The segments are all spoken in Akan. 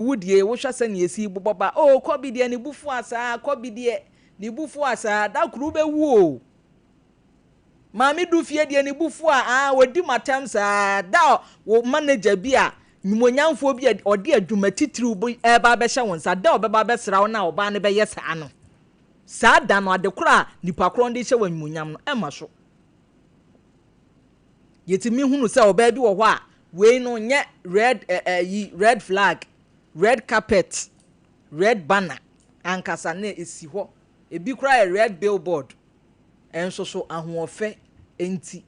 Wo deɛ wohwɛ sɛnea esi bobɔ ba oh Kobe deɛ ne bo fu asaa Kobe deɛ ne bo fu asaa da koro wobɛwu o Maame du fie deɛ ne bo fu a ah ɔdi m'atɛm saa da wo manager bi a nwumonyamfoɔ bi a ɔde adwuma titiriw bi ɛreba abɛhyɛ wo nsa da ɔbɛba abɛsra wo na ɔbaa no bɛyɛ saa no saa da no ade korɔ a nipa korɔ no de hyɛ wo animuonyam no ɛmma so. Yɛtumi hunu sɛ ɔbaa bi wɔ hɔ a, wei no nyɛ red ɛ ɛ yi red flag, red carpet, red banner ankasa na ɛsi hɔ. Ebi koraa yɛ red billboard. Ɛnso so ahoɔfɛ nti,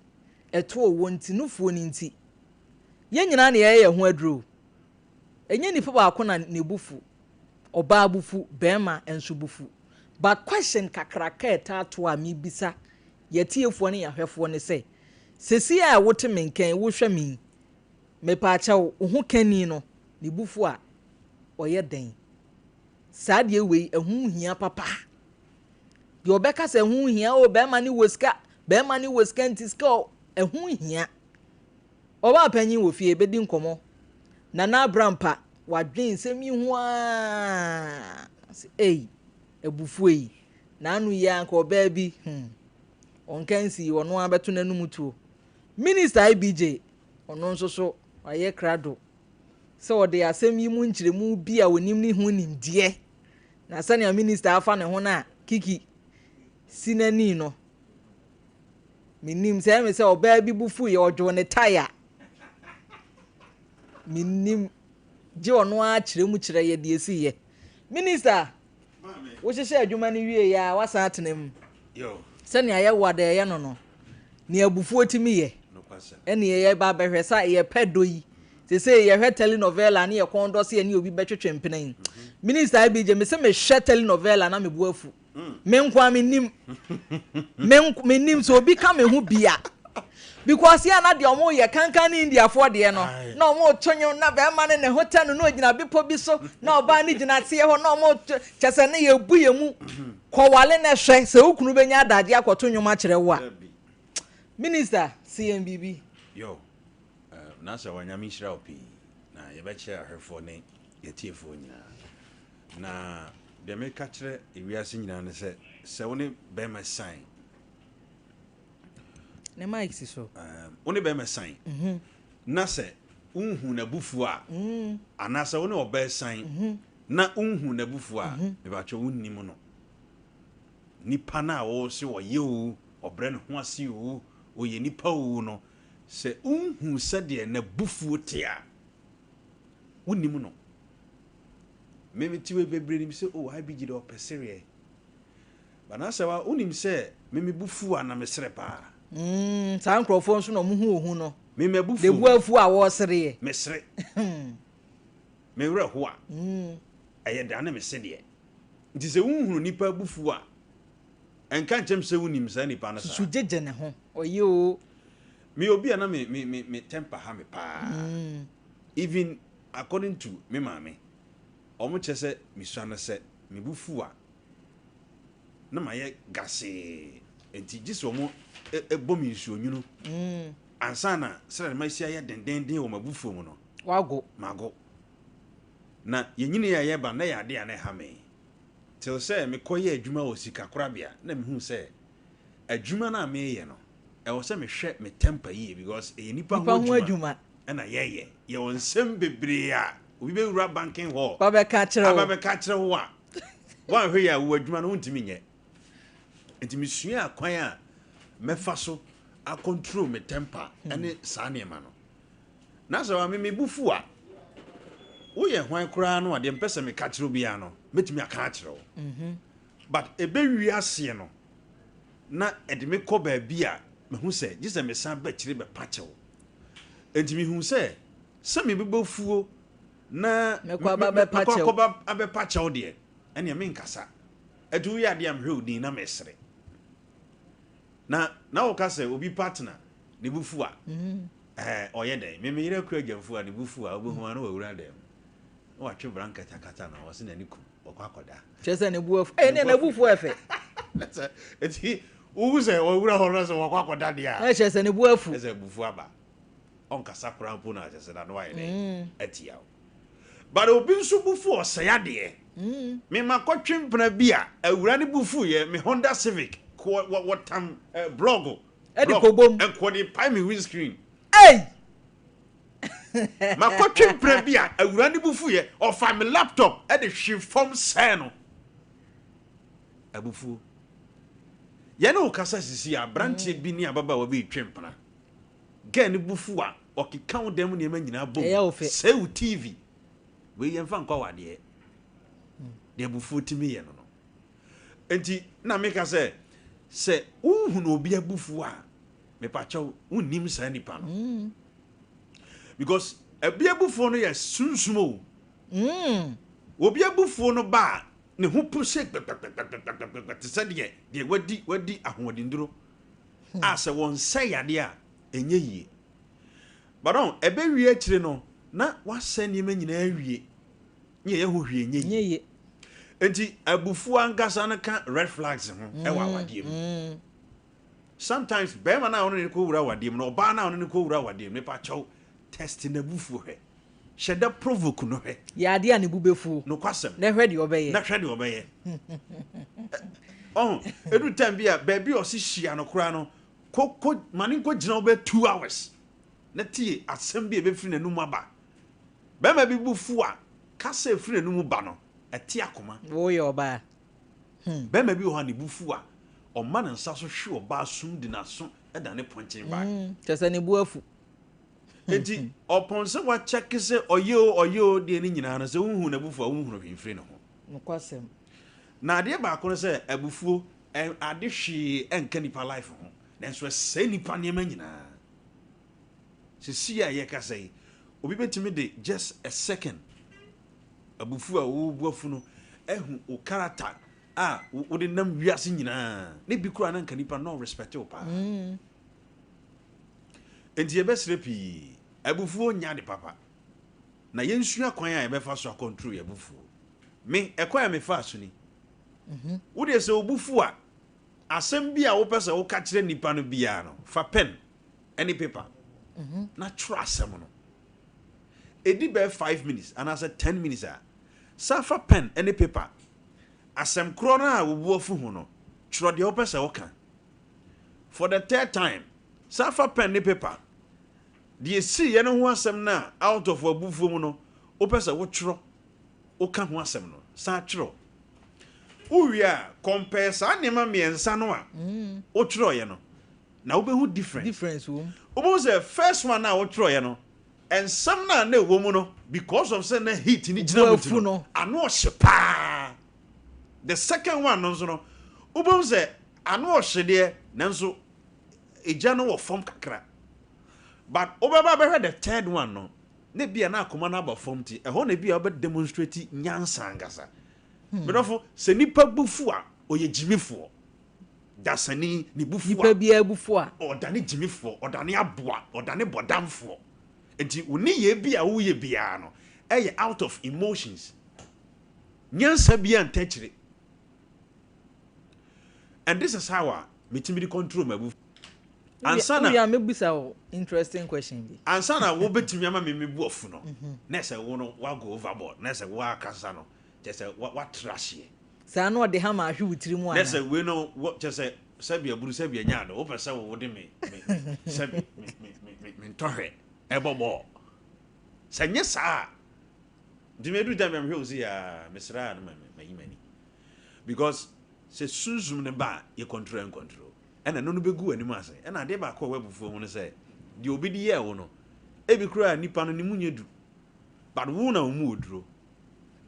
ɛto ɔwɔ nti, nufoɔ no nti. Yɛn nyinaa na yɛyɛ yɛn ho aduro o. Ɛnyɛ nipa baako na ne bo fu. Ɔbaa bo fu, barima nso bo fu. But question kakraka a ɛtaa to a mebisa Yɛn atiefoɔ ne yɛn ahwɛfoɔ ne sɛ, Seesei a wote me nka yi, wohwɛ me yi, mepaakyɛw, wo ho kani no, ne bo fu a, ɔyɛ dɛn? Saa adeɛ wei, ɛho hia papa. Deɛ ɔbɛka sɛ ɛho hia, o, bɛrima no wɔ sika, bɛrima no wɔ sika nti sika ɔ, ɛho hia. Ɔbaa panyin wɔ fie, bɛdi nkɔmmɔ. Nana Abrampa, wadwen nsɛm yi ho ara. Ɔse, ei, abufuo yi. N'ano yi ara nka ɔbaa bi hmm ɔnka nsii ɔno ara bɛto n'anum tuo. Minister IBJ ɔno nso so wayɛ krado sɛ ɔde asɛm yi mu nkyerɛmu bi a ɔnim ne ho nimdeɛ na sɛnea minister afa ne ho no a Kiki si n'ani no menim sɛ ɛyɛ me sɛ ɔbaa bi bo fuiɛ ɔdwoo ne tae a menim gye ɔno ara kyerɛ mu kyerɛ yɛ deɛ ɛsiiɛ. Minister! Wohyehyɛɛ adwuma no wiei a, woasan atena mu. Sɛnea yɛwo a deɛ ɛyɛ no no, nea abufuo tumi yɛ, ɛne yɛba abɛhwɛ sɛ yɛpɛ dɔ yi. Seesei yɛhwɛ telenovela ne yɛ kɔn dɔ sɛ yɛne obi bɛtwetwe mpena yi. Minister IBJ, mese mehwɛ telenovela na me bo afu. Me nko ara mennim. Me nko mennim sɛ obi ka me ho bi a. Because yɛ na deɛ ɔmo yɛ kankan ne Indiafoɔ deɛ no na ɔmo to nwom na bɛrima no ne ho tɛ no na ogyina bepɔ bi so na ɔbaa no gyina aseɛ hɔ na ɔmo to kyɛ sɛ ne yɛ bu yɛ mu kɔwale na hwɛ sɛ wo kunu bɛnya adagye akɔto nwom akyerɛ wo a. Minister se yɛn biribi. Yo, eh, na sɛ wa Nyame nhyira wo pii na yɛbɛkyerɛ ahwɛfoɔ ne yɛtiefoɔ nyinaa. Na deɛ meka kyerɛ ewiase nyinaa ne sɛ sɛ wo ne bɛrima san Ne mic si so. Wo ne bɛrima san mhm. na sɛ wonhu n'abufuo a mm. anaasɛ wo ne ɔbaa san mhm. na wonhu n'abufuo a mhm. mebatwɛ wonnim no nipa no a wɔwɔ sɛ ɔyɛ o ɔbrɛ ne ho ase o ɔyɛ nipa o no sɛ wonhu sɛdeɛ n'abufuo te a wonnim no memetiwe bebree nim sɛ o oh, IBG deɛ ɔpɛ sereɛ Banasawa, wonim sɛ me me bo fuw a na mesere paa. Mm, saa nkurɔfoɔ nso na wɔn ho ohu no. Me m'abufuo De bo afu a wɔresereɛ. Mesere. Me werɛ ho a, ɛyɛ da ne me sedeɛ. Nti sɛ wonhunu nipa abufuo a, ɛnka nkyɛm sɛ wonim saa nipa no saa. Susu gyegye ne ho, ɔyɛ oo. Meyɛ obi a na me me me me temper ha me paa. Even according to me maame, wɔn kyerɛ sɛ mesua no sɛ me bo fu a, na mayɛ gasee, enti gye sɛ wɔbɔ me nsuonwunu ansa na sɛdeɛ masi ayɛ dendeenden wɔ m'abufuo mu no, Wago. mago. Na yɛnyiniiɛ a yɛreba no, na ɛyɛ adeɛ a na ɛha me. Till sɛ mekɔyɛɛ adwuma wɔ sikakorabea na mehuu sɛ adwuma no a mereyɛ no, ɛwɔ sɛ mehwɛ me temper yie because ɛyɛ nnipa Nnipa ho ho adwuma adwuma. na yɛyɛ. Yɛwɔ nsɛm bebree a obi bɛwura banking hall Ba bɛka akyerɛ aba wo. bɛka akyerɛ wo a, Woanhwɛ yie a, wo adwuma no wontumi nyɛ. Nti mesuaa kwan a mɛfa so a control me temper ne saa nneɛma no. Na sɛ maame me bo fu a, woyɛ hwan koraa no a deɛ mpɛ sɛ meka kyerɛ obiara no, mɛtumi aka akyerɛ wo. But ɛbɛwie aseɛ no, na ɛde me kɔ baabi a mehu sɛ gye sɛ mesan ba akyire bɛpa kyɛw. Nti mehu sɛ, sɛ me bo bɛfuo na Mɛkɔ aba abɛpa mɛkɔ kyɛw. akɔba abɛpa kyɛw deɛ, ɛnneɛ menkasa. Ɛnti woyɛ adeɛ a mehwɛ wo din na mesere. Na na woka sɛ obi partner ne bo fu a, ɛɛ ɔyɛ dɛn? Me me yere akura agyamfo a ne bo fu a, wobɛhu ara na wawura dan mu. Na watwe blanket akata no, ɔse n'ani kum, ɔkɔ akɔda. Kyerɛ sɛ ne bo afu. Ɛɛ ne n'abufuo ɛfɛ. Ɛnti wohu sɛ wawura hɔ no sɛ wakɔ akɔda deɛ a. Na kyerɛ sɛ ne bo afu. Ɛsɛ abufuo aba. Ɔnkasa koraa mpo na kyerɛ sɛ n'ano ayɛ dɛn atia wo. But obi nso bu fu ɔsɛe adeɛ. Mema kɔtwe mpena bi a awura ne bu fu yɛ me Honda Civic kɔ wɔtam block. Ɛde kɔbom. Ɛkɔ de pae me windscreen. Ei! Makɔtwe mpena bi a awura ne bu fu yɛ, ɔfa me laptop ɛde hwe fam sɛɛ no. Abufuo. Yɛne wo kasa sisi a, aberanteɛ bi ne ababaawa bi retwe mpena. Girl ne bu fu a, ɔkeka wo dan mu nneɛma nyinaa bom. Ɛyɛ wo fɛ. Sɛe wo TV. Wei yɛmfa nkɔ awadeɛ. Deɛ abufuo tumi yɛ no. Nti na meka sɛ wohunu obi abufuo a, mepakyɛw, wonnim saa nipa no. Because ebi abufuo no yɛ sunsum o. Obi abufuo no ba a, ne ho po sɛ gbɛgbɛgbɛgbɛgbɛgbɛ te sɛ deɛ wadi ahoɔdenduro a sɛ wɔn sɛ yadeɛ a ɛnyɛ yie. But ɔn ɛbɛwie akyire no na wasɛ nneɛma nyinaa awie ne yɛyɛ ho hwee nyɛ yie. Nti abufuo ankasa no ka red flags ho ɛwɔ awadeɛ mu. Sometimes bɛrima no a ɔno ne kɔ wura awadeɛ mu no, ɔbaa no a ɔno ne kɔ wura awadeɛ mu, nipa kyɛw test n'abufuo hwɛ. Hyɛ da provoke no hwɛ. Yɛ adeɛ a ne bu bɛfuo. Nokwasɛm. Na hwɛ deɛ ɔbɛyɛ. Na hwɛ deɛ ɔbɛyɛ. Ɔho, edu time bi a baabi a ɔsi hyia no koraa no, kɔ ma ne nkɔ gyina wo bɛ 2 hours. Na tie asɛm bi a ebɛfiri n'anum aba. Bɛrima bi bu fu a, kasa efiri n'anum ba no, ɛte akoma. Woyɛ ɔbaa. Bɛrima bi wɔ hɔ a ne bu fu a, ɔma ne nsa so hwe ɔbaa sum de n'aso ɛda ne pɔnkyen bag. Kyerɛ sɛ ne bu afu. Enti ɔpɔn sɛ wakyɛke sɛ ɔyɛ o ɔyɛ o deɛ ne nyinaa no, sɛ wohu n'abufuo a wohunu hwee mfiri ne ho. Nokwasɛm. Na adeɛ baako no sɛ abufuo ade hwee ɛnka nipa life ho, nanso ɛsɛe nipa nneɛma nyinaa. Sisi a yɛkasa yi, obi bɛtumi de just a second abufuo a wɔbu afu no ɛhu wo character a wode nam wiase nyinaa ne bi koraa na nka nipa no respect wo paa. Nti yɛbɛsrɛ pii, abufuo nya de papa na yɛnsua kwan a yɛbɛfa so acontrol yɛ abufuo. Me ɛkwan a mefaa so ni, wodeɛ sɛ obufu a, asɛm bi a wopɛ sɛ woka kyerɛ nipa no biara no, fa pen ɛne paper na twerɛ asɛm no. Ɛdi bɛyɛ 5 minutes anaasɛ 10 minutes a, sa fa pen ɛne paper, asɛm korɔ no a wobu afu ho no, twerɛ deɛ wopɛ sɛ woka. For the third time, sa fa pen ne paper, deɛ siiɛ no ho asɛm no a out of abufuo mu no wopɛ sɛ wotwerɛ woka ho asɛm no, san twerɛ. Wowie a, compare saa nneɛma mmiɛnsa no a wotwerɛeɛ no na wobɛhu difference. Difference wɔ mu. Wobɛhu sɛ first one a wotwerɛeɛ no, nsɛm no a na ɛwɔ mu no, because of sɛ na heat ni gyina mu ti no, ano ɔhye paa. The second one no nso no, wobɛhu sɛ ano ɔhye deɛ, nanso egya no wɔ fam kakra. But wobɛba bɛhwɛ the third one no, na ebia na akoma no aba fam ti, ɛhɔ na ebia wobɛ demonstrate nyansa ankasa. Medɔfo, sɛ nipa bu fu a, ɔyɛ gyimifoɔ. Dasani ne bu fu a, nipa biara bu fu a, ɔdane gyimifoɔ, ɔdane aboa, ɔdane bɔdamfoɔ. Nti wo ne yɛ bi a woyɛ biara no, ɛyɛ out of emotions. Nyansa biara nta akyire. And this is how a metumi de control m'abufuo. Ansa na wia mebisa wo interesting question bi. Ansa na wobɛtumi ama me mebu afu no, na ɛsɛ wo no wago overboard, na ɛsɛ woakasa no, kyɛ sɛ watra hyeɛ. Saa na ɔde hama ahwe wo tiri mu ana? Na sɛ wei no, kyɛ sɛ sɛbi aburu sɛbi anya ado, wopɛ sɛ wo de me sɛbi me ntɔhwɛ ɛbɔ bɔɔl. Sɛ nyɛ saa a, nti medu time a mehwɛ wo si a, mesrɛ a no mayi m'ani. Because sɛ sunsum no ba a, yɛ control and control. Ɛna no bɛgu w'anim ase. Ɛna adeɛ baako a ɛwɔ abufuo ho no sɛ, deɛ obi de yɛɛ wo no, ebi koraa nipa no ne mu nyɛ du. But wo na wo mu wɔ duro.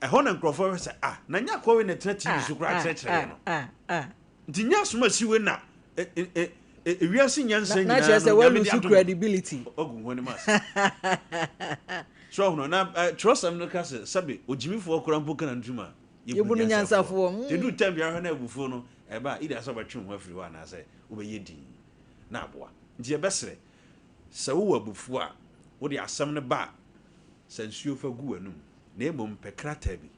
Ɛhɔ na nkurɔfoɔ bɛ sɛ, ah, na nyɛ akɔwe na ɛtena TV so koraa kyerɛkyerɛ yɛ no. Nti nyɛ asoma si wei na ewiase nyansa nyinaa no, na kyerɛ sɛ wɔlose credibility. Ɔgu ho anim ase. So ɔhono na twerɛsɛm no ka sɛ sɛbe ogyimifoɔ koraa mpo kana ntum a yɛbu no nyansafoɔ. Yɛdu time biara hwɛ na abufuo no ɛba a, either sɛ wobɛtwe wo ho afiri hɔ anaasɛ wobɛyɛ din na aboa. Nti yɛbɛsrɛ sɛ wowɔ abufuo a, wode asɛm no ba a, sɛ nsuo fa gu w'anum, na mmom pɛ krataa bi.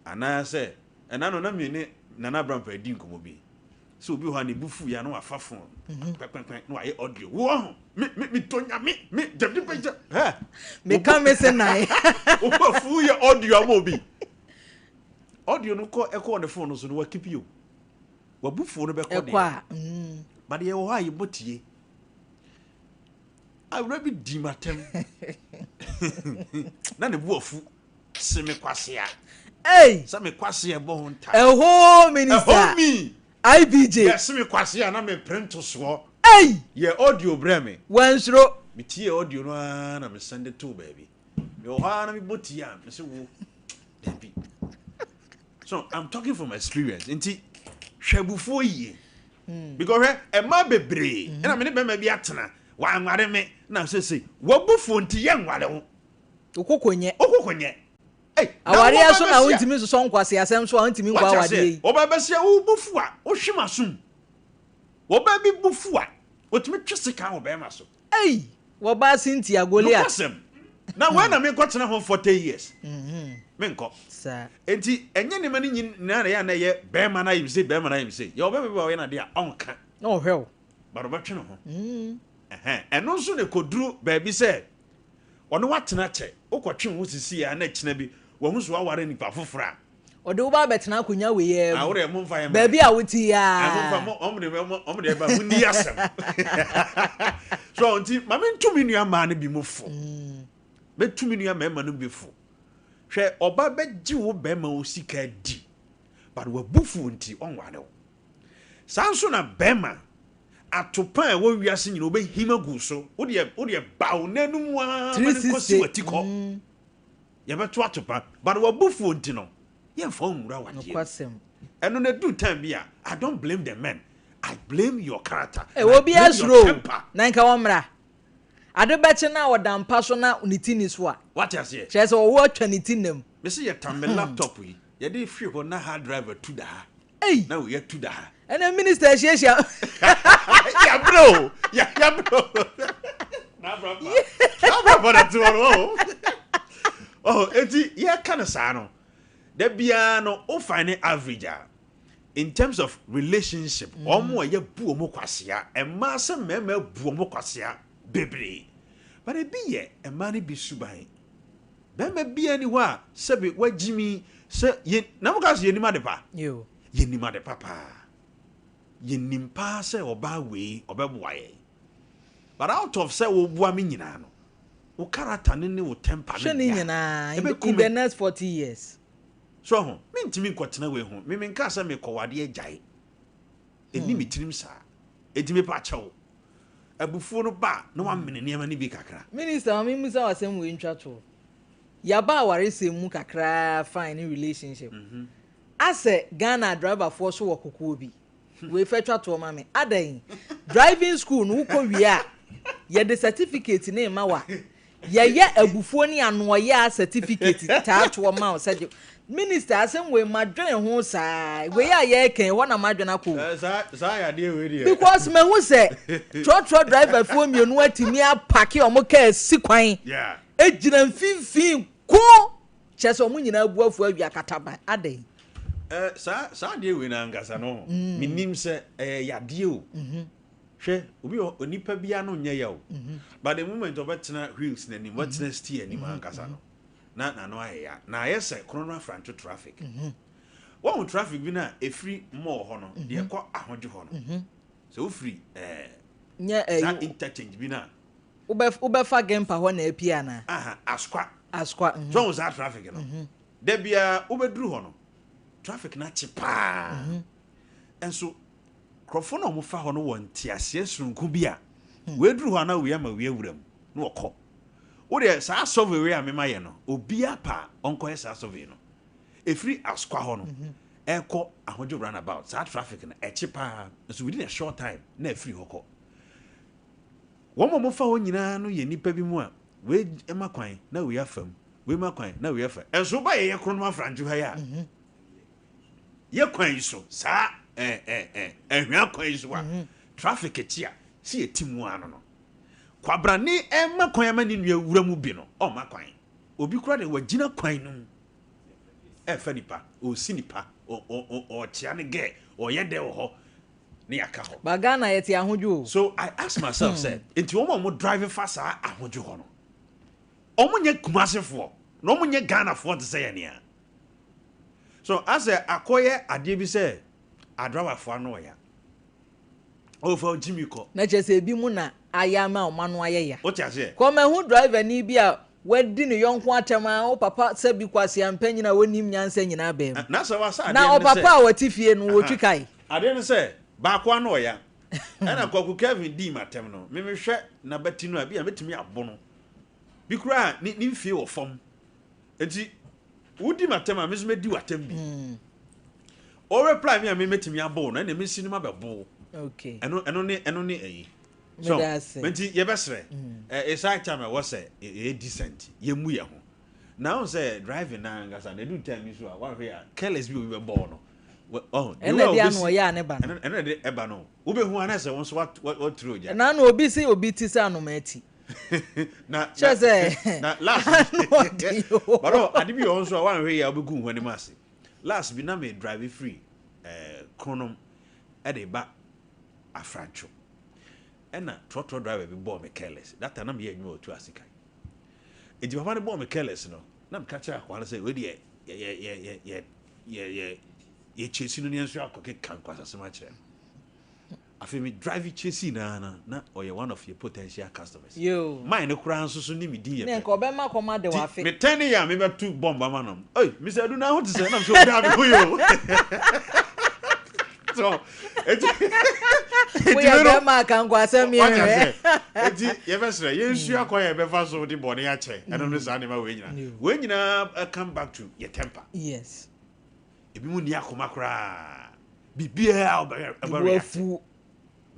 Anaasɛ ɛna no na me ne Nana Abrampah adi nkɔmmɔ bi. Sɛ obi wɔ hɔ a ne bo fu yɛ a na wafa phone pɛpɛpɛ na wayɛ audio. Wo ɔho me me me dɔ nyame me dabi bɛ gya hɛ. Meka me se nan. Wo bo afu yɛ audio ama obi. Audio no kɔ ɛkɔ ne phone no so no wakipi o. Wabufuo no bɛkɔ deɛ. Ɛkɔ a. Mm. But yɛwɔ hɔ a yɛbɔ tie. Awura bi di m'atɛm. Na ne bo afu. Se me kwasea. Hey! Sɛ me kwasea ɛbɔ ho nta. Ɛhoo minister. Ɛhoo mi. IBJ. Yɛ se me kwasea na me pere ntosoɔ. Hey! Yɛ audio brɛ me. Wansuro. Me tie audio no ara na me send too baabi. Me wɔ hɔ ara na me bɔ tie a me se wo. Dabi. So I'm talking from experience. Nti hwɛ abufuo yie. Because hwɛ ɛmaa bebree ɛna me ne bɛrima bi atena wanware me na sese wabufuo nti yɛ nware wo. Wokoko nyɛ. Wokoko nyɛ. Ei, na Awareɛ wɔba so na bɛsia. wontumi nsosɔ nkwaseasɛm so a wontumi nkɔ Wate awadeɛ aseɛ? yi. Wɔba bɛsia wo bo fu a, wohwe m'asom. Wɔba bi bo fu a, wɔtumi twe sekan wɔ bɛrima so. Ei! Wɔbaa Cynthia Goliath. Nokwasɛm. Na wei na menkɔtena ho 40 years. Menkɔ. Saa. Enti ɛnyɛ nneɛma no nyinaa na ɛyɛ a na ɛyɛ bɛrima no ayem sei, bɛrima no ayem sei. Yɛwɔ bɛrima bi a ɔyɛ n'adeɛ a ɔnka. Na ɔhwɛ wo. But ɔbɛtwe ne ho. Ɛhɛn. Ɛno nso na ɛkɔduru baabi sɛ ɔne wo atena kyɛ, wokɔtwe wo ho sisi a na kyena bi wahu sɛ woaware nipa foforɔ a. Ɔde wo ba abɛtena akonnwa wei ara Ah, mu. wo deɛ momfa yɛ Baabi a wote yi Ah, momfa ara. mo ɔmo de ɔmo ɔmo de ɛba mo ni asɛm. So nti ma mentu me nua mmaa no bi mo fo. Mɛtu me nua mmarima no bi fo. Hwɛ ɔba bɛgye wo bɛrima wo sika di but wabufuo nti ɔnware wo. Saa nso na bɛrima atopa a ɛwɔ wiase nyina ɔbɛhim agu so. Wo deɛ wo deɛ ba wo n'anum ara ma no nkɔsi 360. w'ati kɔ. Yɛbɛto atopa but wabufuo nti no yɛmfa wo nwura wadeɛ mu. Nokwasɛm. Ɛno na ɛduru time bi a I don't blame the men I blame your character Ɛ and I obiara blame your suro o. temper. Na nka wɔmmra. Ade bɛkye na ɔda mpa so na ne ti ni so a. Wate aseɛ? Kyerɛ sɛ ɔwɔ atwa ne ti nam. Mese yɛtam me laptop yi yɛde firi hɔ na hard drive atu da ha. Ei! Na wei atu da ha. Ɛnɛ minister ahyiahyia. Yɛabrɛ o! Yɛabrɛ o! N'abrabɔ n'abrabɔ na te hɔ no o. Oh, eti yɛka no saa no, da biara no wo find average a, in terms of relationship, wɔn a yɛbu wɔn kwasea, mmaa sɛ mmarima bu wɔn kwasea bebree. But ebi yɛ mmaa no bi suban. Barima biara ni hɔ a sɛbe wagyimi sɛ yɛ na mo ka sɛ yɛnim ade pa. Yo. Yɛnim ade pa paa. Yɛnim paa sɛ ɔbaa wei ɔbɛboa yɛn. But out of sɛ woboa me nyinaa no, wo character ne ne wo temper no Hwɛ ne nyɛ a, nyinaa in the, ɛbɛku in the me. next 40 years. So ho, mentumi nkɔtena wei ho. Me menkaa sɛ mekɔwade agyae. Ɛnni me tirim saa. Enti mepa kyɛw. Abufuo no ba a, na wamene nneɛma no bi kakra. Minister, ma memmisa wo asɛm wei ntwa toɔ. Yɛaba awaresɛm mu kakraa fine ne relationship. Asɛ Ghana driverfoɔ so wɔ kokoɔ bi. Wei fɛ twa toɔ ma me. Adɛn? Driving school no wokɔ wie a, yɛde certificate ne ma wa. Yɛyɛ abufuo ne anoɔyɛ a certificate taa toɔ ma wo sɛ gye. Minister, asɛm wei madwene ho saa. Wei a yɛreka yi, hɔ na madwene akɔ o. Saa saa yadeɛ wei deɛ. Because mahu sɛ trɔtrɔ driverfoɔ mmienu atumi apake ɔmo kaa si kwan egyina mfimfini ko kyerɛ sɛ ɔmo nyinaa bu afu awia kataban adɛn. Saa saa adeɛ wei no ankasa no, menim sɛ ɛyɛ yadeɛ o. Hwɛ, obi wɔ onipa biara no nyɛ ya o. But the moment ɔbɛtena wheels n'anim, ɔbɛtena steer anim ankasa no, na n'ano ayɛ ya. Na ayɛ sɛ korɔ no afranto traffic. Wɔn traffic bi na efiri mall hɔ no, deɛ ɛkɔ ahodwo hɔ no. Sɛ wofiri Nyɛ saa ɛyi interchange bi na wobɛ wobɛfa Gempa hɔ na apie ana. Aha, Asokwa. Asokwa. So wɔn saa traffic no. Da biara wobɛduru hɔ no, traffic no akye paa. Nso nkurɔfoɔ no a wɔfa hɔ no wɔ nteaseɛ soronko bi a wɔaduru hɔ a na wei ama wei awura mu na wɔkɔ. Wodeɛ saa survey wei a mema yɛ no, obiara pa a ɔnkɔyɛ saa survey no. Ɛfiri Asokwa hɔ no, ɛkɔ Ahodwo roundabout, saa traffic no ɛkye paa. Nso within a short time na ɛfiri hɔ kɔ. Wɔn a wɔfa hɔ nyinaa no yɛ nnipa bi mu a wei ma kwan na wei afa mu, wei ma kwan na wei afa. Nso woba yɛyɛ korɔ no afrantwo ha yi a, yɛ kwan yi so saa ɛɛ ɛɛ ɛhwea kwan yi so a traffic kyi a si yɛ ti mu ano no. Kwabrane ɛma kwan ama ne nua wura mu bi no ɔma kwan. Obi kora de wagyina kwan no mu ɛfa nipa, ɔsi nipa, ɔkyea ne gɛ, ɔyɛ dɛ wɔ hɔ. Ne yɛaka hɔ. Ba Ghana yɛte ahodwo o. So I ask myself sɛ, nti wɔn a wɔn drive fa saa ahodwo hɔ no, wɔn nyɛ Kumasefoɔ na wɔn nyɛ Ghanafoɔ te sɛ yɛn nea? So asɛ akɔyɛ adeɛ bi sɛ adrawafoɔ ano ɔya. Ɔfa gyimi kɔ. Na kyerɛ sɛ ebi mu na ayɛ ama wɔn ano ayɛ ya. Wote aseɛ? Kɔ mahu driver ni bi a wadi ne yɔnko atɛm a wo papa sɛbi kwasea mpanyin a wɔnnim nyansa nyinaa baa mu. Na sɛ wasa adeɛ Na no ne ɔpapa sɛ. a wɔte fie no wɔtwi kae. Adeɛ ne sɛ baako ano ɔya. Ɛna Kwaku Kelvin dii m'atɛm no, me mehwɛ n'abati no a, bi a mɛtumi abo no. Bi koraa ne ne mfie wɔ fam. Nti wodi m'atɛm a, me nso mɛdi w'atɛm bi. O reply me a me mɛtumi abo wo no, ɛna mɛsi no mabɛbo wo. Okay. Ɛno ɛno ne ɛno ne ɛyi. So Meda ase. nti yɛbɛsrɛ. It's high time ɛwɔ sɛ yɛyɛ decent, yɛmmu yɛn ho. Na wohu sɛ driving no ankasa no, ɛdu time bi so a, woanhwɛ a careless bi obi bɛbɔ wo no. Ɔho, the Ɛna way a ɛde ano wobɛsi ɔyɛ a ne ba no. ɛno ɛna ɛde ɛba no. Wobɛhu a na sɛ wo nso waturo ogya. Ɛna ano obi se obi ti sɛ anomaa ti. Na Kyerɛ sɛ na last ano ɔde o. But ɔ ade bi wɔ hɔ nso a woanhwɛ yie a wobɛgu wo ho anim ase. Last bi na me drive firi Kronom ɛde ba Afrantwo. Ɛna trɔtrɔ driver bi bɔɔ me careless. That time na meyɛ adwuma wɔ Tuase kan. Enti papa no bɔɔ me careless no, na meka kyerɛ akoa no sɛ wei deɛ yɛ yɛ yɛ yɛ yɛ yɛ yɛ yɛ chase no ne yɛn nso akɔkeka nkwasasɛm akyerɛ no. Afei me drive chase naa no, na ɔyɛ one of your potential customers. Yo. Mine no koraa nso so ne me din yɛ Ne pɛ. nka ɔbɛma kɔm ade Ti wafe. me tɛn ne yɛ a mebɛto bomb ama no. Oi, Mr. Adu na ho te sɛ nam sɛ obi a me ho yɛ o. So, eti eti Woyɛ me no bɛrima aka nkwasɛm wate yɛhwɛ. aseɛ. Eti yɛbɛsrɛ yɛnsua kwan a yɛbɛfa so de bɔne akyɛ ɛno ne saa nneɛma wei nyinaa. Yo. Wei nyinaa come back to yɛ temper. Yes. Ebi mu nni akoma koraa. Biribiara Ne ɔbɛ bo react. afu.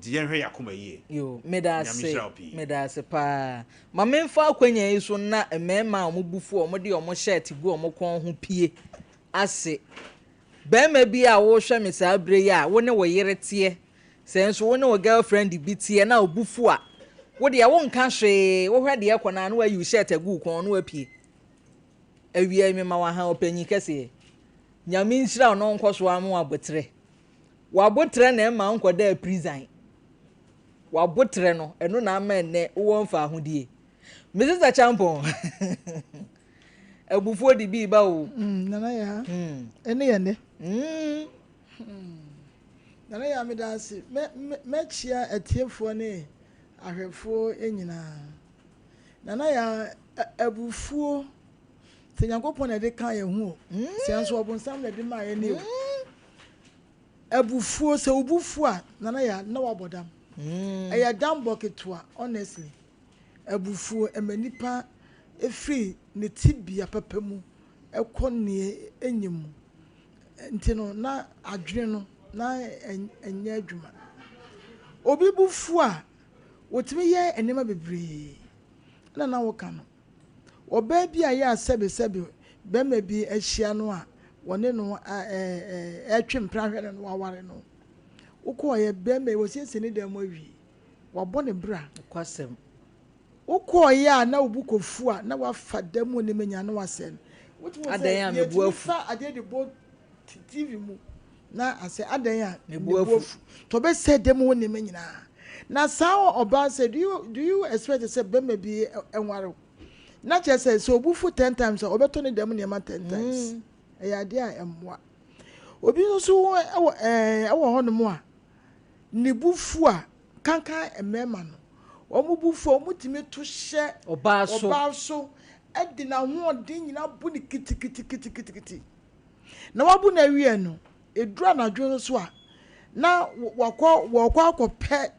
Nti yɛnhwɛ yɛ akoma yie. Yo, meda Nyame ase, nhyira wo pii. meda ase paa. Ma memfa akwanya yi so na mmarima a wɔn bo fu a wɔde wɔn shirt gu wɔn kɔn ho pie ase. Barima bi a wohwɛ me saa bere yi a wo ne wo yere teɛ, sɛ nso wo ne wo girlfriend bi teɛ na obu fu a, wo deɛ wonka hwee, wohwɛ deɛ ɛkɔ no a na wayi wo shirt agu wo kɔn na wapue. Awia yi mema waha ɔpanyin kɛseɛ. Nyame nhyira wo na ɔnkɔ so ama wo aboterɛ. W'aboterɛ na ɛma wonkɔdaa prison. W'aboterɛ no, ɛno na ama ɛnnɛ wowɔ mfaahodie. Mrs. Acheampong, abufuo de bi ba o. Nana Yaa, ɛne yɛ nnɛ. Nana Yaa, meda ase. Mɛkyia atiefoɔ ne ahwɛfoɔ nyinaa. Nana Yaa, abufuo, sɛ Nyankopɔn na ɛde ka yɛn ho o, sɛ nso ɔbonsam na ɛde maa yɛn ne o. Abufuo, sɛ wo bo fu a, Nana Yaa, na wabɔ dam. Ɛyɛ dambɔ ketewa, honestly. Abufuo, ɛma nipa firi ne tebea papa mu kɔ nea ɛnyɛ mu. Nti no, na adwene no, na ɛnyɛ adwuma. Obi bo fu a, wɔtumi yɛ nneɛma bebree. Ɛna na woka no. Ɔbaa bi a yɛ a sɛbesɛbe bɛrima bi ahyia no a wɔne no ɛretwe mpena hwɛ no na waware no. Wokɔɔyɛ bɛrima yi, wɔsiesie ne dan mu awie. Wabɔ ne bra. Nokwasɛm. Wokɔɔyɛ a na wo bo kɔfu a na wafa dan mu nneɛma nyinaa na wasɛe no. Wotumi hu sɛ Adɛn a me bo yɛtumi afu. fa adeɛ de bɔ TV mu na asɛ adɛn a Me ne bo bo afu. afu. Nti ɔbɛsɛe dan mu hɔ nneɛma nyinaa. Na saa ɔbaa sɛ do you expect sɛ bɛrima bi nware wo? Na kyerɛ sɛ sɛ obu fu 10 times a ɔbɛtɔ ne dan mu nneɛma 10 times. Ɛyɛ adeɛ a ɛmmoa. Obi nso wɔ ɛwɔ hɔnom a ne bo fu a kankan mmarima no wɔn bo fu a wɔtumi to hyɛ Ɔbaa so. ɔbaa so ɛde n'ahoɔden nyinaa bu ne kitikitikitikiti. Na wabu no awie no, eduru anadwo no so a na wakɔ wɔkɔ akɔpɛ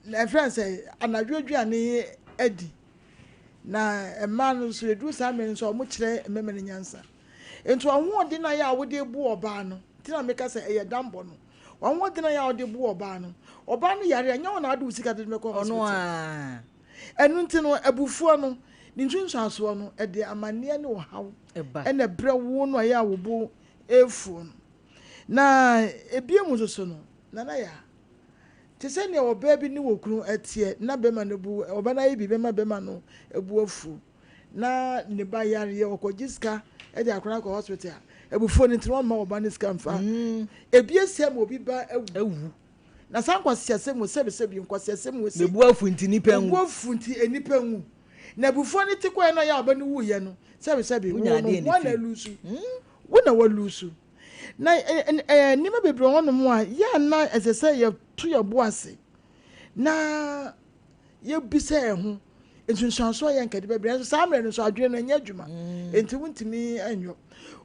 na ɛfrɛ no sɛ anadwo aduane adi. Na mmaa no nso eduru saa mmerɛ no nso a wɔkyerɛ mmarima no nyansa. Nti ɔhoɔden a yɛ a wode bu ɔbaa no, nti na meka sɛ ɛyɛ dambɔ no. Ɔhoɔden a yɛ a wode bu ɔbaa no, ɔbaa no yare a nyɛ wo na ade wo sika de no bɛkɔ Ɔno hospital. a. Ɛno nti no, abufuo no, ne nsunsuansoɔ no, ɛde amanneɛ ne ɔhaw Ɛba. ɛna ɛbrɛ wo no a ɛyɛ a wo bo efuo no. Na ebien mu nso so no, Nana Yaa, te sɛ nea ɔbaa bi ne wɔ kunu ɛteɛ na bɛrima no bu ɔbaa no ayɛ biribi ama bɛrima no bu afu na ne ba yareɛ ɔkɔgye sika ɛde akɔra akɔ hospital a abufuo no nti no ɔmma ɔba no sika mfa. Ebi esi ama obi ba awu. Awu. Na saa nkwaseasɛm wɔ sɛbesɛbe nkwaseasɛm wɔ se. Me bo afu nti nnipa nwu. Wo bo afu nti nnipa nwu. Na abufuo no te kɔɛ na ɔyɛ a ɔba no wuiɛ no, sɛbesɛbe wo no, hwan na aluusu? Wo na woaluusu. Na nneɛma bebree wɔ hɔnom a yɛ a na ɛsɛ sɛ yɛto yɛn bo ase na yɛbisa yɛn ho nsunsuansoɔ a yɛ nka de bɛbrɛ. Nanso saa mmerɛ no nso adwene no ɛnyɛ adwuma, mm. enti wontumi nyɔ.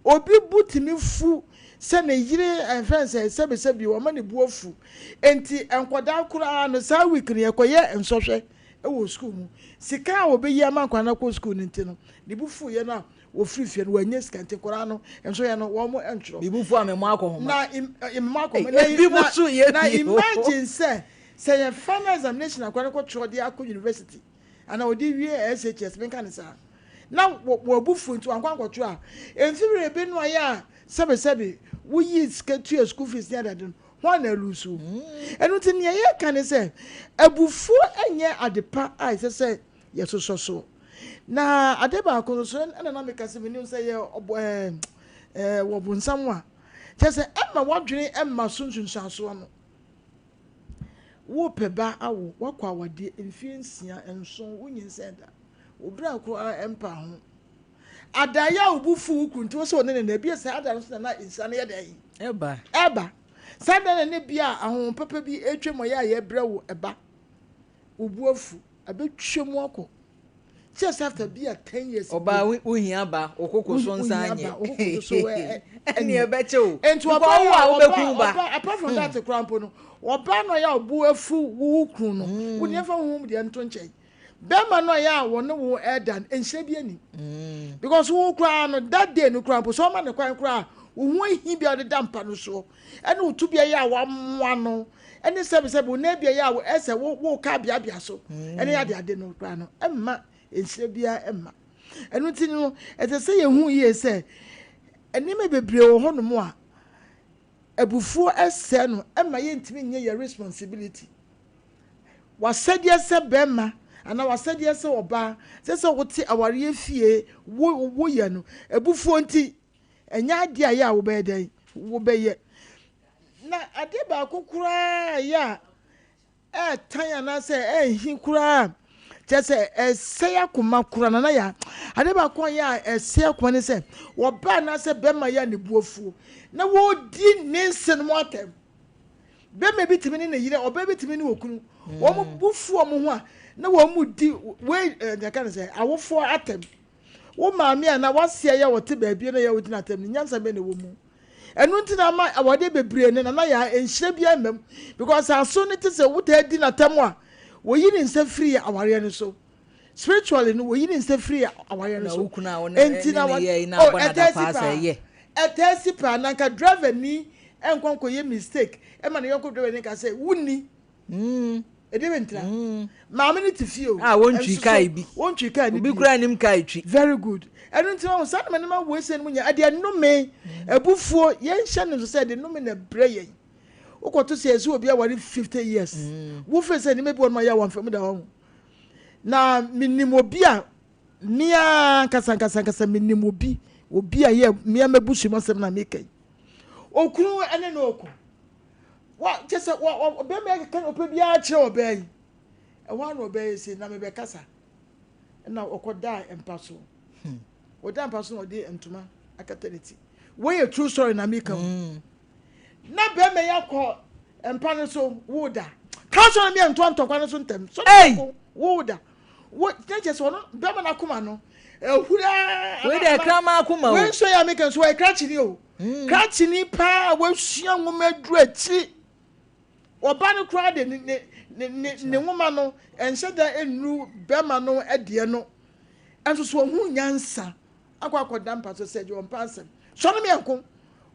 Obi bo tumi fu sɛ ne yere ɛfɛn sɛ sɛbesɛbe wɔma ne bo afu, enti nkwadaa koraa no saa week no yɛkɔyɛ nsɔhwɛ wɔ sukuu mu. Sika a wɔbɛyi ama nkwadaa no akɔ sukuu no nti no, ne bo fuiɛ no a wɔfiri fie no wɔanya sika nti nkwadaa no nsɔhwɛ no wɔn ntwerɛ. Me bo fu a memmɔ akɔhoma. Na mmɔ akɔhoma. Na imagine sɛ Sɛ yɛ final examination akwadaa no kɔ twerɛ de akɔ university anaa ɔde wie SHS menka ne saa na wɔ abufuo nti wankɔ ankɔtwerɛ a mfe werɛ bi no ayɛ a sɛbesɛbe woyi sika tua school fees ne adade no hwan na alusu ɛno nti nea yɛka ne sɛ abufuo nyɛ ade pa a ɛsɛ sɛ yɛsosɔ so na ade baako nso ɛna na meka sɛ menim sɛ yɛ ɔbɔ ɛɛ ɛɛ wɔ bonsam a kyerɛ sɛ ɛma wadwene ɛma so nsunsuansoɔ no. Worepɛ ba awo, woakɔ awadeɛ mfeɛ nsia, nson, wonyinsɛn da. Wo bra koraa mpa ho. Adaeɛ a wo bo fu wo kunu nti wo sɛ wo ne ne na, ebia saa da no nso na na nhyira no yɛ dɛn? Ɛba. Ɛba. Saa da no na ebia ahonhom papa bi retwam ɔyɛ a yɛbrɛ wo ɛba. Wo bo afu, ɛbɛtwam akɔ. Just after bi a 10 years. Ɔbaa wo hia ba, wo koko so nsa nyɛ. Wo koko so ɛne ɛbɛkyɛ o. Nti ɔbaa wo a wobɛku ba. Ɔbaa apart from that koraa mpo no, ɔbaa no ɔyɛ a ɔbo afu wo kunu no, wo nea fa honhom deɛ nto nkyɛn. Bɛrima no ɔyɛ a wɔne wo ɛda no, nhyira bi ani. Because wo koraa no, that day no koraa mpo, sɛ ɔma ne kwan koraa, wo ho ahi bi a ɔde da mpa no soɔ, ɛne wo to bi a ɛyɛ a wamoa no, ɛne sɛbesɛbe wo nan bi a ɛyɛ a ɛsɛ wo woka abeabea so ɛne ade ade no koraa no ɛmma nhyira biara ɛmma. Ɛno nti no ɛsɛ sɛ yɛhu yie sɛ nneɛma bebree wɔ hɔnom a abufuo ɛsɛe no ɛma yɛntumi nyɛ yɛ responsibility. W'asɛdeɛ sɛ bɛrima anaa w'asɛdeɛ sɛ ɔbaa sɛ sɛ wote awareɛ fie wo woyɛ no abufuo nti ɛnyɛ adeɛ a yɛ a wobɛyɛ dɛn wobɛyɛ. Na ade baako koraa a ɛyɛ a ɛɛtan anaasɛ ɛɛhi koraa kyerɛ sɛ ɛsɛe akoma koraa nana ya ade baako a ɛyɛ a ɛsɛe akoma ne sɛ wɔba anaasɛ bɛrima yɛ a ne bu afuo na wɔredi ne nse no atɛm. Bɛrima bi tumi ne ne yere, ɔbaa bi tumi ne okunu, wɔn bu fu wɔn ho a na wɔn mu di wei ɛɛ deɛ ka ne sɛ awofoɔ atɛm. Wo maame anaa w'ase a ɛyɛ a wɔte baabi na ɛyɛ a wogyina atɛm no nyansa bɛn na ɛwɔ mu? Ɛno nti na ama awadeɛ bebree no nana yaa nhyira biara mma mu because aso no te sɛ wotaa di n'atɛm a wɔyi ne nsa firi awareɛ no so spiritually no wɔyi ne nsa firi awareɛ no so nti na oh ɛtaa si paa ɛtaa si paa na nka driver ni ɛnkɔ nkɔyɛ mistake ɛma ne yɔnko driver ni nka sɛ wonni Ɛdeɛ bɛ ntira. Maame no te fie o. A wɔntwi kaa bi. Wɔntwi kaa ni bi. Obi kura nim kaa twi. Very good. Ɛno nti wɔn saa nneɛma nneɛma wɔ ese no mu nyɛ ɛdeɛ nnome abufuo yɛn hyɛ no nso sɛ ɛde nnome na ɛbrɛ yɛn. Wokɔto sɛ yɛsɛ obi aware 50 years. Wo fɛ sɛ nneɛma bi wɔ no ma yɛ a wɔn fɛ mu da wɔn. Na menim obi a mea nkasa nkasa nkasa menim obi obi a yɛ mea mɛbusu mu asɛm na meka yi. Okunu ɛne no ɔko. Wa kyɛ sɛ wa wa bɛrima yɛ keka ɔpɛ biara kyerɛ ɔbaa yi. Ɛhɔ ara na ɔbaa yi se na mebɛkasa. Ɛna ɔkɔdaa mpa so. Ɔdaa mpa so na ɔde ntoma akata ne ti. Wei yɛ true story na meka o. Na bɛrima yi akɔ mpa no so woda. Ka sɔrɔ mi ntoa ntɔkwa no so ntɛm. Sɔrɔ woda. Wo ne kyɛ sɛ ɔno bɛrima no akoma no ehura. Wei deɛ kraman akoma o. Wei nso yɛ meka nso ɔyɛ krakyeni o. Krakyeni paa a wasua nwoma aduru akyiri. Ɔba no koraa de ne ne ne ne ne nwoma no ɛnhyɛ da nnuru bɛrima no deɛ no. Ɛnso so ɔho nyansa akɔ akɔda mpa so sɛ gye ɔmpa asɛm. Sɔre me ɛnko.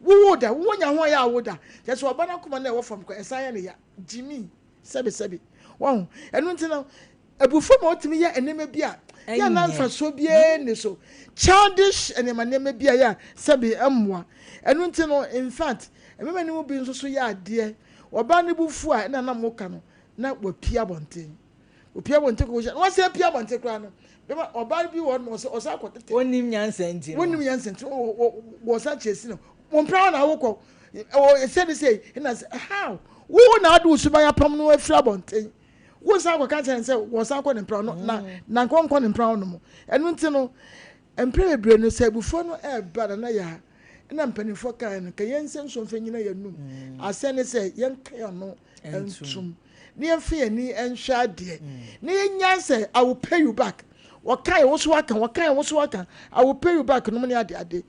Wowo da, wo nya ho ayɛ a wo da. Kyɛ sɛ ɔba no akoma no a ɛwɔ fam koraa ɛsan yɛ ne ya. Gyimi, sɛbe sɛbe. Wahu? Ɛno nti no, abufuo ma wotumi yɛ nneɛma bi a yɛ na mfasoɔ biara nni so. Childish nneɛma nneɛma bi a yɛ a sɛbe ɛmmoa. Ɛno nti no, in fact, mmarima no mu bi nso so yɛ adeɛ, ɔbaa no bo fu a ɛna na moka no, na wapue abɔnten. Opue abɔnten kɔ kɔhyia, na wasan apue abɔnten koraa no, bɛma ɔbaa bi wɔ hɔ nom ɔsɛ ɔsan akɔ tete. Wɔnnim nyansa nti no. Wɔnnim nyansa nti no, wɔsan kyerɛ si no. Wɔn mpira hɔ na awokɔ. Wɔ sɛ ne sɛ, ɛna sɛ, how? Wo na ade wo suban apam no afiri abɔnten. Wosan kɔka kyerɛ no sɛ wɔsan kɔ ne mpena no na na nka ɔnkɔ ne mpena no mu. Ɛno nti no, mprɛ bebree no sɛ abufuo no ɛreba na na yɛ a na mpanimfoɔ kaeɛ no, ka yɛnsɛ nsuo mfa nnyina yɛn anum. Asɛm ne sɛ yɛnka yɛn ano ntom na yɛmfa yɛn ani nhwɛ adeɛ na yɛnyae sɛ I will pay you back. Wɔkae wo so aka, wɔkae wo so aka, I will pay you back nom ne adeade.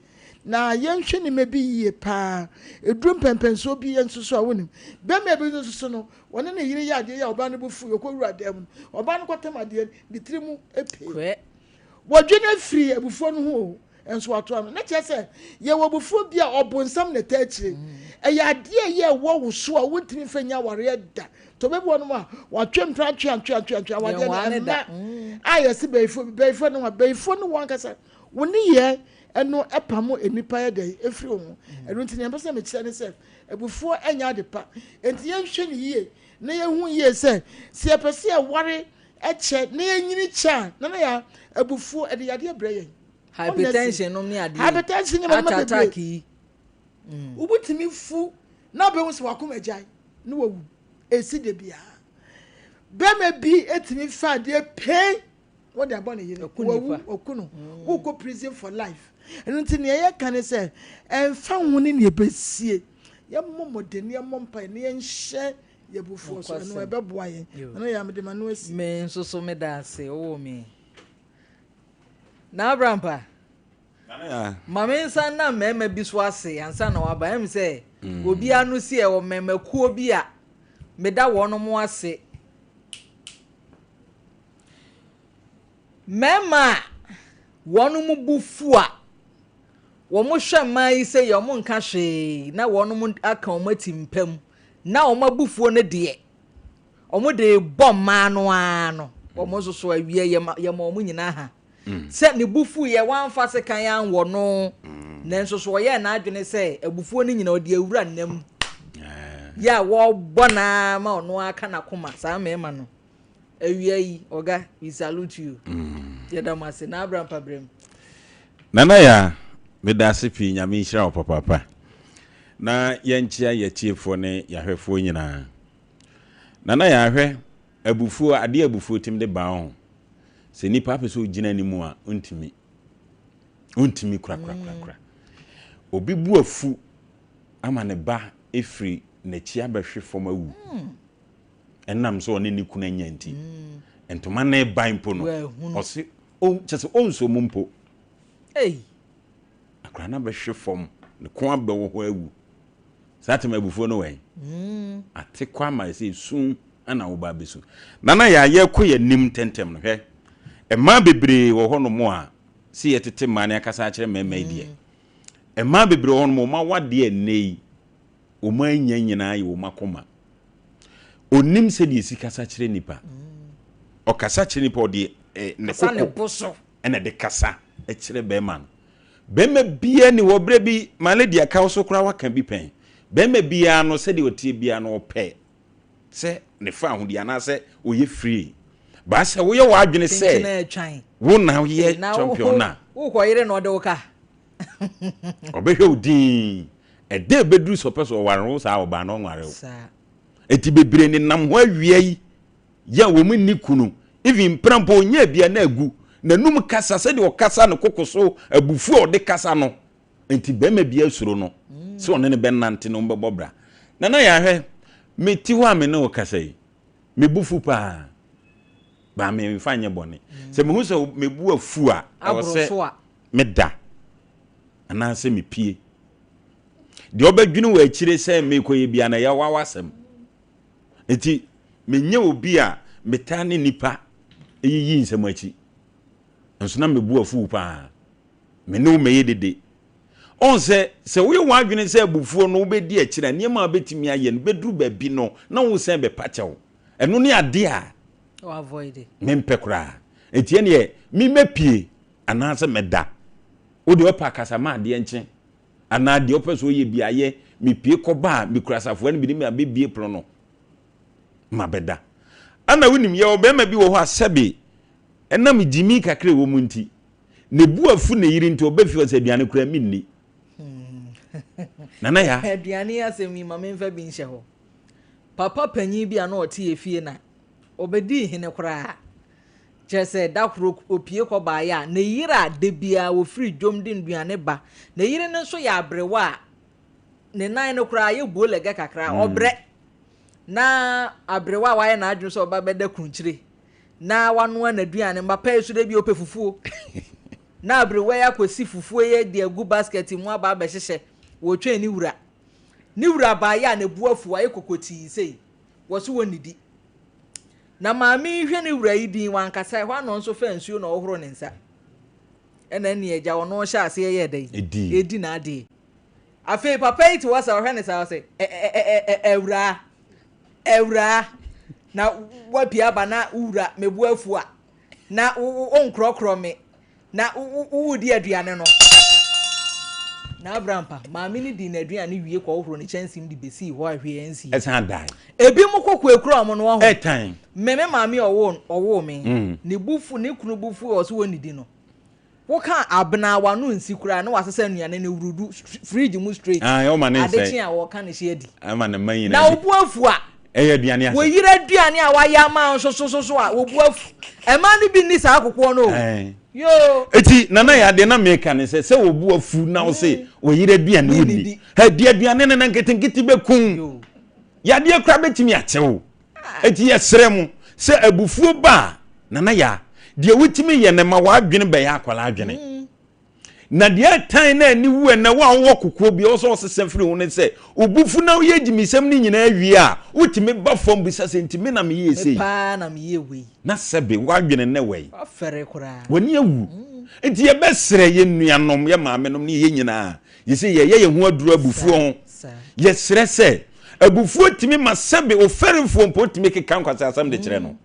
Na yɛnhwɛ nneɛma bi yie paa. Ɛduru mpɛnpɛnsoɔ bi nso so a wonim. Bɛrima bi nso so no, wɔne ne yere yɛ adeɛ yi a ɔbaa no bo fu, ɔkɔ wura dan mu no, ɔbaa no kɔtam adeɛ no, ne tiri mu pue. Wɔdwene firi abufuo no ho o, nso watoa no. Ne kyerɛ sɛ, yɛwɔ abufuo bi a ɔbonsam na ɛtaa akyire. Ɛyɛ adeɛ a ɛyɛ ɛwɔ wo so a wontumi mfa nnya awareɛ da. Tɔ bɛ bi wɔ nom a, wɔatwe mpena atwe atwe atwe atwe awadeɛ no ɛmma a yɛse bayifoɔ bi, bayifoɔ ne ho a, bayifoɔ ne wɔn ankasa. Wo nneyɛɛ no pamo nnipa yɛ dɛn ɛfiri wo ho. Ɛno nti nea mepɛ sɛ mekyerɛ ne sɛ, abufuo nyɛ ade pa. Enti yɛnhwɛ no yie na yɛhu yie sɛ, sɛ yɛpɛ sɛ yɛware kyɛ na yɛnyini kyɛ a, na na yɛ abufuo ɛde yadeɛ brɛ yɛn. Hypertension nom ne adeɛ yi. Hypertension ne nneɛma bebree. Heart attack yi. Wobɛtumi fu na wobɛhu sɛ wakoma agyae na wawu. Ɛsi da biara. Bɛrima bi tumi fa adeɛ pee Wɔde abɔ ne yere, wawu, waku no, wokɔ prison for life. Ɛno nti nea yɛka ne sɛ, ɛmfa ho ne nea ɛbɛsie, yɛmmɔ mmɔden na yɛmmɔ mpaeɛ na yɛnhyɛ yɛn abufuo so, ɛno ɛbɛboa yɛn. Ɛno yɛ a mede m'ano asi. Me nso so meda ase, wowoo me. Na Abrampa, ma me nsa nna mmarima bi so ase ansa na waba. Ɛm sɛ obi ano si ɛwɔ mmarimakuo bi a meda wɔn ase. Mmarima a wɔn bo fu a wɔhwɛ mmaa yi sɛ yɛ wɔn nka hwee na wɔn aka wɔn ati mpa mu na wɔn abufuo no deɛ wɔn de bɔ mmaa no ara no wɔn nso so awie yɛma yɛma wɔn nyinaa ha mm. sɛ ne bo fu yɛ wɔamfa sekan anwɔ no mm. nanso so ɔyɛɛ n'adwene sɛ abufuo no nyinaa ɔde awura nam yɛ a wɔbɔ naa ma ɔno aka n'akoma saa mmarima no. Awia yi oga we salute you. Yɛda mo ase. Naa bra mpa brɛ mu. Nana Yaa, meda ase pii, Nyame nhyira wo papaapa. Na yɛnkyea yɛatiefoɔ ne yɛahwɛfoɔ nyinaa. Nana Yaa, hwɛ, abufuo, adeɛ a abufuo tumi de ba wo ho, sɛ nipa apɛ sɛ ɔgyina ne mu a, ɔntumi. Ɔntumi korakorakorakora. Obi bu afu ama ne ba ɛfiri n'akyi abɛhwe fam awu. Ɛnam sɛ ɔne ne kunu anya nti, ntoma no reba mpo no, ɔse kyɛ sɛ ɔnsɔ mu mpo. Akwadaa no abɛhwe fam, ne kɔn abɛwɔ hɔ awu. Saa tem abufuo no wɛn. Mm. Ate kɔ ama ɛsɛ esu na woba abɛsu. Nana yɛ a yɛkɔ yɛn anim ntɛntɛm no hwɛ. Mmaa bebree wɔ hɔnom a sɛ yɛtete mmaa ne akasa akyerɛ mmarima yi deɛ. Mm. Mmaa bebree wɔ hɔnom wɔn awadeɛ nnɛ yi wɔn anya nyinaa yɛ wɔn akoma. Onim sɛdeɛ esi kasa kyerɛ nipa. Ɔkasa kyerɛ nipa ɔde eh, ne koko ɛna ɛde kasa kyerɛ bɛrima no. Bɛrima biara ni hɔ berɛ bi my lady akaw so koraa waka bi pɛn. Bɛrima biara no sɛdeɛ ɔteɛ biara no ɔpɛ sɛ ne fa ahodie anaasɛ ɔyɛ free. Baa sɛ woyɛ w'adwene sɛ wo na woyɛ champion no a. Wokɔyere na ɔde wo ka. Ɔbɛhwɛ wo dinn. Ɛda ɛbɛduru sɛ ɔpɛ sɛ ɔware wo saa ɔbaa no ɔnware wo. Eti bebree nenam hɔ awia yi yɛ a wɔn nni kunu. Even mpena mpo ɔnyɛɛ bia na agu. N'anum kasa sɛdeɛ ɔkasa ne koko so abufuo a ɔde kasa no nti bɛrima biara suro no sɛ ɔne no bɛnante na wɔbɛbɔ bra. Nana Yahwɛ, mete hɔ a me ne wo kasa yi, me bo fu paa. Baa me mfa nyɛ bɔne. Sɛ mehu sɛ me bo afu a, ɛwɔ sɛ meda anaasɛ mepie. Deɛ ɔbɛdwene wɔ akyire sɛ merekɔyɛ biara no, ɛyɛ w'awasɛm. Nti menyɛ obi a metaa ne nnipa yiyi nsɛm akyi. Nso na me bo afuw paa. Me ne wo mɛyɛ dede. Ɔn sɛ, sɛ woyɛ w'adwene sɛ abufuo no wobɛdi akyire a, nneɛma a wobɛtumi ayɛ no bɛduru baabi no na wosan bɛpa kyɛw. Ɛno ne adeɛ a mempɛ koraa. Nti ɛneɛ me mɛpie anaasɛ mɛda. Wo deɛ ɔpɛ akasa ma adeɛ nkye anaa deɛ ɔpɛ sɛ ɔyɛ bi ayɛ. Mepie kɔba a mekura safoa no bi ne mabɛbie pono no mabɛda. Ɛna wonim yɛwɔ bɛrima bi wɔ hɔ a sɛbe ɛnam gyimii kakra ɛwɔ mu nti ne bu afu ne yere nti ɔbɛ fie ɔsɛ aduane koraa menni. Nana ya. Aduane asɛm yi ma memfa bi nhyɛ hɔ. Papa panyin bi a na ɔte yɛn fie na ɔbɛdii hene koraa. Kyerɛ sɛ, da koro opue kɔbaeɛ a, ne yere a da biara ɔfiri dwam de nnuane ba, ne yere no nso yɛ aberewa a ne nan no koraa ayɛ buolɛgɛ kakra, ɔbrɛ. Na aberewa a wayɛ n'adwene sɛ ɔba bɛda kunkyire na wanoa n'aduane, mma pɛɛ so da bi ɔpɛ fufuo. Na aberewa yi akɔsi fufuo yi de agu basket mu aba abɛhyehyɛ, wɔretwɛn ne wura. Ne wura baeɛ a ne bo afu, wayɛ kokotii sei, wɔ so wɔnnidi. Na maame yi hwɛ ne wura yi din, wankasa, ɛhɔ ara na ɔno nso faa nsuo na ɔhohoro ne nsa. Ɛna ɛnneɛ agya ɔno hyɛ aseɛ yɛɛ dɛn? Ɛdi n'adeɛ. Afei papa yi te hɔ saa, ɔhwɛ ne saa, ɔsɛ, ɛ-ɛ-ɛ-ɛ-ɛ, awuraa, awuraa, na wapue aba na wo wura, me bo afu a, na wo, wo, wonkorɔkorɔ me, na wo, wo, woredi aduane no. Na Abrampa, maame no dii n'aduane wie kɔhohoro ne kyɛnsee mu de besii hɔ a hwee ansi. Ɛsan dae. Ebinom kɔ kuakura wɔn no wɔho. Ɛtan. Me, me maame a ɔwoo, ɔwoo me, ne bo fu, ne kunu bo fu a ɔse wɔnnidi no. Woka abena a w'ano nsi koraa na wasesa nnuane no wurudu fridge mu straight. Ae, ɔma ne Ade nsɛe. kye a wɔka ne hye adi. Ɛma ne mma nyinaa Na di. wo bo afu a, Ɛyɛ aduane ase. wo yere aduane a wayɛ ama wo nso so so so a, wo bo afu. Mmaa no bi nni saa akokoɔ no o. Ae. Yoo. Eti Nana Yaa deɛ na meka ne sɛ, sɛ wo bo afu na wo se wo yere aduane Menni wonni. di. Hɛ, di aduane no na nketenkete bɛkum. Yoo. Yadeɛ koraa bɛtumi akyɛ wo. Enti yɛsrɛ mo, sɛ abufuo ba a, Nana Yaa, deɛ wotumi yɛ no ma w'adwene bɛyɛ akwadaa adwene. Na deɛ ɛtan na ani wu ɛnɛ wo a wowɔ kokoɔ bi a ɛwɔ sɛ ɔsesa firi ho ne sɛ, wo bo fu na woyɛ agyimisɛm no nyinaa wie a, wotumi ba fam bisa sɛ, nti me na meyɛɛ Me sei? paa na meyɛɛ wei. Na sɛbe w'adwene nnɛ wai? Wafɛre koraa. W'ani awu. Enti yɛbɛsrɛ yɛn nuanom, yɛn maamenom ne yɛn nyinaa, Yɛsɛ yɛyɛ yɛn ho aduru abufuo ho. Yɛsrɛ sɛ, abufuo tumi ma sɛbe ofɛrefoɔ mpo tumi keka nkwaseasɛm de kyerɛ no.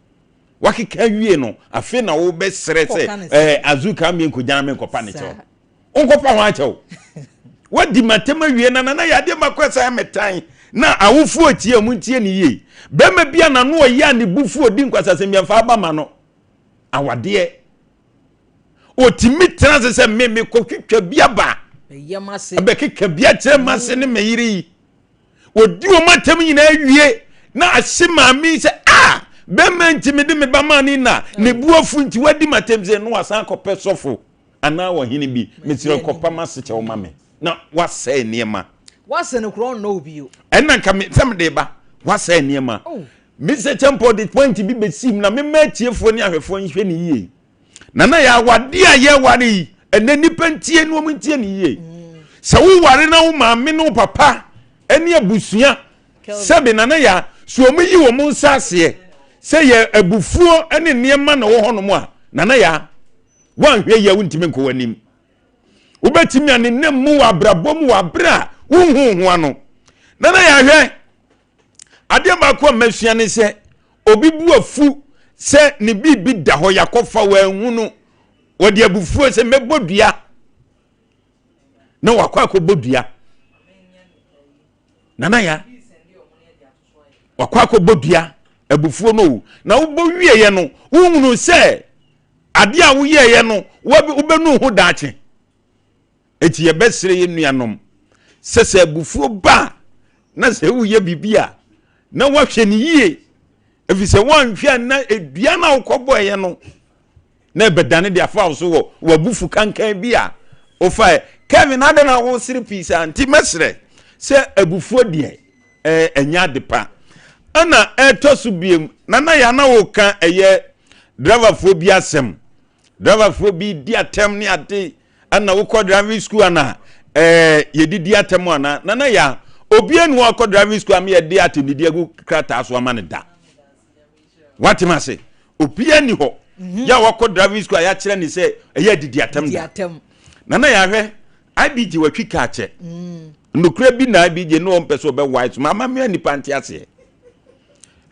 Wakeka awie no, afei na wobɛsrɛ sɛ, ɛɛ Azuka mmie nkɔgyana me nkɔpa ne kyɛw. Wonkɔpa ho akyɛw. Wadi m'atɛm awie na nana yɛ adeɛ mako ɛsɛ mɛtan na awofoɔ tie ɔmo ntie ne yie. Bɛrima bi a n'ano ɔyɛ a ne bufuo di nkwaseasɛm bi mfa aba ma no. Awadeɛ. Ɔtumi tena ase sɛ me mekɔtwitwa bi aba bɛkeka bi akyerɛ m'ase ne me yere yi. Ɔdi wɔn atɛm nyinaa wie na ahye maame yi sɛ a bɛrima nti mede me ba maa ne na ne bu afu nti wadi m'atɛm sɛ no wasan akɔpɛ sɔfo anaa ɔhene bi mesrɛ kɔpa m'ase kyɛw ma me na wasɛe nneɛma. Wasɛ no korɔ ɔnnɔ wo bio. Ɛna nka me sɛ mede ba wasɛe nneɛma. Oh. Mr. Kyɛmpɔ de point bi bɛsim na mema atiefoɔ ne ahwɛfoɔ nhwɛ ne yie. Nana yɛ awadeɛ a yɛware yi ɛnɛ nnipa ntie ne wɔn ntie ne yie. Sɛ woware na wo maame ne wo papa ne abusua sɛbe nana yɛ so wɔn yi wɔn nsa aseɛ sɛ yɛ abufuo ne nneɛma na ɛwɔ hɔnom a nana yɛ woanhwɛ yie a wontumi nkɔ w'anim. Wobɛtumi a ne nam mu wɔ abrabɔ mu wɔ abere a wonhu ho ano. Nana yɛ ahwɛ Adeɛ baako a masua ne sɛ obi bu afu sɛ ne biribi da hɔ yakɔfa wanhu no wɔde abufuo sɛ mɛbɔ dua na wakɔ akɔbɔ dua nana ya wakɔ akɔbɔ dua abufuo no o na wobɔ wieɛ no wohunu sɛ adeɛ a woyɛeɛ no wobɛnu ho daakye Enti yɛbɛsrɛ yɛn nuanom sɛ sɛ abufuo ba a, na sɛ woyɛ biribi a, na woahwɛ no yie, ɛfiri sɛ woanhwɛ a na dua no a wokɔbɔeɛ no na ɛbɛdane de afa wo so wɔ w'abufu kankan bi a wofaeɛ. Kevin, adɛn na wosere pii saa? Nti mɛsrɛ sɛ abufuo deɛ ɛnyɛ ade pa. Ɛna ɛtɔ so biem, na na yɛ na woka ɛyɛ driverfoɔ bi asɛm. Driverfoɔ bi di atɛm ne ade Ɛna wokɔ driving school ana ɛɛ yɛdidi atɛm ana nana ya obi enu akɔ driving school ama yɛde atɛmdidi agu krataa so ama ne da watem ase obi ani hɔ mhm. yɛ a wakɔ driving school a yɛakyerɛ ne sɛ ɛyɛ adidi atɛm da nana yɛahwɛ ibg watwi kaa kyɛ mm. nokora bi na ibg ne ɔmpɛ sɛ ɔbɛwae so ma ama mmea nnipa nte aseɛ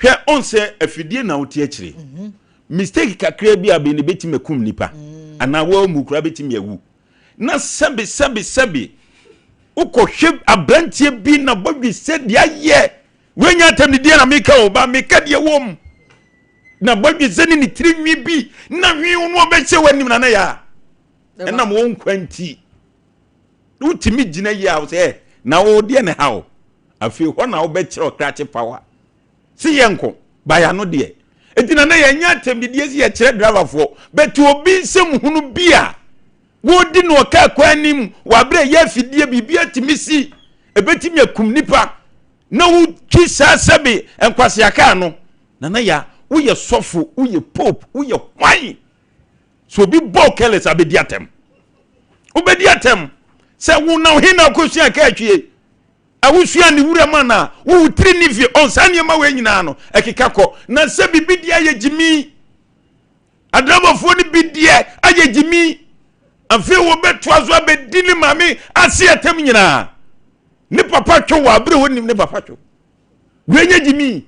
hwɛ ɔn sɛ afidie na wote akyire mhm. Mistake kakraa bi a bɛn no bɛtumi akum nipa anaa wɔamu koraa bɛtumi awu. Na sɛbe sɛbe sɛbe wokɔhwɛ aberanteɛ bi na bɔdwe sɛ deɛ ayɛ wanya atam ne deɛ na meka o ba meka deɛ wɔm na bɔdwe sɛ ne ne tiri nwi bi na hwee no ɔbɛhyɛ w'anim na na yɛ a ɛnam wɔn nkwa nti wotumi gyina yie a wo sɛ na wo deɛ ne ha o afei hɔ na wobɛkyerɛ ɔkrakye power. Se yɛnkɔ, ba yɛano deɛ. Enti na na yɛnyɛ atɛmdidie se yɛkyerɛ driverfoɔ, but obi nsɛm hunu bi a wɔredi no wɔ kaa kwan anim wɔ aberɛ a ɛyɛ afidie, biribi atumi si, ɛbɛtumi akum nipa, na wotwi saa sɛbe nkwasea kaa no. Nana ya, woyɛ sɔfo, woyɛ pope, woyɛ hwan? So obi bɔ careless abɛdi atɛm? Wobɛdi atɛm sɛ wo na he na wokɔsua kaa twie? Awosua ne wuram anaa? Wo wo tiri nni fie. Ɔn saa nneɛma wei nyinaa no, ɛkeka kɔ. Na sɛ biribi deɛ ayɛ gyimi. Adramafoɔ no bi deɛ ayɛ gyimi. Afei wɔbɛtoa so abɛdi ne maame ase atam nyinaa. Ne papa two wɔ abere wɔnim ne papa two. Wei nyɛ gyimi.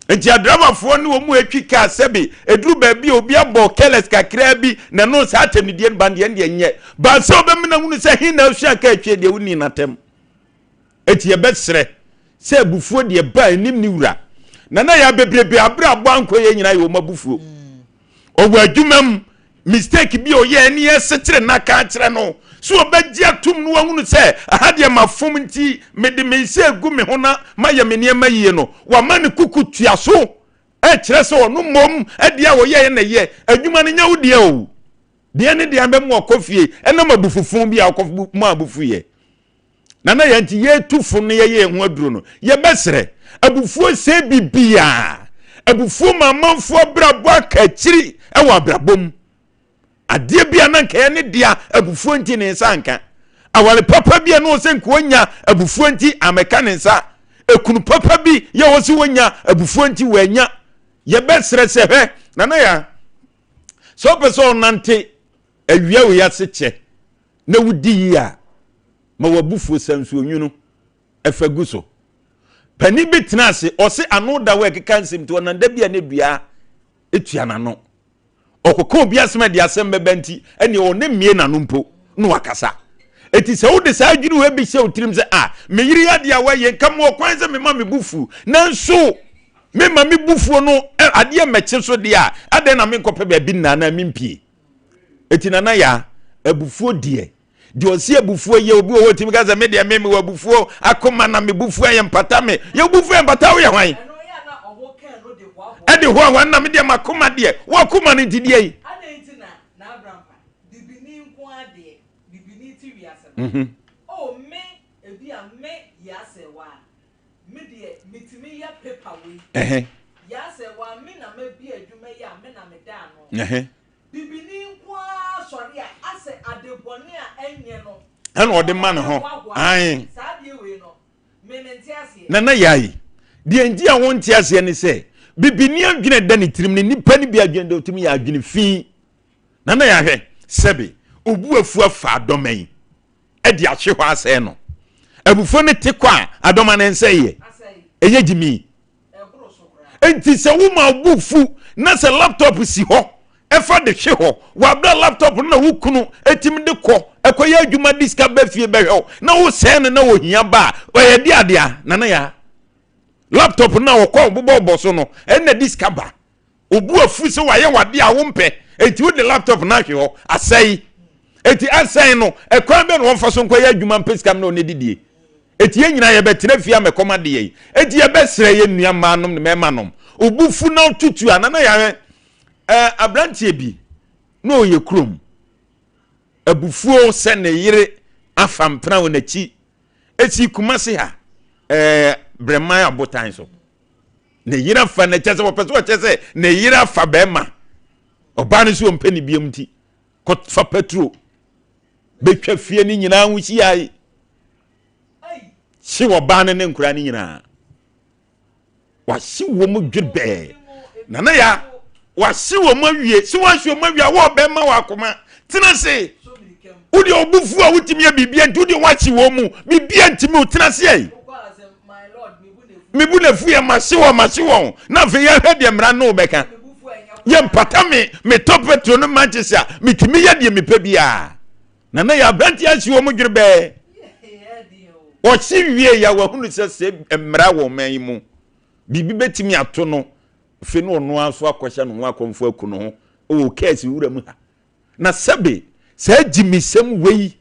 Nti adramafoɔ ne wɔn mu atwi kaa sɛbe ɛduru baabi a obi abɔ careless kakraa bi na ɛno saa atɛmdidie no ban deɛ ɛndeɛ nyɛ. Ban sɛ wobɛmena hunu sɛ he na asua kaa atwie deɛ wonni n'atɛm. Enti yɛbɛsrɛ sɛ abufuo deɛ ba anim ne wura. Na na yɛ bebrebe abrabɔ ankɔ yɛ nyinaa yɛ wɔn abufuo. Ɔwɔ adwuma mu mistake bi a ɔyɛ ɛne yɛsekyere na ka akyerɛ no so ɔbɛgye atom no wahunu sɛ aha deɛ mafom nti mede me nsa egu me ho na mayɛ me nneɛma yie no wama ne kuku tua so ɛkyerɛ sɛ ɔno mmom ɛdeɛ a ɔyɛɛ na ɛyɛ adwuma no nyɛ wo deɛ o deɛ ne deɛ bɛmu ɔkɔ fie ɛnam abufufo bi a ɔkɔ mu abufuiɛ. Na na yɛn nti yɛtu fo no yɛyɛ yɛn ho aduro no, yɛbɛsrɛ. Abufuo sɛe biribiara. Abufuo ma amanfoɔ abrabɔ aka akyiri wɔ abrabɔ mu. Adeɛ bi a na nka ɛyɛ ne dea, abufuo nti ne nsa anka. Aware papa bi a na ɔsɛ nka ɔnya, abufuo nti ammɛka ne nsa. Ekunu papa bi yɛ ɔsɛ ɔnya, abufuo nti wannya. Yɛbɛsrɛ sɛ hwɛ, Nana Yaa, sɛ wopɛ sɛ ɔnante awia wei ase kyɛ na wodi yie a, ma w'abufuo sa nsuo nwunu fa gu so. Panin bi tena ase, ɔse ano da hɔ a ɛkeka nsɛm nti ɔnam da bi a ne dua tua n'ano. Ɔkɔka obi asɛm a ɛde asɛm bɛba nti, ɛneɛ ɔne mmie n'ano mpo na wakasa. Eti sɛ wode saa adwene wei bi hyɛ wo tirim sɛ, ah, me yere yɛ adeɛ a wayɛ nka mewɔ kwan sɛ mema me bo fu, nanso mema me bufuo no adeɛ mmɛkye so deɛ a, adɛn na menkɔpɛ baabi nna anaa mempie? Eti Nana Yaa, abufuo deɛ, deɛ ɔsi abufuo yɛ obi wɔ hɔ otumi ka sɛ me deɛ me mewɔ abufuo akoma na me bufuo ayɛ mpata me. Yɛ bufuo yɛ mpata woyɛ hwan? Ɛde hoahoa na me deɛ makoma deɛ, wakoma no nti deɛ yi. Me deɛ metumi yɛ paper wei. Ɛhɛ. Yaa sɛ waa me na mabie adwuma yi a me na meda ano. Ɛhɛ. Bibini nko ara sɔre a asɛ ade bɔne a ɛnyɛ no. Ɛna ɔde ma ne ho. Ae. Saa adeɛ wei no me mente aseɛ. Nana Yayi, deɛ nti a wonte aseɛ ne sɛ, bibini adwene a ɛda ne tirim no, nnipa no bi adwene deɛ ɔtumi yɛ adwene fi. Nana Yahwɛ, sɛbe, obu afu afa adɔma yi. de ahwe hɔ asɛe no. Abufuo no te kɔ a, adɔma no nsɛeɛ. Ɛyɛ gyimi. Enti sɛ woma wo bo fu na sɛ laptop si hɔ ɛfa de hwe hɔ wɔ abere laptop no na wo kunu ɛtumi de kɔ ɛkɔyɛ adwuma de sika ba fie bɛhwɛ wo na wosɛe no na ohia ba a ɔyɛ de adea nana ya laptop no na wɔkɔ bobɔbɔ so no ɛna de sika ba. Wo bo afu sɛ wayɛ wade a wompɛ, enti wode laptop no ahwe hɔ asɛe. Enti asɛe no, ɛkwan bɛn na wɔmfa so nkɔyɛ adwuma mpɛ sika mmerɛ ɔne didie? Enti yɛn nyinaa yɛbɛtena fie amɛkɔm adeɛ yi. Enti yɛbɛsrɛ yɛn nua mmaa nom ne mmarima nom. Wo bo fu na wotutu a, nana yɛahwɛ ɛɛ aberanteɛ bi na ɔyɛ kurom. Abufuo sɛ ne yere afa mpena wɔ n'akyi. Esi Kumasi ha, ɛɛ Brɛman abotan so. Ne yere afa no kyɛ sɛ wɔpɛ sɛ wɔkyɛ sɛ ne yere afa bɛrima ɔbaa no so ɔmpɛ ne biam nti kɔfa petro bɛtwa fie no nyinaa ho hyiae hye ɔbaa no ne nkora no nyinaa wahye wɔ mu dwerebɛɛ nana ya wahye wɔ mu awie sɛ wahye wɔ mu awie a wɔ bɛrima wɔ akoma tena se wodeɛ ɔbufuo a wotumi yɛ biribia nti wodeɛ wahye wɔ mu biribia ntumi wo tena se ai Me bo na afu yɛ, mahye wɔn, mahye wɔn. Na afei yɛhwɛ deɛ mmara no bɛka. Yɛmpata me, metɔ petro no mankyese a, metumi yɛ deɛ mepɛ biara. Na na yɛ aberanteɛ ahye wɔn dwerebɛɛ. Ɔhye wie yɛ wahunu sɛ sɛ mmara wɔ ɔman yi mu, biribi bɛtumi ato no, afei na ɔno ara so akɔhyɛ ne ho akɔmfo aku ne ho wɔ kɛɛse wura mu ha. Na sɛbe saa gyimisɛm wei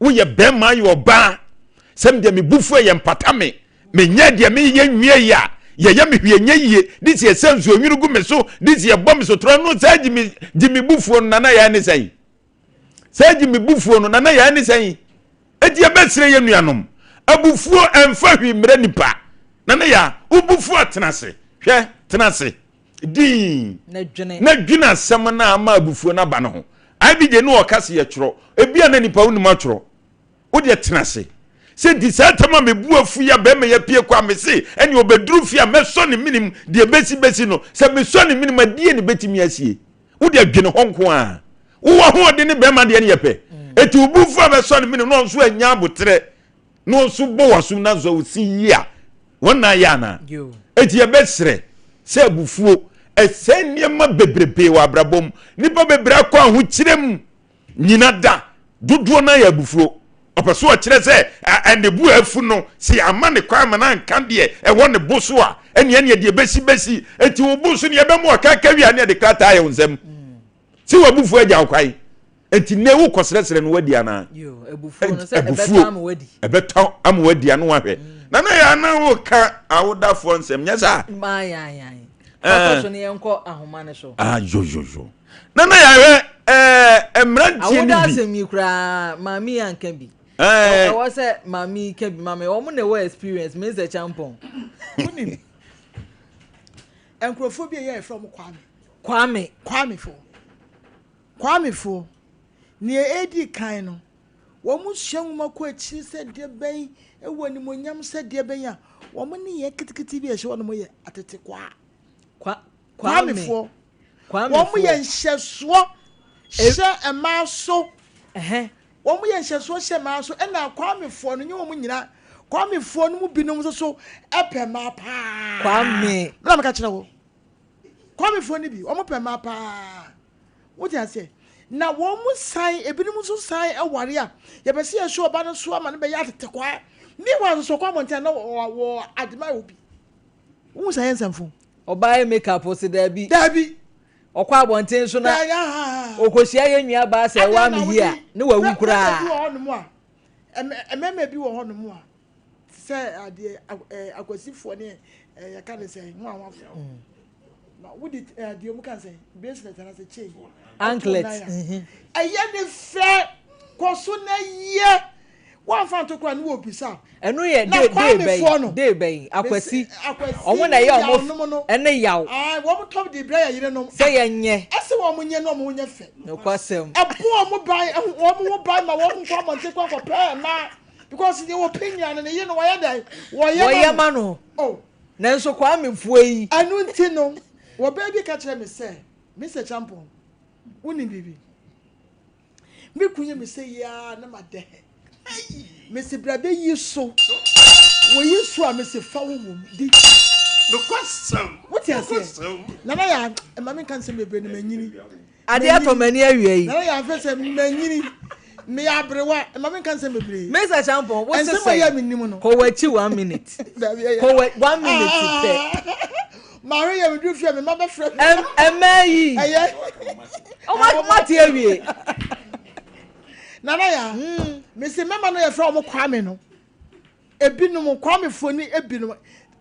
Woyɛ bɛrima ayɛ ɔbaa sɛ medeɛ me bufu ɛyɛ mpata me menyɛ deɛ meyɛ nwie yi a Yɛyɛ me hwee nyɛ yie, de si ɛsɛ nsuo nwunu gu me so, de si ɛbɔ me sotorɔ no saa gye me bufuo no nana yɛn ne sɛn? Saa gye me bufuo no nana yɛn ne sɛn? Eti yɛbɛsrɛ yɛn nuanom, abufuo ɛmfa hwee mmerɛ nipa. Nana ya, wo bufuo a tena ase, hwɛ, tena ase dinn na dwene asɛm no a ama abufuo no aba no ho. IBJ ne ɔka se yɛtwerɛ, ebi a na nipa wonim atwerɛ. Wo deɛ tena ase. Sɛ nti saa tam a mebu afu yi a bɛrima yi apue kɔ a mese ɛne ɔbɛduru fie a mɛsɔ ne menem deɛ bɛsi bɛsi no, sɛ mesɔ ne menem a deɛ ne bɛtumi asie? Wo deɛ dwene hɔ nko ara. Wowɔ ahoɔden ne bɛrima deɛ no yɛ pɛ. Eti wo bu fu a bɛsɔ ne menem na ɔnso anya aboterɛ na ɔnso bɔ w'asom na nso ɔsi yie a wɔn na ayɛ anaa? Eti yɛbɛsrɛ sɛ abufuo ɛsɛe nneɛma bebrebe wɔ abrabɔ mu. Nnipa bebree akɔ ahokyerɛ mu. Nyina da, dodoɔ no ara yɛ abufuo. Ɔpɛ so ɔkyerɛ sɛ ne bo afu no, sɛ yɛamma ne kwan ma no anka deɛ ɛwɔ ne bo so a, ɛneɛ neɛ deɛ bɛsi bɛsi. Enti wo bo so no yɛbɛma ɔka aka wie a ne yɛde krataa ayɛ wo nsam. Sɛ w'abufuo agya wo kwan. Enti nnɛ wokɔsrɛsrɛ no wadi anaa? Abufuo ɛbɛtɔ ama wadi ano ahwɛ. Na na yɛ ana woka awodafoɔ nsɛm nyɛ saa? Ayoyoyo. Na na yɛahwɛ ɛɛ mmeranteɛ no bi. Awoda asɛm yi koraa maame yi anka bi. Ɛɛ ɛwɔ sɛ maame yi ka bi maame wɔn na ɛwɔ experience me nsɛ kyampɔn. Wonim nkurɔfoɔ bi a ɛyɛ ɛfrɛ wɔn Kwame. Kwame. Kwamefoɔ. Kwamefoɔ. Nea edi kan no, wɔn sua nwoma kɔ akyiri sɛ deɛ bɛn ɛwɔ animonyam sɛ deɛ bɛn a wɔn nneyɛɛ ketekete bi a ɛhyɛ wɔn yɛ atetekwaa. Kwa Kwamefoɔ. Wɔn yɛ nhyɛsoɔ hyɛ mmaa so. Wɔn yɛ nhyɛsoɔ hyɛ mmaa so ɛna Kwamefoɔ no nyɛ wɔn nyinaa. Kwamefoɔ no mu binom nso so pɛ mmaa paa. Kwame. Mena meka kyerɛ wo. Kwamefoɔ no bi wɔn pɛ mmaa paa. Wote aseɛ? Na wɔn san ebinom nso san ware a yɛpɛ sɛ yɛhyɛ ɔba no so ama no bɛyɛ atetekwaa. Meanwhile nso ɔkɔ abɔnten a na wɔ adema obi. Wohu sɛ ɛyɛ nsɛmfo. Ɔbaa yɛ make up ɔse daabi. Daabi. Ɔkɔ abɔnten so na ɔkɔhyia yɛn nua baa sɛ ɛwɔ ame yi a ne wawu koraa. Mmarima bi wɔ hɔnom a mmarima bi wɔ hɔnom a sɛ adeɛ akwasifoɔ ne yɛka ne sɛ ho ahoafoɔ mm. na wode adeɛ mu ka sɛ bracelet anaasɛ chain anklet ɛyɛ ne fɛ kɔ so na yɛ Wamfa anto koraa ne wɔbisa. Ɛno yɛ day day bɛn day bɛn akwasi ɔmo na ɛyɛ ɔmo ɛne yaw. Ayi wɔn tɔ de brɛ yɛ yerenom. Sɛ yɛ nyɛ. Ɛsɛ wɔn nyɛ na wɔn nyɛ fɛ. Nokwasɛm. Ɛbɔ wɔn ban wɔn ho ban ma wɔn nkɔ abɔnten kɔ nkɔ pɛ mmaa because deɛ wɔpɛ nyinaa no ne yere no wɔyɛ dɛn wɔyɛ ma no. Oh. Nanso Kwame foɔ yi. Ɛno nti no wɔbaa bi ka kyerɛ me sɛ Mister Champon wonim biribi. Me kun yɛ me sɛ yi ara na ma dɛ. Mese bra bɛ yi so. Wɔ yi so a mese fa wo wom di. Nokwasɛm. Wote aseɛ? Nana ya ɛma me nka nsɛm bebree no manyini. Adeɛ atɔ m'ani awia yi. Nana ya afɛ sɛ manyini. Meyɛ aberewa ɛma me nka nsɛm bebree. Mesa Champon wo se sɛn? Kɔ w'akyi one minute. Kɔ wɔ one minute pɛ. Maame yɛ me duru fie me mma bɛfrɛ me. Ɛmɛ yi. Ɛyɛ. Ɔmo ate awie. Nana ya. Hmm. Mesi mɛma no yɛfrɛ ɔmo Kwame no. Ebinom Kwame foɔ ni ebinom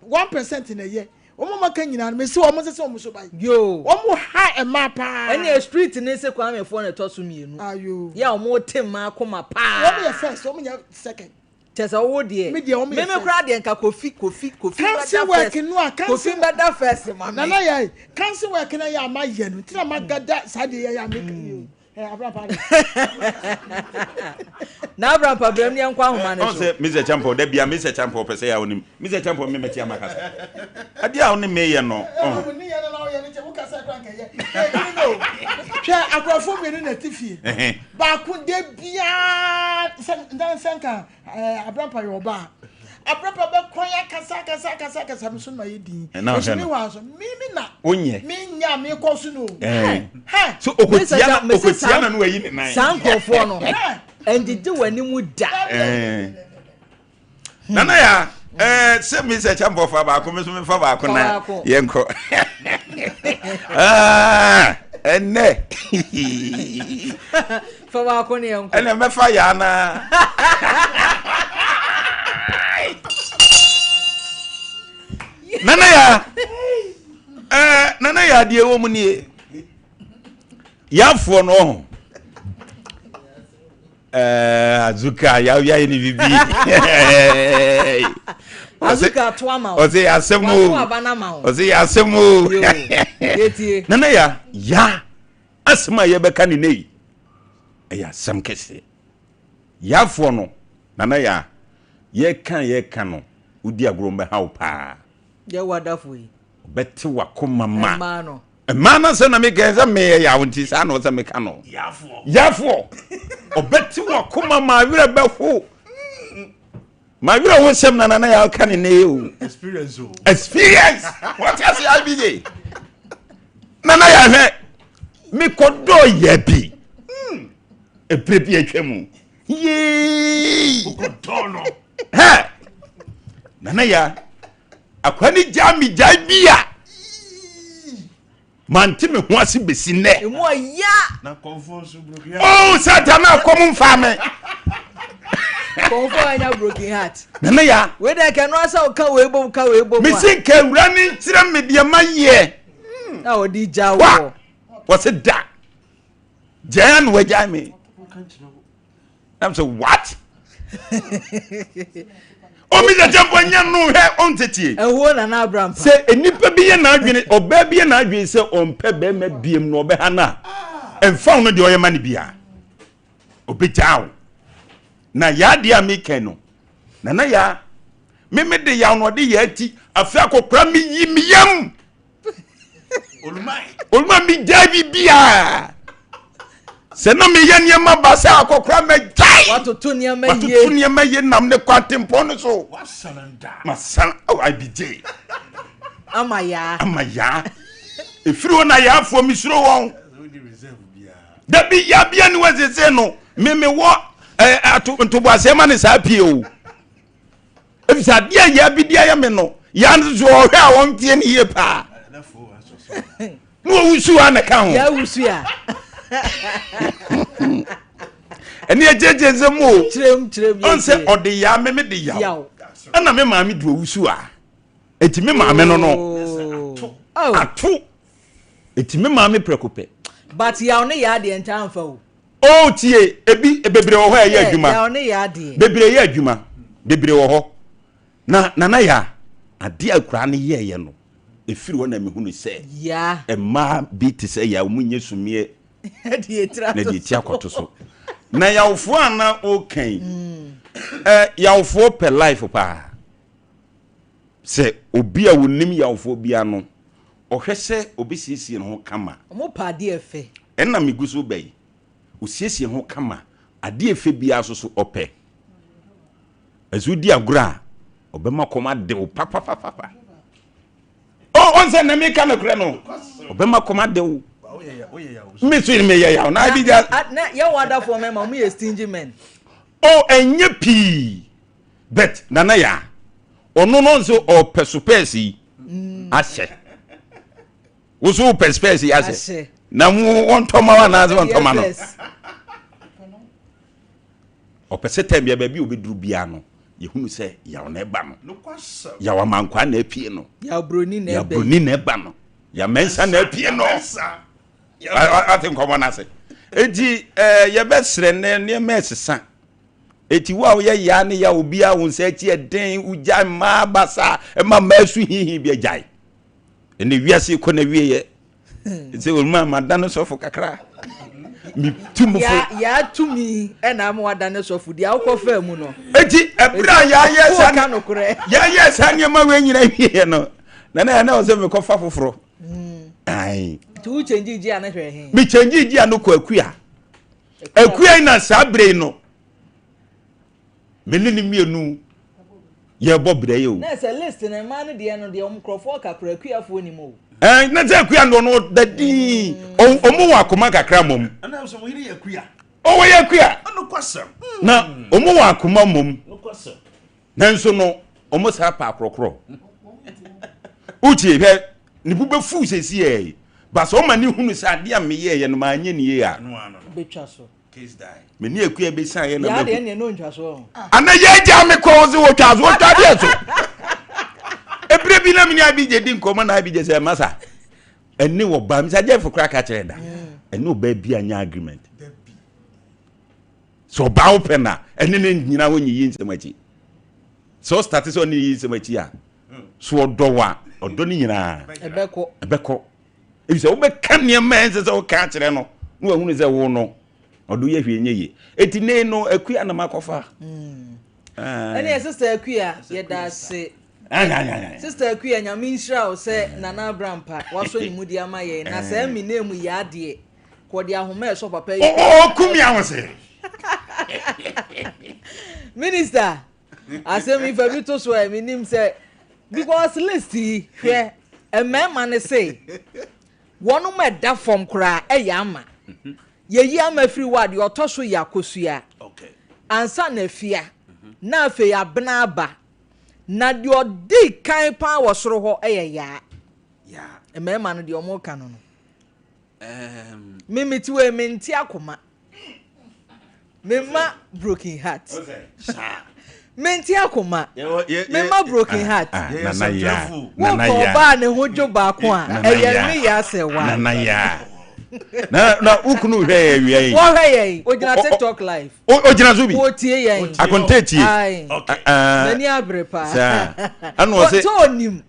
1% na ɛyɛ. Wɔn mma ka nyinaa no mesi wɔn sɛ wɔn so ban. Yoo. Wɔn ha mmaa paa. Ɛnna street ne se Kwame foɔ na ɛtɔ so mmienu. Ayo. Yɛ a wɔn te mmaa koma paa. Wɔn yɛ first wɔn yɛ second. Kyɛ sɛ wo deɛ. Me deɛ wɔn yɛ first. Meme koraa deɛ nka Kofi Kofi Kofi bɛda first. work no a Kofi bɛda first ma me. Nana yɛ council work na yɛ ama yɛ no ntina ma gada saa deɛ yɛ ama yi o. Na Abraham brɛ mu yɛnkɔ ahoma no so. Ɔn sɛ Mr. Champon da bia Mr. Champon pɛ sɛ yɛ a wonim Mr. Champon me mɛte ama kasa. Adeɛ a wo ne meyɛ no. Ɔn. Ne yɛ no na woyɛ no kyɛ wo kasa kora nkɛyɛ. Ɛdini no. Hwɛ akorɔfo mmienu na ɛte fie. Baako da biara sɛ nsa nka Abrampa yɛ ɔbaa. Abrampa bɛkɔ yɛ akasa akasa akasa akasa mi so ma yɛ din. Nso mi wa so mi mi na. Wonyɛ. Mi nya mi kɔ so no. Hɛ. So okotia na okotia na no ayi ne nan. Saa nkurɔfoɔ no ɛngyegye wɔn anim da. Nana ya ɛɛ sɛ mi sɛ kyɛnpɔ fa baako mi so mi fa baako na yɛn kɔ. Ɛnɛ. Fa baako ne yɛn kɔ. Ɛnɛ mɛfa yaa naa. Nana ya ɛɛ nana ya adeɛ wɔ mu nie. Yafoɔ no ɔho. Ɛɛ azuka yaw yɛ ne bibi. Azuka ato ama wo. Ɔsɛ yɛ asɛm o. Wato aba no ama wo. Ɔsɛ yɛ asɛm o. Yɛtie. Nana ya ya asɛm a yɛbɛka ne nɛ yi ɛyɛ asɛm kɛseɛ. Yafoɔ no nana ya yɛka yɛka no wodi agorɔ mbɛha wo paa. Yɛ wadafo yi. Ɔbɛte wakoma ma. Mmaa no. Mmaa no sɛ na meka sɛ meyɛ yaw nti saa na ɔsɛ meka no. Yafoɔ. Ɔbɛte wakoma ma awerɛ bɛho. Ma werɛ ho sɛm na nana yɛ aka ne nɛ o. Experience o. Experience. Wɔte ase IBJ. Nana yɛ ahwɛ. Mekɔdɔɔ yɛ bi. Ebere bi atwa mu. Yee. Wokɔdɔɔ no. Hɛ. Nana ya. Akwa ne gyaa me gyae bi a. Mante me ho ase besi nnɛ. Emu ɔya. Na kɔnfoɔ nso broken heart. Oh, Satan akɔm mfa me. Kɔnfoɔ anya broken heart. Nana ya. Wei dɛ kɛ no asɛ ɔka wei bom ka wei bom a. Mesi nka awura ne nkyerɛ me deɛ ma yɛ. Na ɔde gya wɔ. Wɔsi da. Gyaa na wagyae me. Na sɛ what? Omi sɛ kyɛ mpo nyɛ no hwɛ ɔntetie. Ɛhoɔ na na abra mpa. Sɛ nnipa bi yɛ n'adwene ɔbaa bi yɛ n'adwene sɛ ɔmpɛ bɛrima biem na ɔbɛha no a ɛmfa wo no deɛ ɔyɛ ma no biara ɔbɛgyaa wo. Na yaa deɛ a meka no nana yaa meme de yaw na ɔde yaa ti afei akɔkora meyi me yam. Oluma mi gyae biribiara. Sɛ na meyɛ nneɛma ba sɛ akɔkora mɛgyae. Watoto nneɛma yie. Watoto nneɛma yie nam ne kwantempɔn no so. Masan oh IBJ. Ama yaa. Ama yaa. Efiri hɔ na yaafoɔ mesuro wɔn. Dabi yaa bia ni wɔ sese no meme wɔ ɛɛ ato ntoboaseɛ ma ne saa pie o. Efisɛ adeɛ a yaa bi de ayɛ me no, yaa no so ɔhwɛ a ɔnteɛ ne yie paa. Na ɔwusu a na ka ho. Yaa wusu a. Ɛne ɛgyegye nsɛm o. Kyerɛm kyerɛm yɛ. Ɔn sɛ ɔde yaa me me de yaw. Ɛna me maame de owusu a. Eti me maame no no. Oh. Ato. Eti me maame prɛko pɛ. But yaw ne yaa deɛ ntaa nfa o. Oh tie, ebi bebree wɔ hɔ a ɛyɛ adwuma. Yaw ne yaa deɛ. Bebree yɛ adwuma. Bebree wɔ hɔ. Na nana ya, adeɛ a akura no yɛɛyɛ no, efiri hɔ na mehunu sɛ. Ya. Mmaa bi te sɛ ya, wɔn nyɛ sumiɛ. Na deɛ eti akɔto so. Na yawfoɔ a na ɔka yi, ɛ yawfoɔ pɛ life paa. Sɛ obi a onim yawfoɔ biara no, ɔhwɛ sɛ obesiesie ne ho kama. Wɔn pɛ adeɛ ɛfɛ. Ɛna megu so ba yi, osiesie ho kama, adeɛ ɛfɛ biara nso so ɔpɛ. Ɛsɛ wodi agorɔ a, ɔbɛma kɔm ade wo papapapapa. Oh, ɔn sɛ na meka nokorɛ no, ɔbɛma kɔm ade wo. Me so meyɛ yaw na abi gya. Na yɛn wɔ adafoɔ mɛma wɔn yɛ stingy men. Oh, ɛnyɛ pii. But Nana Yaa, ɔno no nso ɔpɛ sopɛɛs yi ahyɛ. Wo so wopɛ spɛɛs yi ahyɛ. Na mo wɔntɔ ma wo anaasɛ wɔntɔ ma no. Ɔpɛ sɛ tɛm bia baabi a obɛduru biara no, yɛhunu sɛ yaw na ɛba no. Yaw amankwaa na apue no. Yaw broni na ɛba. Yaw broni na ɛba no. Yaw mɛnsa na apue no. Ate nkɔmɔ no ase. Enti yɛbɛsrɛ nnɛ nneɛma ɛsesa. Eti wo a woyɛ yaa ne ya obiara wo nsa akyi ɛden wogyae mmaa basa ɛma mmaa su hihi bi agyae. Ɛnɛ wiase kɔ na wieɛ. Sɛ onuma ma da no sɔfo kakra. Me tu mu fo. Ya tumi ɛna ama wada ne sɔfo di awokɔ faa mu no. Eti ɛberɛ a yɛayɛ saa yɛayɛ saa nneɛma wei nyina wieɛ no na na ɛna ɔsɛ mekɔfa foforɔ. Ae. Nti wo kyɛngye gye a ne hwɛ he. Me kyɛngye gye a no kɔ akua. Akua yi na saa berɛ yi no me ne ne mmienu yɛbɔ berɛ yi o. Na sɛ list no mmaa no deɛ no deɛ wɔn nkurɔfoɔ kakra akuafoɔ nim o. Ɛn na sɛ akua no ɔno da din ɔmo wɔ akoma kakra mmom. Ɛna sɛ wɔn yere yɛ akua. Ɔwɔ yɛ akua. Na ɔmo wɔ akoma mmom. Nanso no, wɔn saa pa akorɔkorɔ. Wotie hwɛ, ne bo bɛfuw sɛsi yɛ yi. Ba sɛ ɔma ne hunu sɛ adeɛ a meyɛɛyɛ no maanyɛ ne yie a. Bɛtwa so. Me ne akua bɛsan yɛ na mahu. Deɛ no ntwa so. Ana yɛ agya me kɔn sɛ wɔtwa so, wɔtwa adeɛ so. Ebire bi na mene Abigye di nkɔmmɔ na Abigye sɛ masa ɛne ɔbaa mi sɛ agyɛfo koraa ka kyerɛ da ɛne ɔbaa bi anya agreement sɛ ɔbaa wo pɛ na ɛne ne nyina hɔ nyiyi nsɛm akyi sɛ ɔstate sɛ ɔne yiyi nsɛm akyi a so ɔdɔ wa ɔdɔ ne nyinaa ɛbɛkɔ ɛbɛkɔ ebi sɛ wobɛka nneɛma a ɛnsɛ sɛ woka akyerɛ no na wahunu sɛ wo no ɔdo yɛ hwee nyɛ yie eti ne no akua na makɔfa ɛne yɛ sister Akua yɛda ase sister Akua nyame nhyira wo sɛ Nana Abrampa wasɔ ne mu de ama yɛn na saa mi na mu yɛ adeɛ kɔde ahoma ɛsɔ papa yi ɔku mi ahose minister asɛm yi fa bi to so ɛ menim sɛ because list yi hwɛ mmarima ne se wɔnom ɛda fam koraa ɛyɛ ama yɛyi ama firi hɔ a deɛ ɔtɔ so yɛ akosua ansa na afia na afei abena aba na deɛ ɔdi kan paa wɔ soro hɔ ɛyɛ yaa mmarima no deɛ ɔmo ka no no mimi ti wei mente akoma mema broken heart mente akoma mema broken heart wokɔ ɔbaa ne ho dwo baako a ɛyɛ me yɛ asɛ wa nana yaa na na wokunu hwɛ yɛ awia yi wɔhwɛ yɛn ogyina tiktok live ogyina so bi wɔtie yɛn akonta tie n'ani abere paa saa ɛna ɔsɛ sɛ onim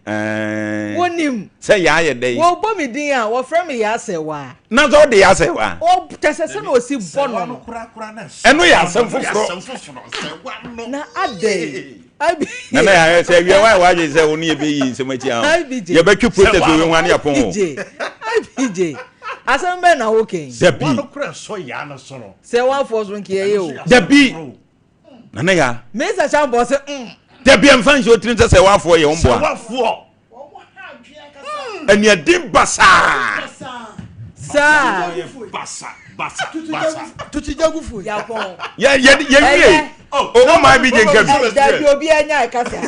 wonim sɛ yaa yɛ dɛ yi wɔbɔ me din a wɔfrɛ me yɛ asɛ wa na sɛ ɔde yɛ asɛ wa kyɛ sɛ sɛ na ɔsi bɔ no no ɛno yɛ asɛm foforɔ na adɛn nana yɛ sɛ awia wa wadwe sɛ wo ne yɛbɛyi nsɛm akyi a yɛbɛtwe protest wɔ ho ane apɔn o IBJ asɛm bɛn na wokɛn dabi sɛ woafoɔ so nkeɛyɛ o dabi nana ya mesa kyambɔ sɛ dabi ɛmfa nhyɛ otirim sɛ sɛ woafoɔ yɛ wo mboa ɛniɛden basaa saa tutujagufo yapɔn yɛwie o maa bi gye nka bi dabi obi anya ɛkasa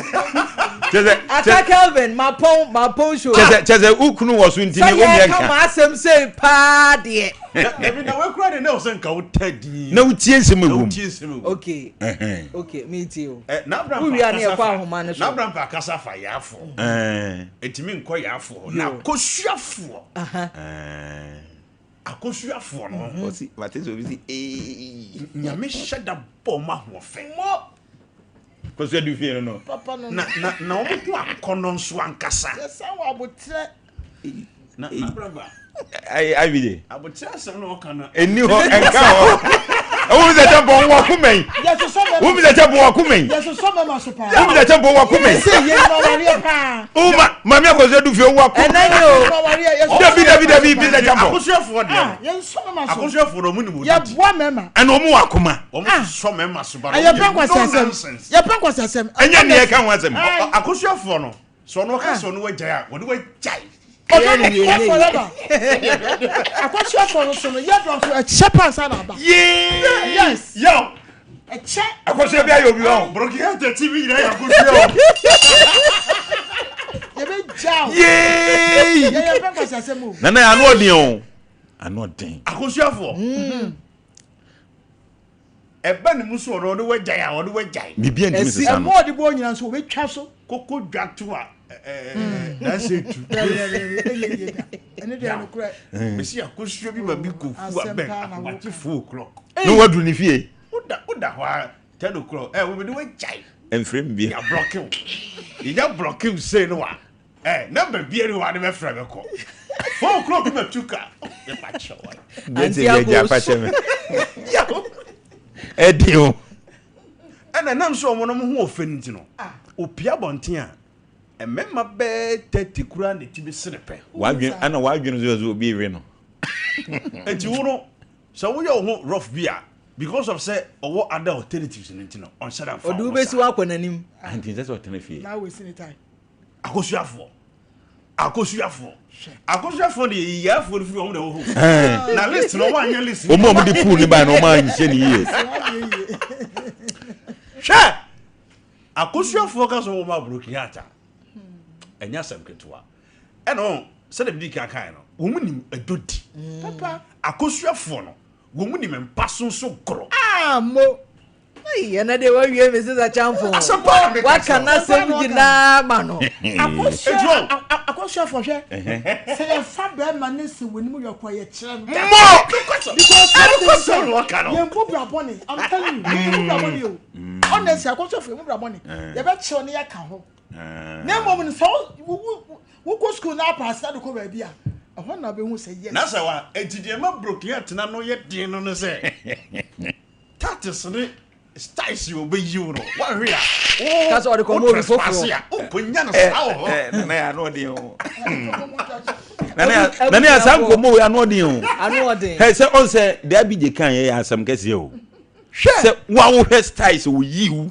kyɛ aka Kelvin mapɔn mapɔn show sɛ kyɛ sɛ wokunu wɔ so nti sɛ ne womiɛ yɛka ma nka asɛm sei paa deɛ Dabi na wekura de na ɔsɛ nka wo ta din. na wotie nsɛm Na ɛwom wotie nsɛm ɛwom. okay Ɛhɛn. okay meetie o Eh, na Abraham Wo wia ne akasa ɛkɔ fa- ahoma no so. Na Abraham akasa fa yaafoɔ. Ɛn, Ɛtumi nkɔ yaafoɔ. Na akosuafoɔ. ɛn. Akosuafoɔ no. Ɔsi mate sɛ obi si ee. Nyame hyɛ da bɔ ɔmo ahoɔfɛ. Kɔsua du fie no no. papa no Na na na ɔmo ho akɔnɔ nso ankasa. yɛsan wɔ abotrɛ Na na Abraham Ayi ayi abotire asɛm na ɔka no. Eni hɔ ɛnka hɔ. Ɛwɔ mi sɛ kyɛ bɔn wɔ kuma yi. yɛsosɔ Wo mi mɛma sɛ kyɛ bɔn wɔ kuma yi. yɛsosɔ mɛma so paa Wo mi sɛ kyɛ bɔn wɔ kuma yi. sɛ yɛn awareɛ paa Wo ma maame akɔsua du fie wɔ kuma. ɛnɛ ni o awareɛ yɛsosɔ Dabi dabi dabi bi sɛ kyɛ bɔn. Akosuafoɔ deɛ ah no. yɛnsɔ mɛma so Akosuafoɔ no ɔmo nim odi. yɛboa mɛma Ɛna ɔmo wɔ akoma. Ɔmo sɔ mɛma so ba. yɛpɛ nkwasi asɛm yɛpɛ nkwasi asɛm Ɛnyɛ nea ɛka ho asɛm. Akosuafoɔ no sɛ ɔno ɔka sɛ ɔno wagyae a wɔde wagyae. ɔdɔ Yɛn no yɛn yɛ forever akɔsoafoɔ no so no yɛdɔ so ɛkyɛ pansa na aba Yee. yes Yaw. ɛkyɛ Akɔsua bi ayɛ obi hɔ. Burkina TV nyinaa yɛ akosua o. yɛbɛgya o Yee. yɛyɛ pɛ nkwasi asɛm o Nana yɛ ano ɔden o. Ano ɔden. Akosuafoɔ. Ɛba ne mu so ɔno ɔde wagyae a ɔde wagyae. Biribi ntumi Ɛsi- sesa no. ɛmɔ ɔde bɔ nyina nso wɔbɛtwa so Koko dwa to a ɛɛ n'asɛ tu. ɛnyɛ yie da ɛne deɛ nokorɛ Mesi akosua bi ma bi ko fu Asɛm abɛn paa na ahomakye woka. 4 o'clock. Ne waduru ne fie. Woda woda hɔ a 10 o'clock ɛ wɔde wagyae. Ɛmfrɛ mi bi. Yà block wo. Yɛnya block wo sei no wa. Ɛ number biara ni wa de bɛfrɛ bɛ kɔ. 4 o'clock ma tu ka. Yɛ pa kyerɛ wa. Deɛ sɛ bi agya afa kyɛ me. Ɛden o. Ɛna nam sɛ ɔmo no mo ho ɔfɛ no nti no opia abɔnten a mmarima bɛɛ 30 kura ne ti bi sere pɛ. Wadwene ɛna wadwene so yɛ sɛ obi ewe no. Nti wo no sɛ woyɛ wo ho rough bi a because of sɛ ɔwɔ other alternatives no nti no ɔnhyɛ da mfa ɔde wo wobɛsi saa. wakɔ n'anim Anti nsɛ sɛ ɔtena fie. na wɔsi ne time Akosuafoɔ akosuafoɔ akosuafoɔ de yiyiafoɔ no firi wɔn na ɛwɔ hɔ Ɛn. na list no wɔn anyɛ list Ɔmo a ɔmo de pool ne ba no ɔmo anhyɛ ne yie. wɔayɛ yie Hwɛ, akosuafoɔ ka so wɔn ma broken heart a ɛnyɛ asɛm ketewa. Ɛna wɔn sɛdeɛ bi di kan kan no wɔn nim ɛdɔ di. Papa. Akosuafoɔ no wɔn nim mpa so nso gorɔ. Ah mo. Ɛnɛ deɛ wawie me sesa kyamfo. Asɛmpa na meka Waka kyerɛ wo. n'asɛm nyinaa ma no. Akosua akosuafo hwɛ sɛ yɛfa bɛrima ne sɛ wɔn anim yɛ kɔ yɛkyerɛ no. Mo! Because Ɛno one thing kɔsɛm sɛ na ɔka no. yɛn bu bra bɔne I'm telling you yɛn bu bra bɔne o. Honestly akosuafo yɛn bu bra bɔne yɛbɛkyerɛ ne yɛka ho. Na mmom no sɛ wo wo wokɔ sukuu na apaase na de kɔ baabi a ɛhɔ na wobɛhu sɛ yes. Na sɛ wa enti deɛ ɛma broken atena no yɛ den no ne sɛ tactics ne styles yi ɔbɛyi wo no woahwe a Ka sɛ ɔde kɔma wo obi trespass foforɔ. a wonkɔnya no saa wɔ hɔ. Nana yɛ ano ɔden o. Nana yɛ nana yɛ saa nkɔmɔ wei ano ɔden o. Ano ɔden. Hɛ sɛ ɔn sɛ deɛ Abigye kan yɛ yɛ asɛm kɛseɛ o. Hwɛ! Sɛ wo a wohwɛ styles oyi wo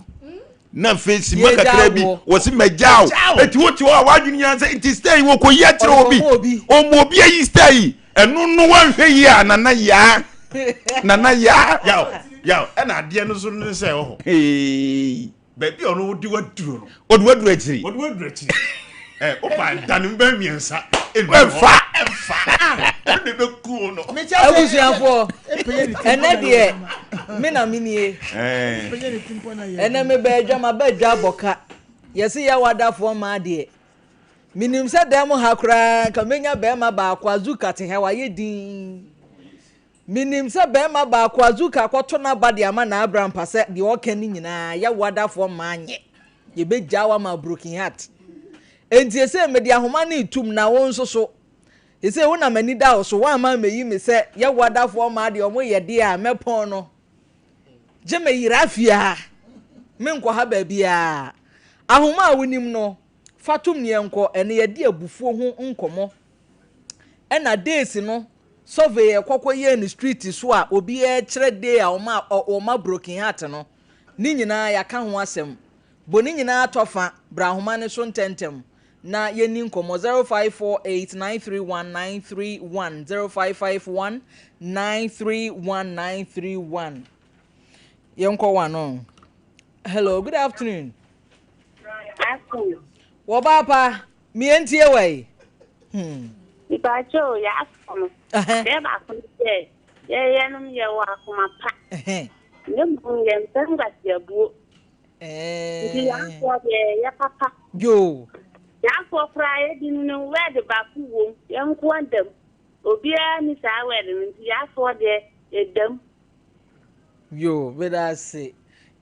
na afei sima Yɛgya kakra bi wo. wɔsi mɛgya wo. Mɛgya wo. Eti wote hɔ a w'adwene nyinaa sɛ nti style yi wɔkɔ yi akyerɛ Ɔde obi. kɔma obi. Ɔmo obi ayi style yi ɛno no wanhwɛ yie a nana yaa nana yaa. Yaw yaw ɛna adeɛ no nso ne sɛ wɔ hɔ Hey. baabi a ɔno wode waduro no Ɔde waduro akyiri. wɔde waduro akyiri ɛ wopa dane mbɛ mmiɛnsa Ɛmfa. ɛmfa ɛno na ɛbɛku wo no. Mekyɛ sɛ Abusuafoɔ, ɛpɛyɛ ne ti ɛnɛ mpo na yɛ deɛ adwuma. me na me nie. Ɛɛ. Ɛpɛyɛ ne ti mpo na yɛ Ɛnɛ adwuma. meba adwa maba adwa abɔ ka. Yɛse yɛwɔ adafoɔ mmaa deɛ. Menim sɛ dan mu ha koraa nka menya bɛrima baako Azuka te ha wayɛ dinn. Menim sɛ bɛrima baako Azuka akɔto n'aba de ama n'abrampa sɛ deɛ ɔka ne nyinaa yɛwɔ adafoɔ mmaa nyɛ. Yɛbɛgyaa wo ama broken heart. Enti ɛsɛ mede ahoma no retum na wo nso so. Ɛsɛ wo na m'ani da wo so woamma ammɛyi me sɛ yɛwɔ adafoɔ mmaa deɛ ɔmo yɛ deɛ a mɛpɔn no. Gye me yera fie ha. Menkɔ ha baabiara. Ahoma a wonim no, fa tom ne yɛnkɔ. Ɛnɛ yɛde abufuo ho nkɔmmɔ. Ɛna days no, survey a yɛkɔkɔ yɛɛ no street so a obiara kyerɛ day a ɔma ɔma broken heart no, ne nyinaa yɛaka ho asɛm. Bɔ ne nyinaa tɔ fa, bra ahoma no so ntɛmntɛm na yɛnni nkɔmmɔ 0548 931 931 0551 931 931. Yɛnkɔ one no. Hello, good afternoon. Afternoon. Wɔbaa pa, mientie wɔ yi. Mpakyɛ o, yɛ afɔ no. Deɛ baako ne sɛ, yɛyɛnom yɛwɔ akoma pa. Na mmom yɛmpɛ nkwaseabuo. Nti yɛn afoɔ deɛ yɛyɛ papa. Yoo. Yɛn afoɔ koraa yɛdi no no word baako wom, yɛn nkoa da mu. Obiara nni saa word no nti yɛn afoɔ deɛ yɛda mu. Yoo, meda ase.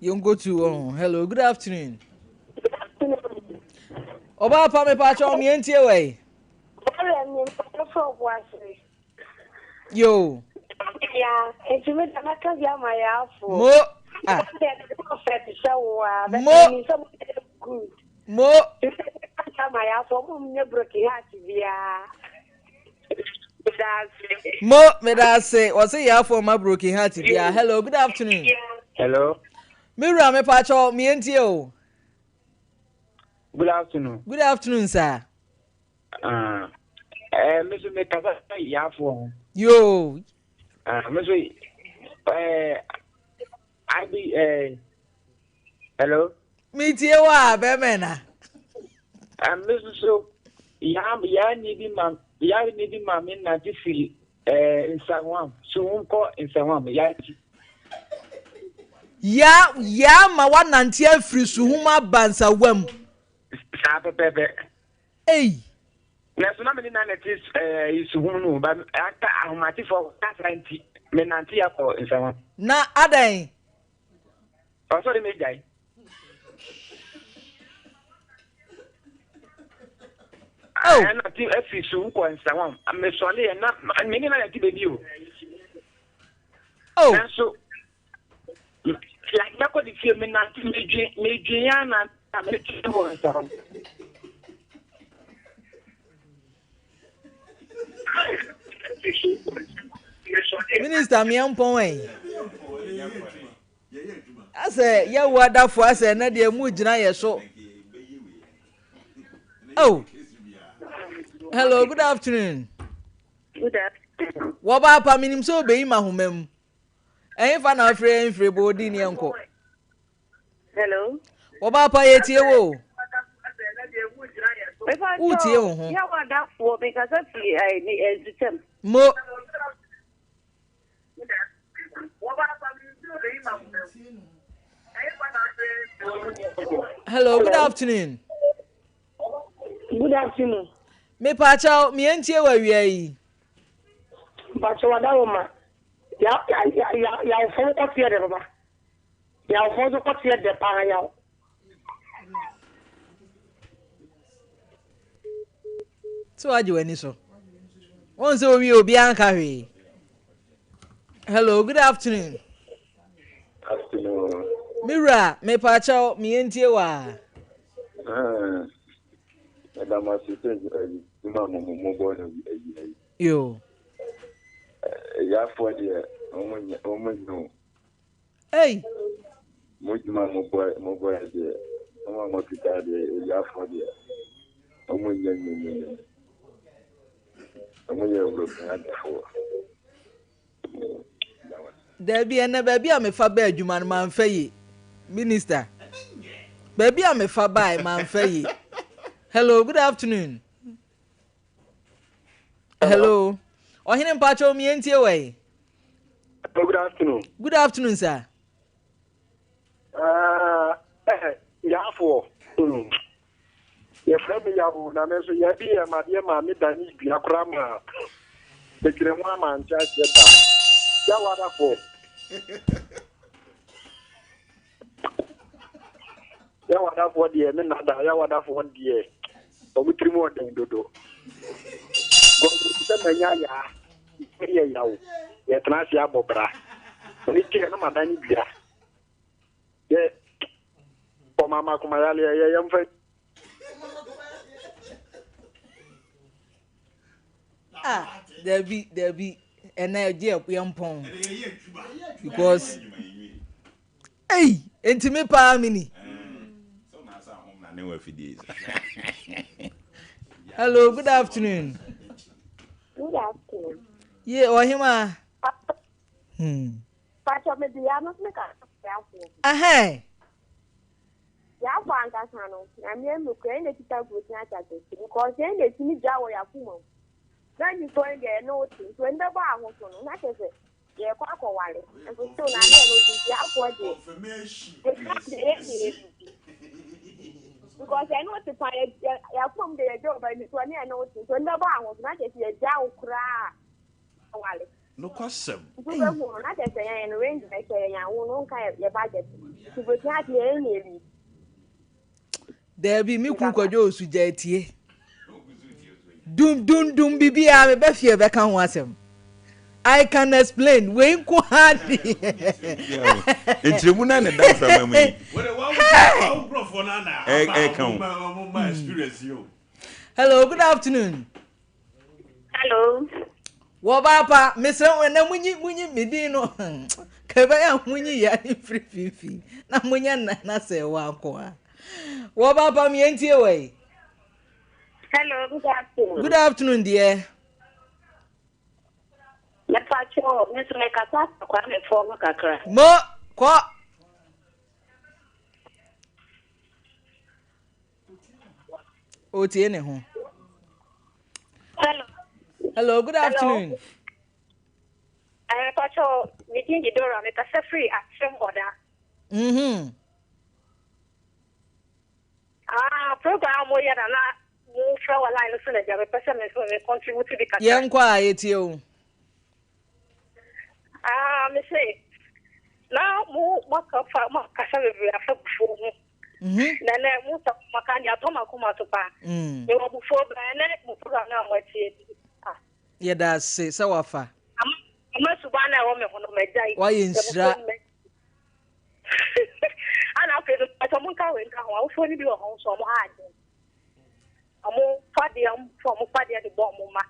Yɛnkɔtu wɔ ho. Hello, good afternoon. Good afternoon. Ɔbaa pa mepa kyɛw meɛntie wɔ yi. Bɔɔlɛ mi mpɔtɔ fɛ ɔbo ase. Yoo. Ya, nti mi da mɛka bi ama yɛ afo. Mo. Ah. Perfect sɛ wo a. Mo. Mi sɛ mo yɛ good. Mo. Mi sɛ mɛka bi ama yɛ afo, ɔmo nyɛ broken heart biara. Meda ase. Mo, meda ase. Wɔse yɛ afo ma broken heart biara. Hello, good afternoon. Hello. Me wura mepa kyɛw meɛntie o. Good afternoon. Good afternoon, sir. Ah, eh, me so me kasa yafoɔ ho. Yoo. Ah, me so eh, I be eh, hello. Me tie wa bɛmɛ na. Ah, me so so ya ya ni bi ma ya ni bi ma me nante firi eh Nsawam so nkɔ Nsawam ya ti. Ya ya ma wa nante afiri suhum aba Nsawam. Saa pɛpɛɛpɛ. Ei. Nanso na me ne na na ɛte ɛɛ suhum no ba aka ahomatefoɔ kasa nti me nante akɔ Nsawam. Na adɛn? Ɔsɔre me gyae. Oh. Ɛna ti afi su kɔ Nsawam. Mesɔre yɛ na me ne na na ɛte baabi o. Oh. Nanso like mɛkɔ de fie menante medwen medwen ya na mete wɔ Nsawam. Minister meɛmpɔn ɛ. Asɛ yɛwo adafo asɛ ɛnɛ deɛ mu gyina yɛ so. Oh. Hello, good afternoon. Good afternoon. Wɔba apa menim sɛ obeyi ma ahoma mu. Ɛhefa na afiri mfiri bɔ odi ne ɛnkɔ. Hello. Wɔba apa yɛtie wo. Wotie wo ho. Yɛwo adafoɔ mekasa firi nsutam. Mo. Hello, good afternoon. Good afternoon. Mepaakyɛw, meɛntie wɔ awia yi. Mpakyɛw adaworoma, ya ya ya ya yawfo no kɔteɛ dɛ papa. Yawfo nso kɔteɛ dɛ paa yaw. Sɛ wagye w'ani so. Wɔn sɛ owie obiara nka hwee. Hello, good afternoon. Afternoon. Me wura, mepaakyɛw, meɛntie wɔ a. Meda mo ase sɛ adwuma a mobɔ no awia yi. Yoo. Yafoɔ deɛ wɔn nyɛ wɔn nyɛ o. Ei. Mo dwuma mobɔ mobɔ yɛ deɛ wɔn a wɔkeka deɛ yafoɔ deɛ wɔn nyɛ nyɛ nyɛ nyɛ. Wɔn yɛ awurɔpia Dabi ɛnɛ baabi a mefa baa adwuma no manfa yie. Minister. Baabi a mefa bae manfa yie. Hello, good afternoon. Hello. Ɔhene mpakyɛw mi entie wɔ yi. Hello, good afternoon. Good afternoon, sir. Ah, eh, Yafoɔ. Hmm. Yɛfrɛ me Yawo na me nso yɛ bi yɛ madeɛ maa me dane dua koraa ma medwene ho ama nte aseɛ da. Yawo adafoɔ. Yawo adafoɔ deɛ me nada Yawo adafoɔ deɛ wɔn tirim ɔden dodo. Gɔmɛnti sɛ manya yaa yɛ yawo yɛtena ase abɔ bra. Ɛne tiɛ no madane dua. Yɛ ɔma ma akoma yaleɛ yɛ yɛmfa. Ah, dabi dabi ɛnna ɛgye yɛn pɔn because ei ntumi paa mi ni. Hello, good afternoon. Good afternoon. Ye ɔhema. Hmm. Pacho me de ya no me ka yafoɔ. Ahɛn. Yafoɔ ankasa no, nyame anokura yɛn na ekita nkurosin akyakya because yɛn na etumi gya wɔ yakoma mu. Na nipa yi deɛ ɛne wo te nti w'ani bɛbɔ ahoto no na kyerɛ sɛ yɛrekɔ akɔware nso still na na ɛne wo te nti yafoɔ deɛ ɛka deɛ yɛn deɛ yɛ bibi because ɛne wo te pa yɛ yakoma mu deɛ yɛgya wo ba nipa ne ɛne wo te nti w'ani bɛbɔ ahoto na kyerɛ sɛ yɛgya wo koraa aware. Nokwasɛm. Nti wobɛhu no na kyerɛ sɛ yɛn no range na ɛkyɛ yɛn a wo no wonka yɛ budget nti bɛtumi ate yɛn na ɛli. Daabi me kunu kwadwo osu gya atie dum dum dum biribiara mebɛ fie bɛka ho asɛm I can explain wei nko ha deɛ. Nkyerɛmu na ne da mframa mu yi. Ɛka ho. Hello, good afternoon. Hello. Wɔbaa pa, mesrɛ wo na munyi munyi me din no. Ka ɛbɛyɛ a munyi yɛ ne mfiri fifi na monyɛ nana sɛ wanko a. Wɔbaa pa me yɛntie wɔ yi. Hello, good afternoon. Good afternoon, dear. Mepacho, me nso mekasa Kwame fo ho kakra. Mo kɔ. Otie ne ho. Hello. Hello, good afternoon. Hello. Pacho, me din di Dora, me kasa free Akyem Oda. Mhm. Ah, program mo yɛ na na mo frɛ wɔ line no so na gya me pɛ sɛ me nso me contribute bi kakra. Yɛn kɔ a yɛtie o. Ah, me se na mo mo akasa bebree afa bufuo ho. Mhm. Na nɛ mo sɛ mo ka deɛ atɔ m'akoma so paa. Mm. Mewɔ abufuo bra ɛnɛ mo program no a moatie no. Ah. Yɛda ase sɛ wafa. Ama ama suban no a ɛwɔ me ho no magyae. Wayɛ nhyira. Ana afei no mpakyɛ ɔmo nka wei nka ho awofoɔ no bi wɔ hɔ nso ɔmo ha adwen. Ɔmo fa deɛ ɔmo fa ɔmo fa deɛ de bɔ ɔmo mma.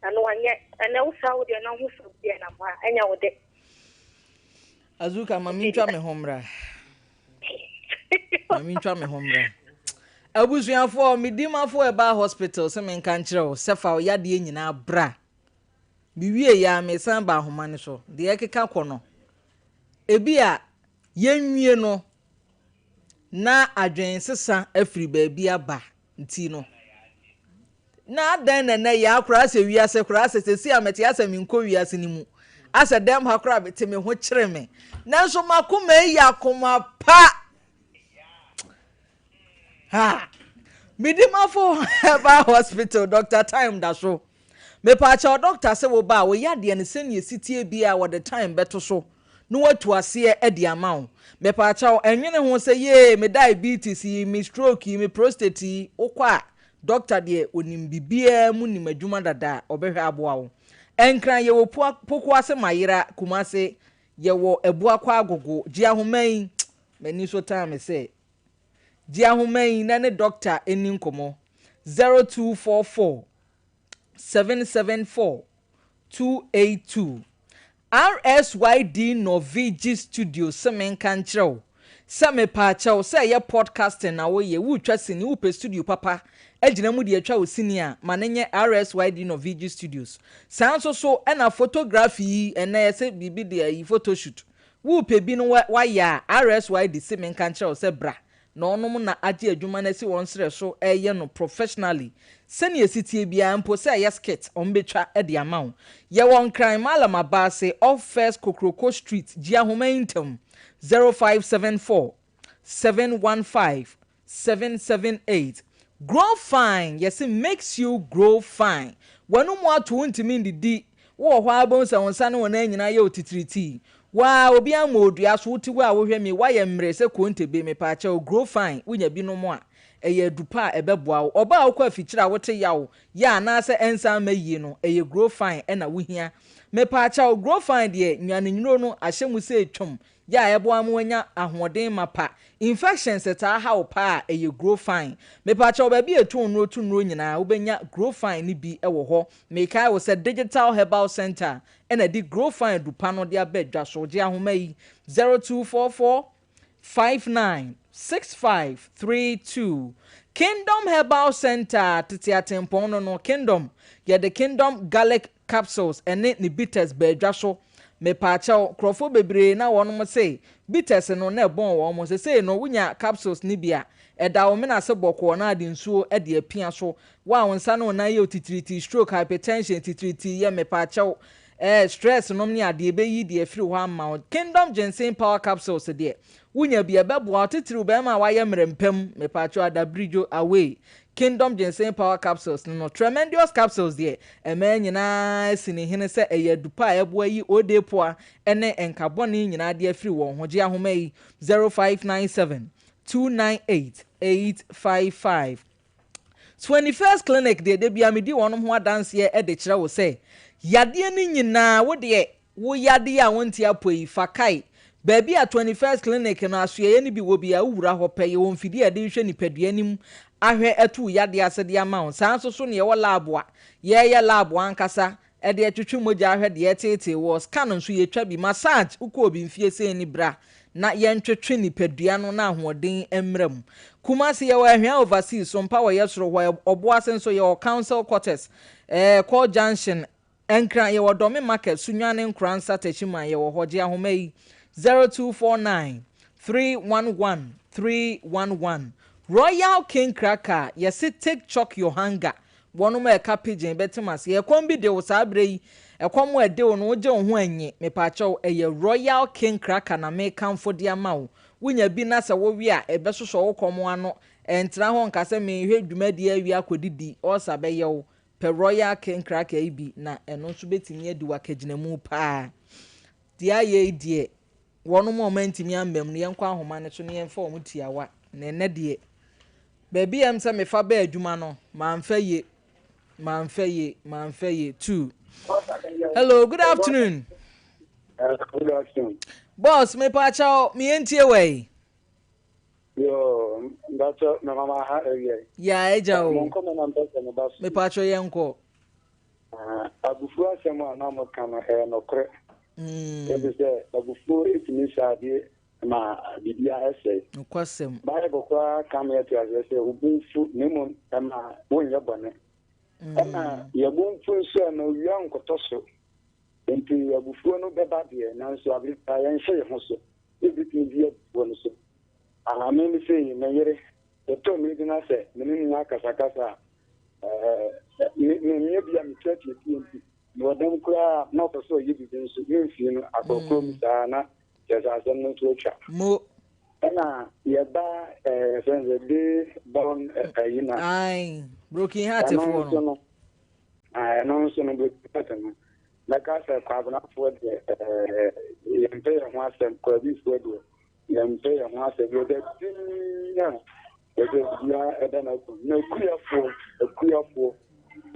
Ɛno ɛnyɛ ɛnɛ wosa wo deɛ na ho sɛ deɛ nam hɔ a ɛnyɛ wo de. Azuka ma mentwa me ho mmra. Ma mentwa me ho mmra. Abusuafoɔ, me dimafoɔ ɛbaa hospital sɛ menka nkyerɛ wo sɛ fa wo yadeɛ nyinaa bra. Mewie yɛ a mesan ba ahoma no so. Deɛ ɛkeka kɔ no, ebi a yɛnwie no na adwensesa afiri baabi aba nti no, na adɛn na ɛnɛ yaa koraa sɛ wiase koraa sɛ sɛsi a mete asɛ menkɔ wiase no mu asɛ dɛm ha koraa mete me ho kyere me nanso makoma yi yɛ akoma pa. Ha! Medimafo Herbal Hospital, Doctor Time da so. Mepaakyɛw doctor se wo ba a wo yadeɛ no sɛnea esi teɛ biaa wɔde time bɛto so na watu aseɛ de ama wo. Mepaakyɛw ɛnwene ho sɛ yee me diabetes yi, me stroke yi, me prostate yi, wokɔ a doctor deɛ onim bibiaa mu nim adwuma dada a ɔbɛhwɛ aboa wo. Nkran yɛwɔ pua Pokuase Mayera, Kumase yɛwɔ Abuakwa Agogo, gye ahoma yi, m'ani so tan me sɛ gye ahoma yi na ne doctor nni nkɔmmɔ 0244 774 282. RSYD Norvege Studio se menka nkyerɛ wo sɛ mepaakyɛw sɛ ɛyɛ podcasting na woyɛ, woretwa sini, wopɛ studio papa agyina mu de atwa wo sini a, ma no nyɛ RSYD Norvege Studios. Saa nso so na photography yi, ɛnnɛ yɛse biribi de ayi photoshoot, worepɛ bi no woayɛ a, RSYD se menka nkyerɛ wo sɛ bra na ɔnom na agye adwuma no asi wɔn serɛ so reyɛ no professionally sɛnea ɛsi teɛ biara mpo sɛ ɛyɛ skit wɔn bɛtwa de ama wo. Yɛwɔ Nkran Mallam Abaase off First Kokroko Street gye ahoma yi ntɛm 0574 715 778 Grow fine yɛse makes you grow fine w'anomu ato wontumi ndidi Wowɔ hɔ ara wobɛhu sɛ wo nsa ne wo nan nyinaa yɛ wo titiritii. Wo ara, obi ammɔ wo dua so, wote hɔ a wohwɛ me yi, woayɛ mmere sɛ kontebe, mepaakyɛw, grow fine, wonya bi nom a, ɛyɛ adu pa a ɛbɛboa wo. Ɔbaa a wokɔ afikyiri a wote yaw yɛ anaasɛ ɛnsan mma yie no, ɛyɛ grow fine na wohia. Mepaakyɛw, grow fine deɛ, nnuane nnuro no ahyɛ mu sɛ twam yɛ a ɛboa ma wanya ahoɔden mapa. Infections taa ha wo paa a, ɛyɛ Grow Fine. Mepakyɛw, baabi a yɛtɔn nnuro to nnuro nyinaa, wobɛnya Grow Fine no bi wɔ hɔ. Mekae wo sɛ Digital Herbal Centre na ɛde Grow Fine adupa no de aba dwa so. Gye ahoma yi, 0244 59 65 32. Kingdom Herbal Centre, tete atempɔn no no, Kingdom, yɛde Kingdom Garlic Capsules ɛne ne bitters baa dwa so. Mepaakyɛw, nkurɔfoɔ bebree na wɔnom se bitters no na ɛbɔn wɔn. Sesei no wonya capsules no bi a, ɛda wo mene ase bɔkɔɔ na ade nsuo de apia so. Wo a wo nsa ne wo nan yɛ wo titiritii, stroke, hypertension, titiritii yɛ, mepaakyɛw, eh, stress nom ne adeɛ ɛbɛyi deɛ afiri hɔ ama wo. Kingdom Ginseng Power Capsules deɛ, Wonya bi a, ɛbɛboa wo, titiriw barima a wayɛ mmerɛ mpa mu, mepaakyɛw, adabridwo, away, Kingdom Ginseng Power Capsules no no. Tremendous Capsules deɛ, ɛmaa nyinaa si ne hene sɛ ɛyɛ adu pa a ɛboa yi odepoa ne nka bɔne nyinaa de afiri wɔn ho. Gye ahoma yi, 0597 298 855. 21st Clinic deɛ da biara medi wɔn ho adanseɛ de kyerɛ wo sɛ yadeɛ no nyinaa wo deɛ wo yadeɛ a wonte apɔ yi fa kae baabi a 21st Clinic no asoɛeɛ no bi wɔ biara wowura hɔ pɛ yɛwɔ mfidie a yɛde hwehwɛ nipadua no mu ahwɛ atu wo yadeɛ ase de ama wo saa nso so na yɛwɔ lab a yɛyɛ lab ankasa de atwetwe mogya ahwɛ deɛ ɛreteetee woɔ, scan nso yɛtwa bi, massage, wokɔ obi mfie sei ne bra na yɛntwetwe nipadua no na ahoɔden mmra mu. Kumasi yɛwɔ Ahwea Overseas, Sompa wɔ Yɛsoro hɔ, Ɔboase nso yɛwɔ Council Quarters, ɛɛ Kɔɔ Junction, Nkran yɛwɔ Dɔme Market, Sunyani Nkoransa, Techiman yɛwɔ hɔ, gye ahoma yi, 0249 311 311. Royal King Cracker, yɛse take chalk your hunger, Wɔnom a ɛka pidgin bɛtem aseɛ. Ɛkɔm bi de wo saa berɛ yi, ɛkɔm a ɛde wo no wogye wo ho annye. Mepaakyɛw, ɛyɛ Royal King Cracker na mekamfo de ama wo. Wonya bi na sɛ wowe a, ɛbɛsosɔ wo kɔm ano. Ɛntena hɔ nka sɛ merehwɛ dwumadie awie akɔdidi, ulcer bɛyɛ wo. Pɛ Royal King Cracker yi bi na ɛno nso bɛtumi adi wo akagyinamu paa. Deɛ ayɛ yi deɛ, wɔnom a wɔantumi amma mu no, yɛnkɔ ahoma no so na yɛmfa wɔn tiawa. Na ɛnnɛ deɛ, Baabi a ɛm sɛ mefa bɛɛ adwuma no, mamfa yie, mamfa yie, mamfa yie. Too. Hello, good afternoon. Good afternoon. Boss, me pa kyɛw, me yɛntie wɔ yi. Yo, mbakyɛ na mama ha awie. Ya agya o. Mo nkɔmɔ na mpɛ sɛ meba so. Me pa kyɛw yɛnkɔ. Abufuo asɛm a na moka no ɛyɛ nokorɛ. Efisɛ abufuo tumi hyɛ adeɛ ma biribiara sɛe. Nokwasɛm. Bible koraa ka ma yɛte aseɛ sɛ wo bo mfu na mmom ɛma wonyɛ bɔne. Ɛna yɛn bo mfu nso a ɛma owia nkɔtɔ so. Enti abufuo no bɛba deɛ, nanso abere biara yɛnhyɛ yɛn ho so. Yɛbɛtumi di abufuo no so. Aha, me me sei, me yere, ɛtɔ mmere bi na sɛ me ne no nya akasakasa a, ɛɛ, me, menyɛ bi a metu atiatia nti, mewɔ dɛm koraa na ɔpɛ sɛ ɔyɛ biribi nso, memfii no akɔkorɔ mu saa na kyerɛ sɛ asɛm no nso atwa. Mo. Ɛna yɛba ɛɛ yɛfrɛ no sɛ day born ɛyi na. Ae, broken heart foɔ no. Ɛno nso no, ɛno nso no broken heart no. Mɛka sɛ Kwabenafoɔ deɛ ɛɛ yɛmpɛ yɛn ho asɛm, Kwabifoɔ deɛ yɛmpɛ yɛn ho asɛm. Yɛda din a yɛde biara ɛda n'akom. Na akuafoɔ, akuafoɔ,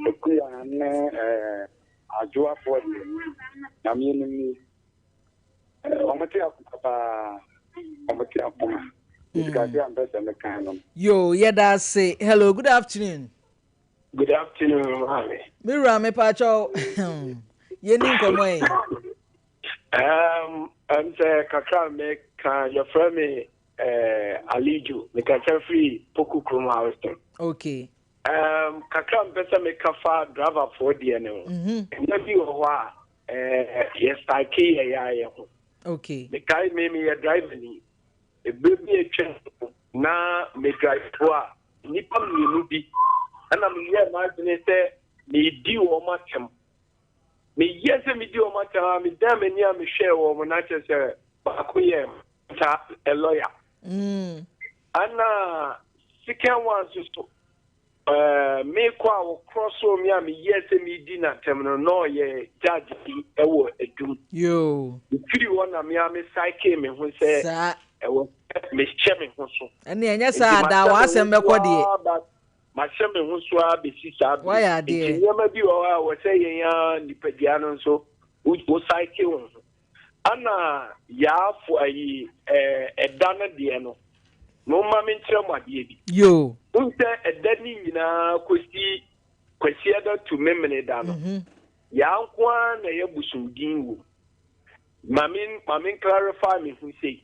akua ne ɛɛ adwoafoɔ deɛ, Nyame anim nie. Wɔn te akoma paa. Wɔn te akoma. Nti kakra a mpɛ sɛ meka no. Yo, yɛda ase. Hello, good afternoon. Good afternoon, maame. Me wura me pa kyɛw. Yɛni nkɔmmɔ yi. Um, um, sɛ kakra meka yɛfrɛ me uh, Alijo. Mekasa firi Poku kurom Houston. Okay. Um, kakra mpɛ sɛ meka fa driverfoɔ deɛ no ho. Mm-hmm. Nna bi wɔ hɔ a eh, yɛsaeke yɛ yɛ ayɛ ho. Okay. Mekae me meyɛ driver ni. Ebere bi atwa na me drive a nnipa mmienu bi ɛna meyɛɛ m'adwene sɛ meredi wɔn atɛm. Meyɛɛ sɛ medi wɔn atɛm a medan m'ani a mehwɛɛ wɔn na kyerɛ sɛ baako yɛ ta lɔya. Ɛna second one nso so ɛɛ mekɔ a wɔkorɔ so me a meyɛɛ sɛ meredi n'atɛm no na ɔyɛ judge bi wɔ adum. Yoo. Mefiri hɔ na me a me psyche me ho sɛ ɛwɔ sɛ mehyɛ me ho so. Ɛne ɛnyɛ saa da w'asɛm bɛkɔ deɛ. Mahyɛ me ho so ara bɛsi saa bere. Wayɛ adeɛ. Nti nneɛma bi wɔ hɔ a wɔ sɛ yɛn ara nipadua no nso wo psyche wo ho. Ana yaafo ayi ɛda no deɛ no, momma menkyerɛ mo adeɛ bi. Yoo. Wohu sɛ ɛda no nyinaa kɔsi Kwasiada to Memeneda no, yaa nko ara na ɛyɛ bosomdin wom. Ma me ma me clarify me ho sei.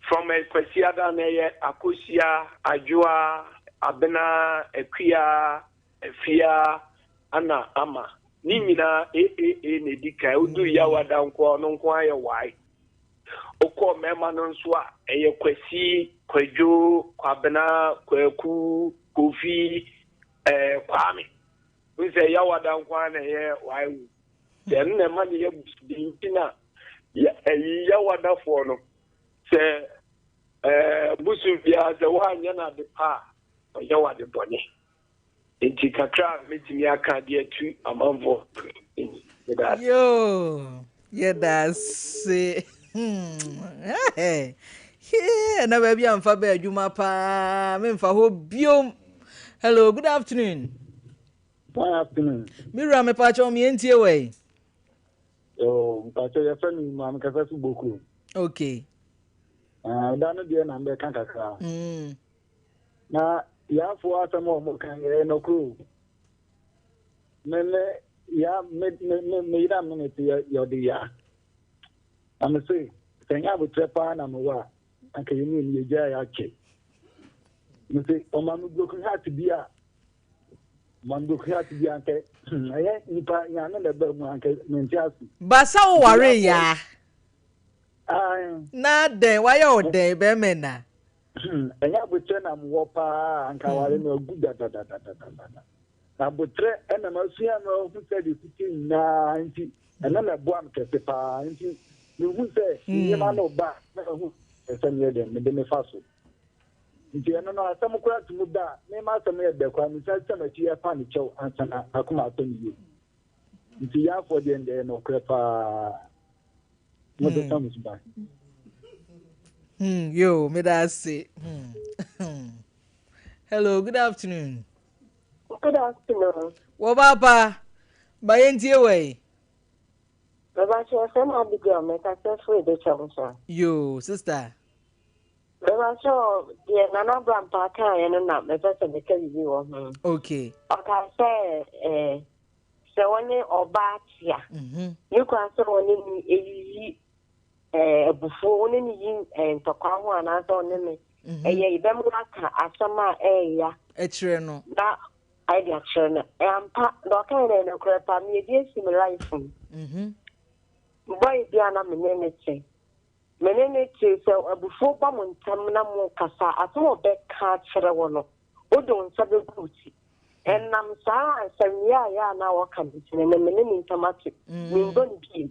From Kwasiada no ɛyɛ Akosua, Adwoa, Abena, Akua, Afia, ana Ama. Ne nyinaa AAA na ɛdi kan. Wodu Yawada nko a ɔno nko ara yɛ Y. Wokɔ mmarima no nso a ɛyɛ Kwasi, Kwadwo, Kwabena, Kwaku, Kofi, eh, Kwame. Wohu sɛ Yawada nko ara na ɛyɛ Y wɔ mu. Sɛ ɛno na ɛma no yɛ busudi nti na ɛyi Yawadafoɔ no sɛ ɛɛ bosom biara sɛ woanyɛ no ade pa a ɔyɛ wo ade bɔne. Nti kakra a mɛtumi aka de atu amanfoɔ ni. Meda ase. Yoo, yɛda ase. Hmm. Ɛna baabi a mfa bɛ adwuma paa, memfa hɔ biom. Hello, good afternoon. Good afternoon. Me wura mepakyɛw me yɛntie wɔ yi. Yoo, mpakyɛw yɛfrɛ me Imam mekasa fi Bokuro. Okay. Ɛda no deɛ na mbɛka kakra. Mm. Na yaafoɔ asɛm a wɔn kan yɛ nɔkorɛ o. Me me ya me me me me yera me ne te yɛ ɔde ya. Na me se sɛ nyɛ abotrɛ paa na mewɔ a anka yɛn mmienu yɛgyae akyɛ. Me se ɔma me broken heart bi a Mambrokua te bi anka ɛyɛ nipa nyame na ɛba mu anka mente ase. Ba sɛ wo ware yaa. Na dɛn wayɛ wo dɛn bɛrima na. Ɛnyɛ abotrɛ na mewɔ paa anka aware no agu dadadadadada. Na abotrɛ ɛna masua ma ahu sɛ deɛ tete nyinaa nti ɛno na ɛboa me kɛse paa nti mehu sɛ nneɛma no ba na mahu sɛ meyɛ dɛn mede mefa so. Nti ɛno no asɛm koraa tumi ba a, me m'asɛm yɛ dɛ koraa, mesan sɛ m'akyi ɛfa ne kyɛw ansa na m'akoma atɔ ne yam. Nti Yaafoɔ deɛ ndɛ ɛyɛ nɔkorɛ paa. Mo sesa mo suban. Hmm, yo, meda ase. Hmm. Hello, good afternoon. Good afternoon. Wɔ papa, ba yɛntie wɔ yi. Bɛba kyerɛ sɛ Abigail mekasa firi Bɛkyɛm so. Yo, sister. Mepakyɛw, deɛ Nana Abrampah kaeɛ no na mepɛ sɛ meka biribi wɔ ho. Okay. Ɔkaa sɛ eh, sɛ wɔne ɔbaa te a, mhm. ne kwan sɛ wɔne ne eyiyi eh, abufuo, wɔne ne yi eh, ntɔkwa ho anaasɛ ɔne ne mhm. ɛyɛ yɛbɛma aka asɛm a ɛɛya. Ɛkyerɛ no. Na ayɛ de akyerɛ no. Ɛampa, na ɔkaeɛ no ɛyɛ nokorɛ paa, meyɛ bi asi me life mu. Mhm. Boy bi a na me ne ne te. Me ne no te, sɛ abufuo ba mo ntam na mokasa a, asɛm a ɔbɛka akyerɛ wo no, wode wo nsa bɛgu wo ti. Ɛnam saa nsɛm yeaeɛ a na ɔka no nti no, ɛnnɛ me ne no ntam ate. Mendɔ no bio.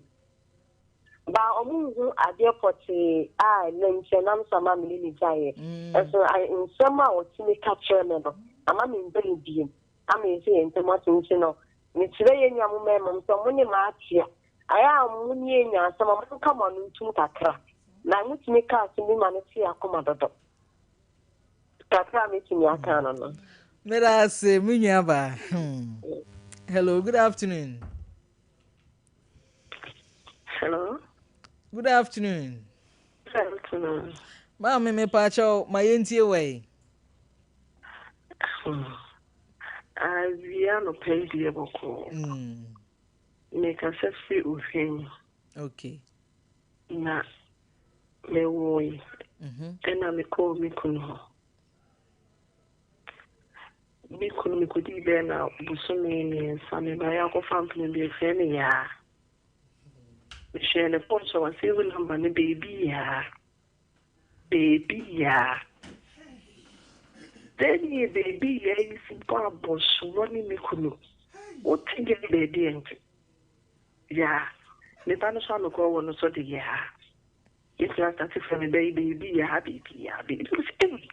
Ba ɔmo nhu adeɛ pɔtee a ɛnɛ nti ɛnam so ama me ne no gyaeɛ. Ɛso nsɛm a ɔtumi ka kyerɛ me no ama me mpɛ no biom. Ama yɛsɛ yɛn ntam ate nti no mesrɛ yɛn nua mo mmarima mo sɛ ɔmo ne maa tea. Ayɛ a ɔmo ne yɛn nya asɛm a monka mo ano ntum kakra. Na motumi ka asɛm bi ma no te yɛn akoma dodo. Kakra a mɛtumi aka no no. Meda ase me nua baa. Hmm. Hello, good afternoon. Hello. Good afternoon. Good afternoon. Maame me paakyɛw ma yɛntie wɔ yi. Awia anɔpa yi deɛ bɔkɔɔ. Mm. Mekasa firi Ohwim. Okay. Na mewoe. Mm-hmm. Ɛna mekɔɔ me kunu hɔ. Me kunu mekodii bɛyɛ na bosome mmiɛnsa mebaeɛ akɔfa mpena bi ɛfrɛ me Yaa. Mehwɛɛ ne phone so a wasave number no Baby Yaa. Baby Yaa. Sɛdeɛ Baby Yaa yi si bɔ abɔsoɔ ne me kunu. Wote deɛ baabi ɛnte. Yaa. Me ba no so a mekɔɔ wɔ no so de Yaa. Me kunu asate frɛ me ba yi Baby Yaa Baby Yaa Baby. Ei!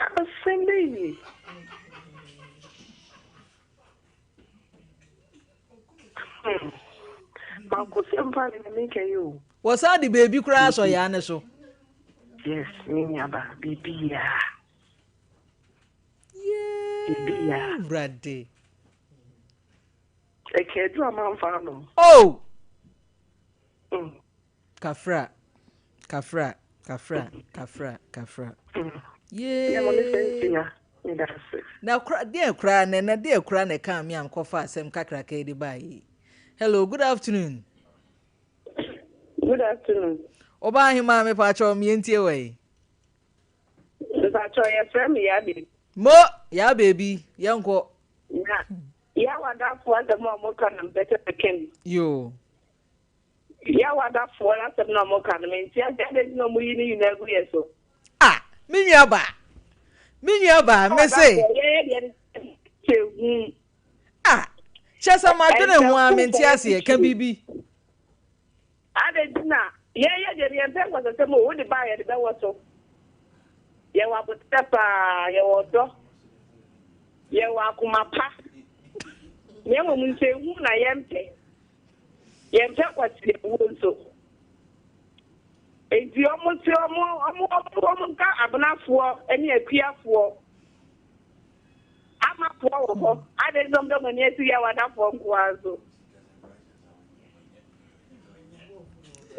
Asɛm bɛn nie? Hmm. Makosɛm paa na meka yi o. Wɔsan de beebi koraa sɔ yaa ne so. Yes, me nuaba, biribi yaa. Biribi yaa. Wurade. Ɛka aduru a mamfa anom. Oh! Mm. Kafra, kafra, kafra, kafra, kafra. Yee. Na kora deɛ kora na na deɛ kora na ɛka mi ankɔfa asɛm kakraka yi de baa yi. Hello, good afternoon. Good afternoon. Ɔbaa ahema me paakyɛw me yɛntie wɔ yi. Mpakyɛw yɛfrɛ me yaa baby. Mo yaa baby yɛnkɔ. Na yaa wadafo asɛm a wɔka na mpɛ sɛ meka bi. Yoo. Yawadafoɔ no asɛm no a wɔka no, mente aseɛ. Adɛn nti na wɔyi ne nyinaa gu yɛn so? Ah, me nua baa. Me nua baa, me se. Yawadafoɔ, yɛyɛ deɛ no sɛ hu. Ah, kyɛ sɛ madwene ho a mente aseɛ, ka biribi. Adɛn nti na yɛyɛ deɛ no yɛmpɛ nkɔsɛsɛm o, wode ba a yɛde bɛwɔ so. Yɛwɔ aboterɛ paa, yɛwɔ ɔdɔ, yɛwɔ akoma pa. Na mmom nsɛnhu na yɛmpɛ. Yɛmpɛ kwasea-wuo nso. Enti wɔn se wɔn wɔn wɔn wɔn nka abenafoɔ ne akuafoɔ. Amafoɔ wɔ hɔ. Adɛn nti na wɔde wɔn ani asi Yawadafoɔ nko ara so?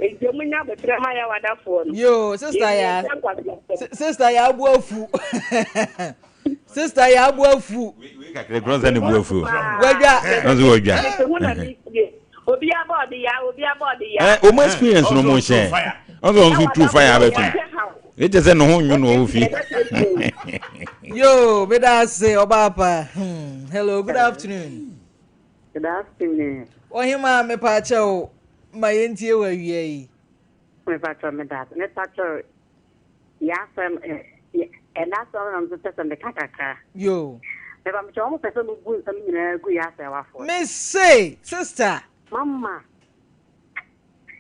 Enti wɔn nya abotire ma Yawadafoɔ no. Yoo, sister ya. Sister ya abu afu. Sister ya abu afu. Kakra kura sɛ ne bu afu. Wadwa. Ɔnso wadwa. Obi abɔ ɔde ya, obi abɔ ɔde ya. Ɛ wɔn experience no mo nhyɛn. Ɔnso wɔn nso tu fire abɛtum. Ne kyɛ sɛ ne ho nwo na ɔwɔ fie. Yoo, meda ase ɔbaa pa. Hmm. Hello, good afternoon. Good afternoon. Ɔhemaa mepaakyɛw ma yɛntie wɔ awia yi. Mepakyɛw meda ase. Mepakyɛw yɛasɛm ɛna asɛm na mepɛ sɛ meka kakra. Yoo. Mepakyɛw wɔn pɛ sɛ mo bu nsɛm nyinaa gu yɛasɛwafoɔ. Me se sister. Mama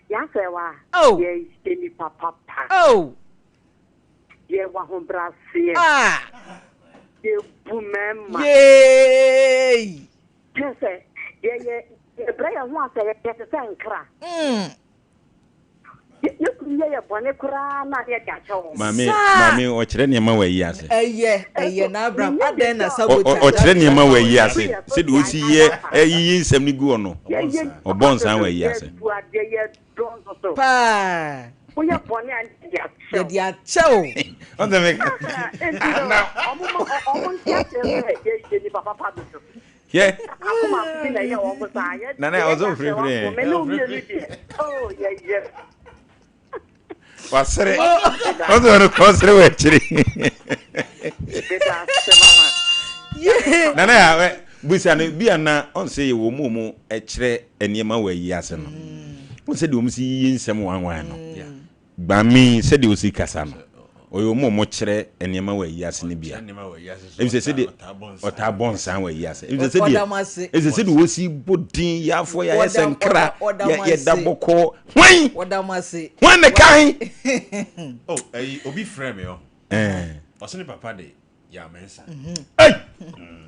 yɛasɛwa. Oh. Yɛyɛ nipa papa. Oh. Yɛwɔ ahobraseɛ. Ah. Yɛbu mmarima. Yay. Kyerɛ sɛ, yɛyɛ yɛbrɛ yɛn ho ase, yɛte sɛ nkra. Yɛtumi yɛ yɛ bɔne koraa na yɛde akyɛ wɔn. Maame, maame, ɔkyerɛ nneɛma wɔ ayi ase. Ɛyɛ, ɛyɛ n'abram. Adɛn na sabotage. Ɔkyerɛ nneɛma wɔ ayi ase. Sɛdeɛ ɔsi yɛ ɛyiyi nsɛm no gu hɔ no, ɔbɔ nsan wɔ ayi ase. Yɛbu adeɛ, yɛdɔ nso so. Paa. Woyɛ bɔne a yɛde akyɛ wo. Yɛde akyɛ wo. Ɔsɛ mi ka. Enti no, ɔmo ma ɔmo nte aseɛ sɛ yɛyɛ nipa papa dodo. Hwɛ. Akoma bi na ɛyɛ wɔn saa. Yɛ Nana ɔsɛ ofirifiri yɛn. Me ne omienu deɛ. Oh yɛyɛ. Wasere. Ɔsɛ ɔno kɔ ɔsere wɔ akyiri. Nana ya busa no bi ana ɔnsɛ yɛ wɔ mu mu ɛkyerɛ nneɛma wɔ ayi ase no. Wɔn sɛ deɛ wɔn si yiyi nsɛm wanwan no. Gbami sɛdeɛ ɔsi kasa no. Ɔyɛ wɔn a wɔkyerɛ nneɛma wɔ ayi ase no bia. Efisɛ sɛdeɛ ɔtaa bɔ nsan wɔ ayi ase. Efisɛ sɛdeɛ efisɛ sɛdeɛ wɔsi bɔ din yaafoɔ yɛ ayɛ sɛ nkra yɛ da bɔkɔɔ. Hwan? Hwan ne kan? Oh, ɛyi obi frɛ mi ɔ. Ɔsɛ ne papa de Yaw Mensah. Ei!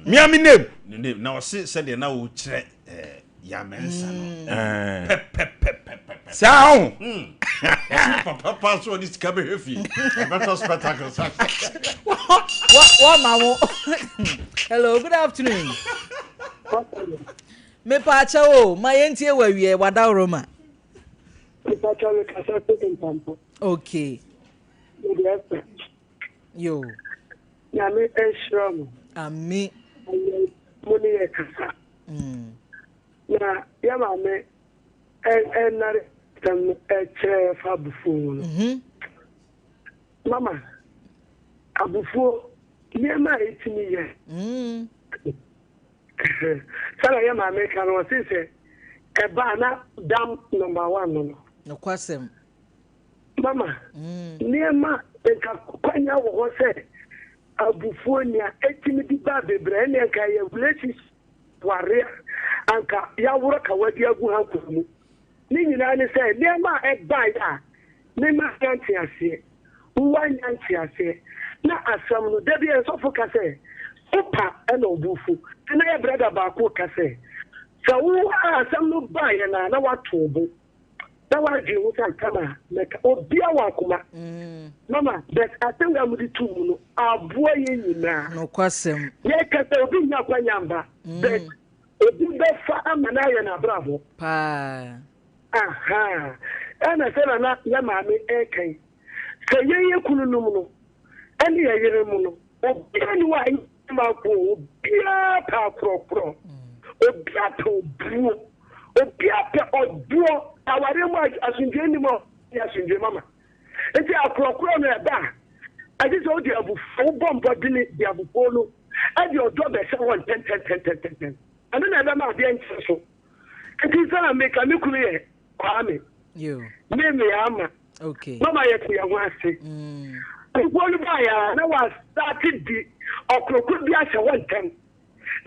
Mia me name. Ne name na ɔse sɛdeɛ na wokyerɛ eh, Yaw Mensah no. Eh. Pɛpɛpɛpɛpɛ. Saa ho. Ɔse ne papa paa so ɔde sika bɛhwɛ fie. Ɛbɛtɔ spectacles ahyɛ. Wama wo. Hello, good afternoon. Mepaakyɛ o, ma yɛntie wɔ awie wadaworo ma. Mepaakyɛ mekasa fi Mpampo. Okay. Mede ɛfɛ. Yoo. Nyame nhyira mo. Ami. Ɛyɛ mo ne yɛ kasa. Mm. Na yɛ maame ɛnare sɛm no ɛkyerɛ yɛ fa abufuo ho no. Mm-hmm. Mama, abufuo nneɛma a ɛtumi yɛ. Mm. Sɛdeɛ yɛ maame ka no ɔse sɛ ɛbaa na dam number one no no. Nokwasɛm. Mama, nneɛma nka kwanya wɔ hɔ sɛ abufuo nea ɛtumi de ba bebree ɛnneɛ nka ɛyɛ relationship ware a anka yɛaworɔ kawa bi agu hankoro mu. Ne nyinaa ne sɛ nneɛma a ɛbaeɛ a me ma nya nteaseɛ, wo wannya nteaseɛ na asɛm no da bi nsɔfo ka sɛ wopa ɛna obufu na yɛ brada baako ka sɛ sɛ wo a asɛm no baeɛ no a na wato wo bo na wadwen ho sɛ anka na mɛka obia wɔ akoma mm. mama but asɛm a mode to mu no aboa yɛ nyinaa nokwasɛm yɛka sɛ obi nya akwanya mba mm. but obi bɛfa ama no ayɛ n'abrabɔ paa aha ɛna sɛ nana yɛ maame ɛka yi sɛ yɛn yɛ kunu nom no ɛne yɛ yere mu no obiara ni hɔ a ɛnyɛ mako obiara pɛ akorɔkorɔ obiara pɛ obuo obiara pɛ ɔdoɔ awareɛ mu asomdwoe nni mu a ɔnyɛ asomdwoe mama nti akorɔkorɔ no ɛba a ɛgye sɛ wode abufuo wobɔ mbɔdene de abufuo no ɛde ɔdɔ bɛhyɛ hɔ ntɛntɛntɛntɛntɛn ɛno na ɛbɛma adeɛ nkyɛ so nti sɛ na meka me kunu yɛ Kwame me meyɛ ama Okay. Mama yɛte yɛn ho ase. Nkukuo no baeɛ a na wasate di ɔkorokoro bi ahyɛ hɔ ntɛm.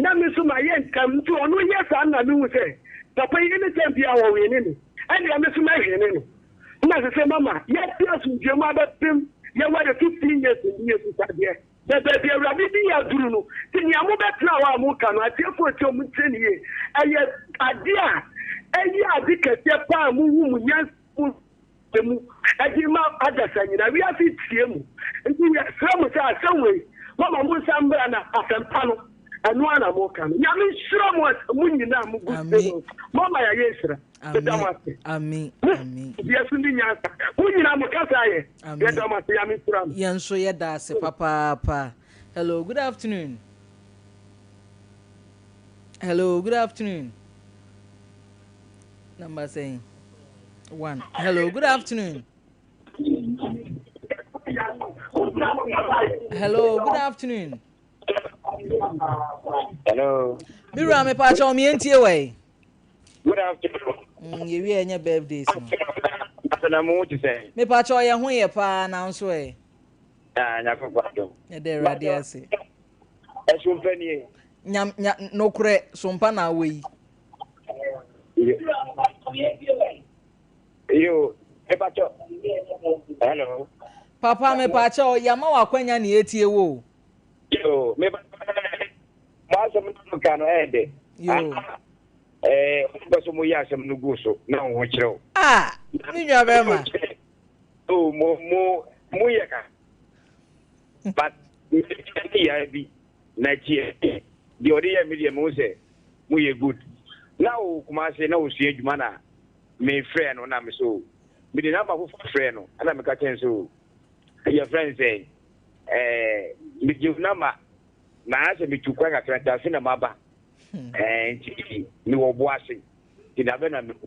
Na me nso mayɛ ntɛm nti ɔno yɛ saa na mehu sɛ papa yi anytime biara ɔwene me. Ɛndeɛ me nso mɛhwene no. Na sɛ sɛ mama yɛte asomdwoeɛ mu abɛpem yɛware 15 years ni yɛsusa deɛ. Na baabi a Awurade de yɛn aduru no, nti nea mobɛtena hɔ a moreka no, atiefoɔ ntie wɔn ntie no yie. Ɛyɛ adeɛ a ɛyɛ ade kɛseɛ paa a mohu mo nyansa mu mu de ma adasa nyinaa. Wiase tie mo. Nti yɛsrɛ mo sɛ asɛm wei, mama monsan mmra na asɛmpa no, ɛno ara na moka no. Nyame nhyira mo mo nyinaa mo gu no. Mama yɛayɛ nhyira. Yɛda mo ase. Amen. Mo deɛ so ne nyansa. Mo nyinaa mo kasa yɛ. Yɛda mo ase. Nyame nhyira mo. Yɛn nso yɛda ase papaapa. Hello, good afternoon. Hello, good afternoon. Number saying one. Hello, good afternoon. Hello, good afternoon. Hello. Mi wura mi pa kyɛw mi ntie wɔ yi. Good afternoon. Yɛ wi ɛnyɛ birthdays no. Asana mu ti sɛ. Mi pa kyɛw yɛ ho yɛ paa na nso ɛ. Ah, nyako pa dom. Yɛ dɛ awurade ase. Ɛso mpa nie. Nya nya nokorɛ sompa na awɔ yi. Yo, mepakyɛ. Hello. Papa mepakyɛ yama wakwanya ne etie wo. Yo, mepakyɛ. Mo asɛm no mo ka no ɛyɛ dɛ. Yo. Ɛɛ, mo pɛ so mo yɛ asɛm no gu so na wo ho kyerɛ wo. Ah, me nua bɛrima. Oh, mo mo mo yɛ ka. But me ne yɛ bi na tie deɛ ɔde yɛ me deɛ mehu sɛ mo yɛ good. Na o Kumase na osua adwuma na me frɛ no na me so me de namba foforɔ frɛ no ɛna meka kyɛn so yɛ frɛ no sɛ ɛɛ me gye namba na ayɛ sɛ metu kwan kakra nti afe na maba ɛɛ nti mewɔ bo ase nti da bɛ na mehu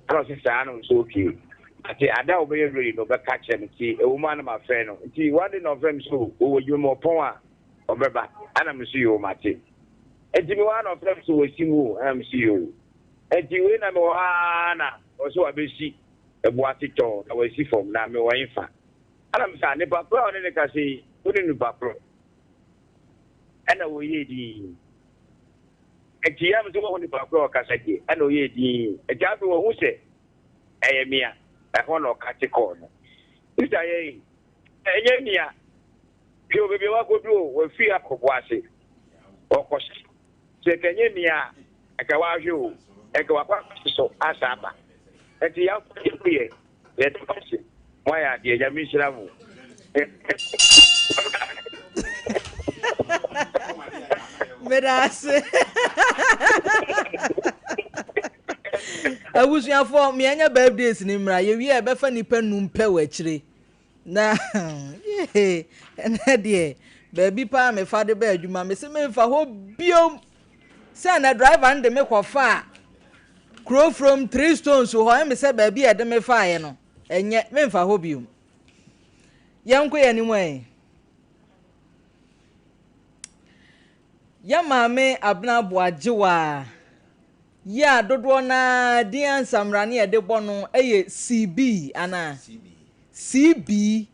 ɛna ɔse saa na ɔsɛ okay ate ada a ɔbɛyɛ ready no ɔbɛka kyerɛ me nti ɛwɔ mu a na mafrɛ no nti one day na ɔfrɛ me so ɔwɔ adwuma mu ɔpɔn a ɔbɛba ɛna me so yoo mate nti mewɔ ha na ɔfrɛ me so wɔasi mu o ɛna me so yoo nti wei na mewɔ ha na ɔsɛ wabɛsi ɛbo ase tɔɔ na wasi fam na mewɔ hefa. Ɛna me sɛ nipa korɔ a ɔne ne kasa yi, wo ne nipa korɔ. Ɛna wɔyɛɛ dinn. Nti yɛ me sɛ wɔhu nipa korɔ a ɔkasa deɛ, ɛna ɔyɛɛ dinn. Nti afei wɔhu sɛ ɛyɛ mea, ɛhɔ na ɔka te kɔɔ no. Sista yɛi, ɛnyɛ mea. Hwɛ o, baabi a wakɔduru o, wafiri akɔbo ase. Ɔkɔhyɛ. Sɛ nka ɛnyɛ mea a, nka wahwɛ o, nka wakɔ akɔhyɛ so asa aba. Nti yɛakɔ yɛ mu yɛ, yɛda mo ase, moayɛ adeɛ, Nyame nhyira mo. Meda ase. Abusuafoɔ, meanya birthdays no mmra. Yɛwie a yɛbɛfa nnipa num pɛ wɔ akyire. Na yee, ɛnɛ deɛ baabi paa mefa de ba adwuma mese memfa hɔ biom sɛ na driver no de me kɔfaa kuro from three stones hɔ ɛme sɛ baabi a ɛde me faeɛ no ɛnyɛ memfa hɔ biom yɛnkɔ yɛn anim ɛ yɛ maame abena boagyewaa Yi a dodoɔ no ara din ansamrane a yɛde bɔ no yɛ CB anaa? CB.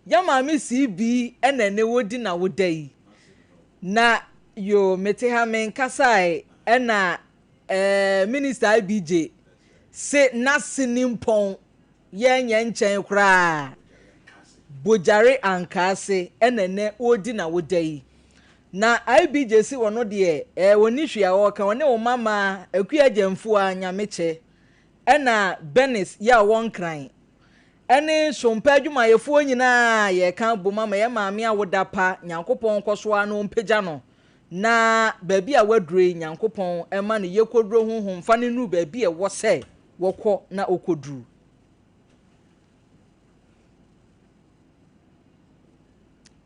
Yɛn maame CB na ɛnɛ wɔdi n'awoda yi. Na yoo mete ha menkasae ɛna ɛɛ Minister IBJ se n'ase nimpɔn Yɛnyɛ nkyɛn koraa. Bogyare Ankaase na ɛnɛ ɔredi n'awoda yi. Na IBJ se ɔno deɛ eh, ɔnni hwee a ɔreka, ɔne wo mama Akua Agyamfua Nyamekyɛ ɛna Bernice yɛ a ɔwɔ Nkran ɛne Sompa adwumayɛfoɔ nyinaa yɛreka abom ama yɛn maame awoda pa, Nyankopɔn nkɔso ara na ɔmpagya no na baabi a waduro yi Nyankopɔn mma no yɛkɔduro honhom mfa no nnuru baabi a ɛwɔ sɛ wɔkɔ na ɔkɔduru.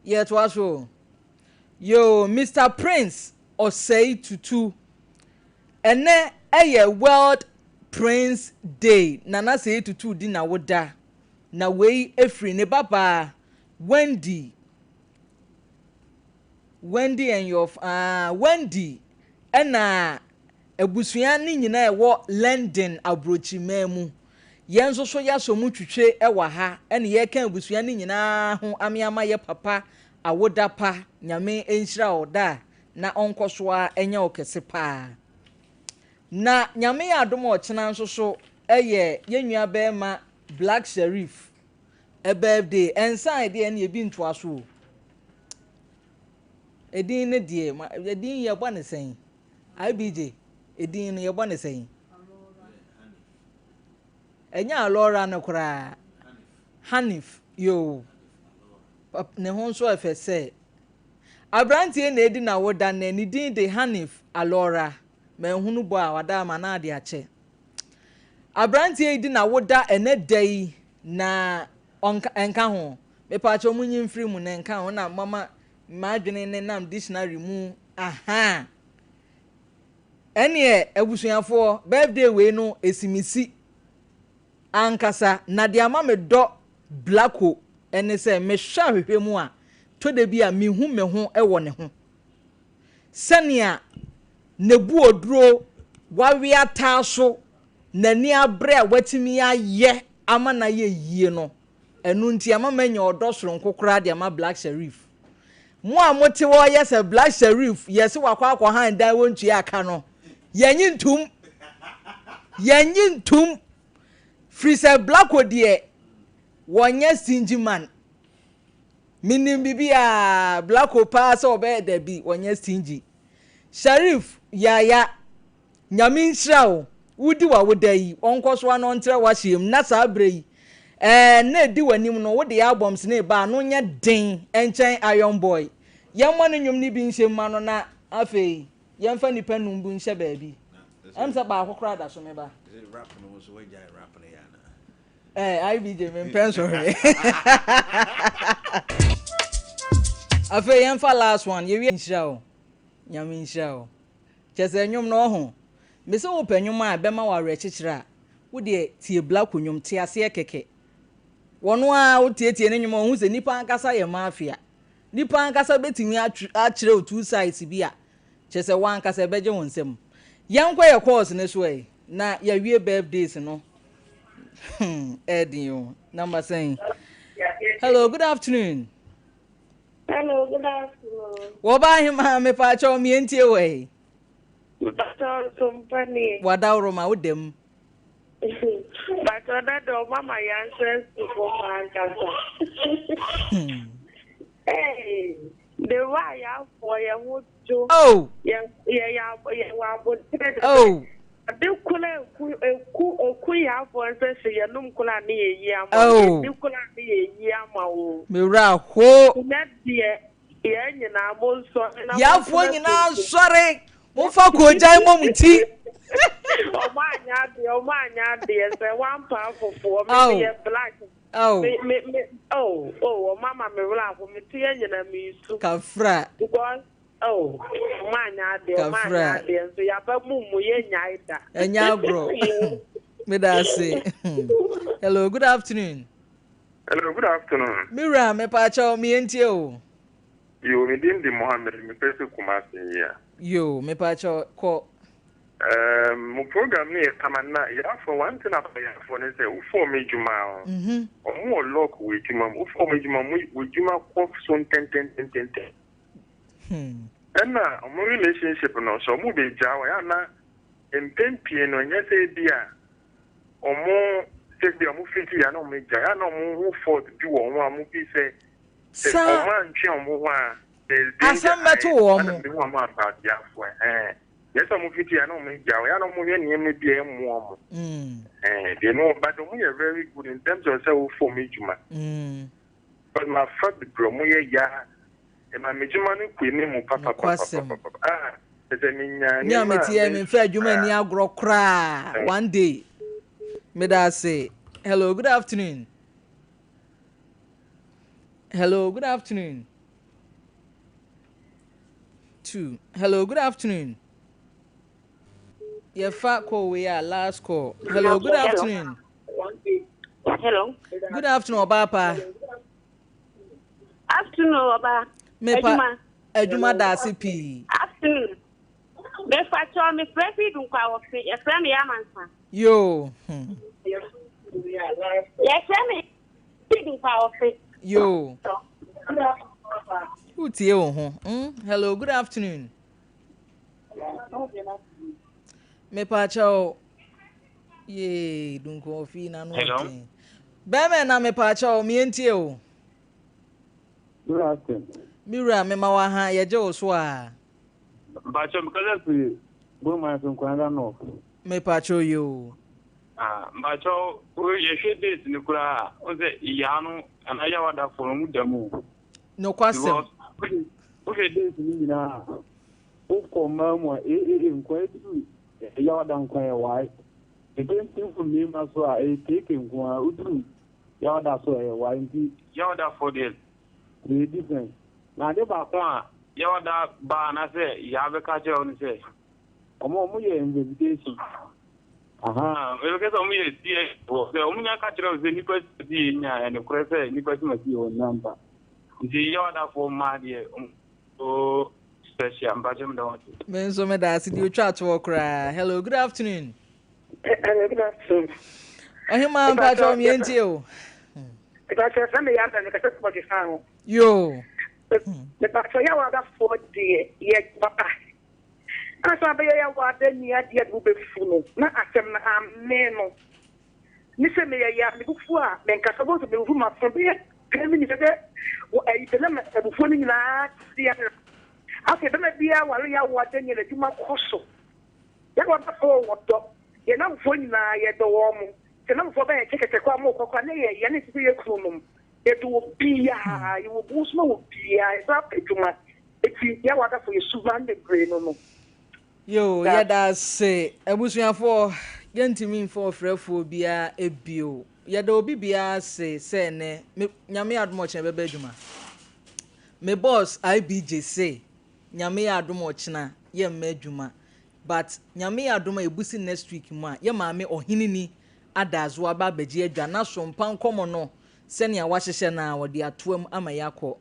Yɛtoa so o. Yoo, Mister Prince Osei Tutu. Ɛnɛ ɛyɛ World Prince Day. Nana Osei Tutu di n'awoda. Na wei ɛfiri ne babaa Wendy. Wendy and your ah Wendy ɛna Abusua no nyinaa a ɛwɔ London aburokyiman mu. Yɛn nso so yɛasɔ mu twitwe wɔ ha ɛne yɛreka abusua no nyinaa ho ame ama yɛ papa awoda pa Nyame nhyira wo da na ɔnkɔ so ara nyɛ wo kɛse paa. Na Nyame yɛ adom a ɔkyena nso so yɛ yɛn nua bɛɛma Black Sherif birthday ɛnsa deɛ ɛne ebi ntoa so o. Edin no deɛ edin yɛbɔ ne sɛn? IBJ, edin no yɛbɔ no sɛn? Ɛnyɛ Alora no koraa. Hanif, yoo. Ne ho nso ɛfɛ sɛ. Aberanteɛ na edi n'awoda nnɛ, ne din de Hanif Alora. Manhunu bɔ a wada ama na ade akyɛ. Aberanteɛ yi di n'awoda ɛnɛ da yi na ɔnka ɛnka ho. Mepaakyɛw munyi mfiri mu na ɛnka ho na mama m'adwene nenam dictionary mu Ahaa. Ɛneɛ abusuafoɔ birthday wei no ɛsi me si ankasa na deɛ ama me dɔ Blacko ɛne sɛ me hwɛ ahwehwɛ mu a tɔ da bi a me hu me ho wɔ ne ho sɛnea n'abuoduro wawe ataa so n'ani abrɛ a watumi ayɛ ama no ayɛ yie no Ɛno nti ama manya ɔdɔ soronko koraa de ama Black Sherif. Mo a mote hɔ yɛ sɛ Black Sherif yɛse wakɔ akɔhan dan wɔntua ka no, yɛnye ntom. Yɛnye ntom. Firi sɛ Blacko deɛ wɔnyɛ stingy man. Menim biribiara, Blacko paa sɛ ɔbɛyɛ dabi, wɔnyɛ stingy. Sherif, Yaya. Nyame nhyira wo, wodi w'awoda yi, ɔnkɔ so ara na ɔntrɛ w'ahyeɛ mu, na saa berɛ yi, ɛɛ, nna ɛdi w'anim no, wode albums no reba a, ano nyɛ den nkyɛn Iron Boy. Yɛmmɔ ne nnwom no bi nhyɛ mu ma no na afei yɛmfa nnipa nnum bi nhyɛ baabi. Ɛm sɛ baako koraa da so, me ba. Ɛɛ, IBJ, mempɛ nsɔhwɛ. Afei yɛmfa last one, yɛwie. Nhyira wo, Nyame nhyira wo. Kyerɛ sɛ nnwom no ɔho. Mese wo pɛ nnwom a ɛbɛma wo awerɛkyekyerɛ a, wo deɛ tie Blacko nnwom, te aseɛ kɛkɛ. Wɔno ara wo tietie ne nnwom a wohu sɛ nipa ankasa yɛ mafia. Nipa ankasa bɛtumi akyerɛ wo two sides bi a, kyerɛ sɛ wo ankasa ɛbɛgye wo nsam. Yɛnkɔ yɛ calls no so ɛ, na yɛawie birthdays no. Hmm, ɛɛden o. Number sɛn? Hello, good afternoon. Hello, good afternoon. Wɔba ahema mepaakyɛw mientie wɔ yi. Mpakyɛw nso mpa nie. Wadaworo ma wo dam. Mpakyɛw dada ɔma ma yɛansɛ sukuu ma ankasa. Hey, the way yɛafoɔ yɛn ho dwo. Oh. Yɛ yɛ yɛ wɔ abotire. Oh. Ade kola eku eku eku yɛafoɔ nsɛ sɛ yɛnum kola ne yɛ yi ama. Oh. Yɛdi kola ne yɛ yi ama o. Mewura ho. Nɛ deɛ yɛn nyinaa mo nsɔre na mo Yɛafoɔ nyinaa nsɔre. Momfa koogyan mmɔ mo ti. Ɔmo anya adeɛ, ɔmo anya adeɛ sɛ wampa afofoɔ, me Ao. meyɛ black. Ao. Me me me oh oh ɔmo ama me werɛ aho, me te yɛ nyina me su. Kafra. Because oh ɔmo anya adeɛ, ɔmo anya Kafra. adeɛ nso yaba mu mu yɛ nyae da. Ɛnyɛ agorɔ. Meda ase. Hello, good afternoon. Hello, good afternoon. Me wura, mepaakyɛw, mientie o. Yo, me din de Mohammed, mepɛ sɛ Kumasi yi a. Yo, mepaakyɛw, kɔ. Um, mo program no yɛ kama na yɛafo one thing about yɛafo ne sɛ wofɔ ɔmo adwuma a ɔmo wɔ lock wɔ adwuma mu wofɔ ɔmo adwuma mu wɔ adwuma kɔ so ntɛntɛntɛntɛntɛn. Ɛna ɔmo relationship no sɛ ɔmo bɛgyaa wɔ yɛ ana mpɛn pii no ɛnyɛ sɛ ebi a ɔmo sɛ bi a ɔmo fiti yɛ ana ɔmo agya yɛ ana ɔmo ho fault bi wɔ ho a ɔmo fi sɛ sɛ ɔmo antwe ɔmo ho a there's danger Asɛm bɛto wɔn. Ɛna mehu ɔmo about yɛafo ɛhɛn. Yɛ sɛ ɔmo fiti yɛ ana ɔmo agya wɔ yɛ ana ɔmo hwɛ nneɛma bi a ɛmmoa ɔmo. Ɛhɛn deɛ no but ɔmo yɛ very good in terms of sɛ wofɔ ɔmo adwuma. But ma fa bebree ɔmo yɛ ya ɛma me adwuma no kɔ anim papapapapapa. Ah, ɛsɛ menya Me a nneɛma mete yɛ me memfa adwuma ni agorɔ koraa. One day. Meda ase. Hello, good afternoon. Hello, good afternoon. Two. Hello, good afternoon. Yɛfa call wei a last call. Hello, good afternoon. Hello. Good afternoon, ɔbaa pa. Afternoon, ɔbaa. Mepa Adwuma. adwuma da ase pii. Afternoon. Mefa kyɛw mefrɛ fi dunkwa wɔfe yɛfrɛ me Yamansa. Yo. Yɛfrɛ me fi dunkwa wɔfe. Yo. Wotie wo ho. Hello, good afternoon. Mepa kyɛw. Yee, dunkwa wɔfe na no Hello. ɔden. Bɛrima na mepa kyɛw, mientie o. Good afternoon. Me wura mema wa ha yɛgye wo so a. Mpakyɛ mekasa firi Boma so Nkwanda North. Mepa kyɛw yo. Ah, mpakyɛ yɛhwɛ date no koraa a, wo sɛ yaa no anaa yɛwadafo no mu da mu. Nokwasɛm. Because wohwɛ date no nyinaa a, wokɔ mmaa mu a AAA nkwa aduru yɛwada nkwa yɛ wae. The same thing for mmarima so a ɛyɛ KK nko a woduru yɛwada so ɛyɛ wae nti yɛwadafo deɛ ɛyɛ different. Na ade baako a yɛwada baa anaasɛ yaa bɛka kyerɛ wo no sɛ ɔmo yɛ investigation. Aha, ɛbɛka sɛ ɔmo yɛ CS wɔ sɛ ɔmo nya ka kyerɛ wo sɛ nipa si yɛ nya ɛnokorɛ sɛ nipa si ma si yɛ wɔ namba. Nti yɛwadafoɔ mmaa deɛ ɔmo so special mpakyɛ meda wo ase. Me nso meda ase deɛ otwa toɔ koraa. Hello, good afternoon. Hello, good afternoon. Ɔhema mpakyɛw mientie o. Mepakyɛ sɛ meyɛ aba mekasa sɛ bɔdwe fa ho. Yo. Mepakyɛ yɛ wadafoɔ deɛ yɛ papa. Ansa bɛyɛ yɛ wada ni adeɛ de wobɛfu no na asɛm no ame no. Ne sɛ meyɛ yɛ a mebufu a menkasa bɔ sɛ mebufu maso bɛyɛ 10 minutes sɛ ɛyi sɛ na abufuo no nyinaa teɛ. Afei bɛma biara ware yɛ wada ni n'adwuma kɔ so. Yɛ wadafoɔ wɔ dɔ. Yɛn namfoɔ nyinaa yɛdɔ wɔn mo. Sɛ namfoɔ bɛyɛ kyɛkɛkyɛ kɔ a mo kɔ kɔ a ne yɛ yɛne sɛ yɛ kunu nom. Yɛdɔ wɔ biara, yɛwɔ bu nso ma wɔ biara, yɛsan apɛ adwuma. Eti yɛ wadafo yɛ suban bebree no. Yo, yɛda ase. Abusuafoɔ, yɛntumi mfa ɔfrɛfoɔ biara ebio. Yɛda obi biara ase sɛ ɛnɛ, me Nyame adom ɔkyena bɛbɛ adwuma. Me boss IBJ se, Nyame yɛ adom ɔkyena yɛmma adwuma. But Nyame yɛ adom a ebusi next week mu a, yɛ maame ɔhene ni adazo aba abɛgye adwa na so mpa nkɔmɔ no sɛnea wahyehyɛ na wɔde atoam ama yɛakɔ.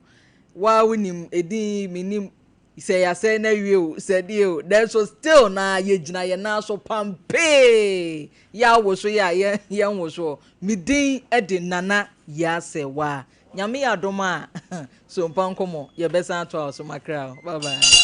Waa wonim edin menim sɛ yɛasɛe na wie o sɛ deɛ o nanso still na yɛgyina yɛn nan so pampee yɛawo so yɛ a yɛnwo soɔ. Me din de Nana. Yaa Serwaa. Nyame yɛ adom a, Sompa nkɔmmɔ, yɛbɛsan atoa wo so. Makra wo. Bye bye.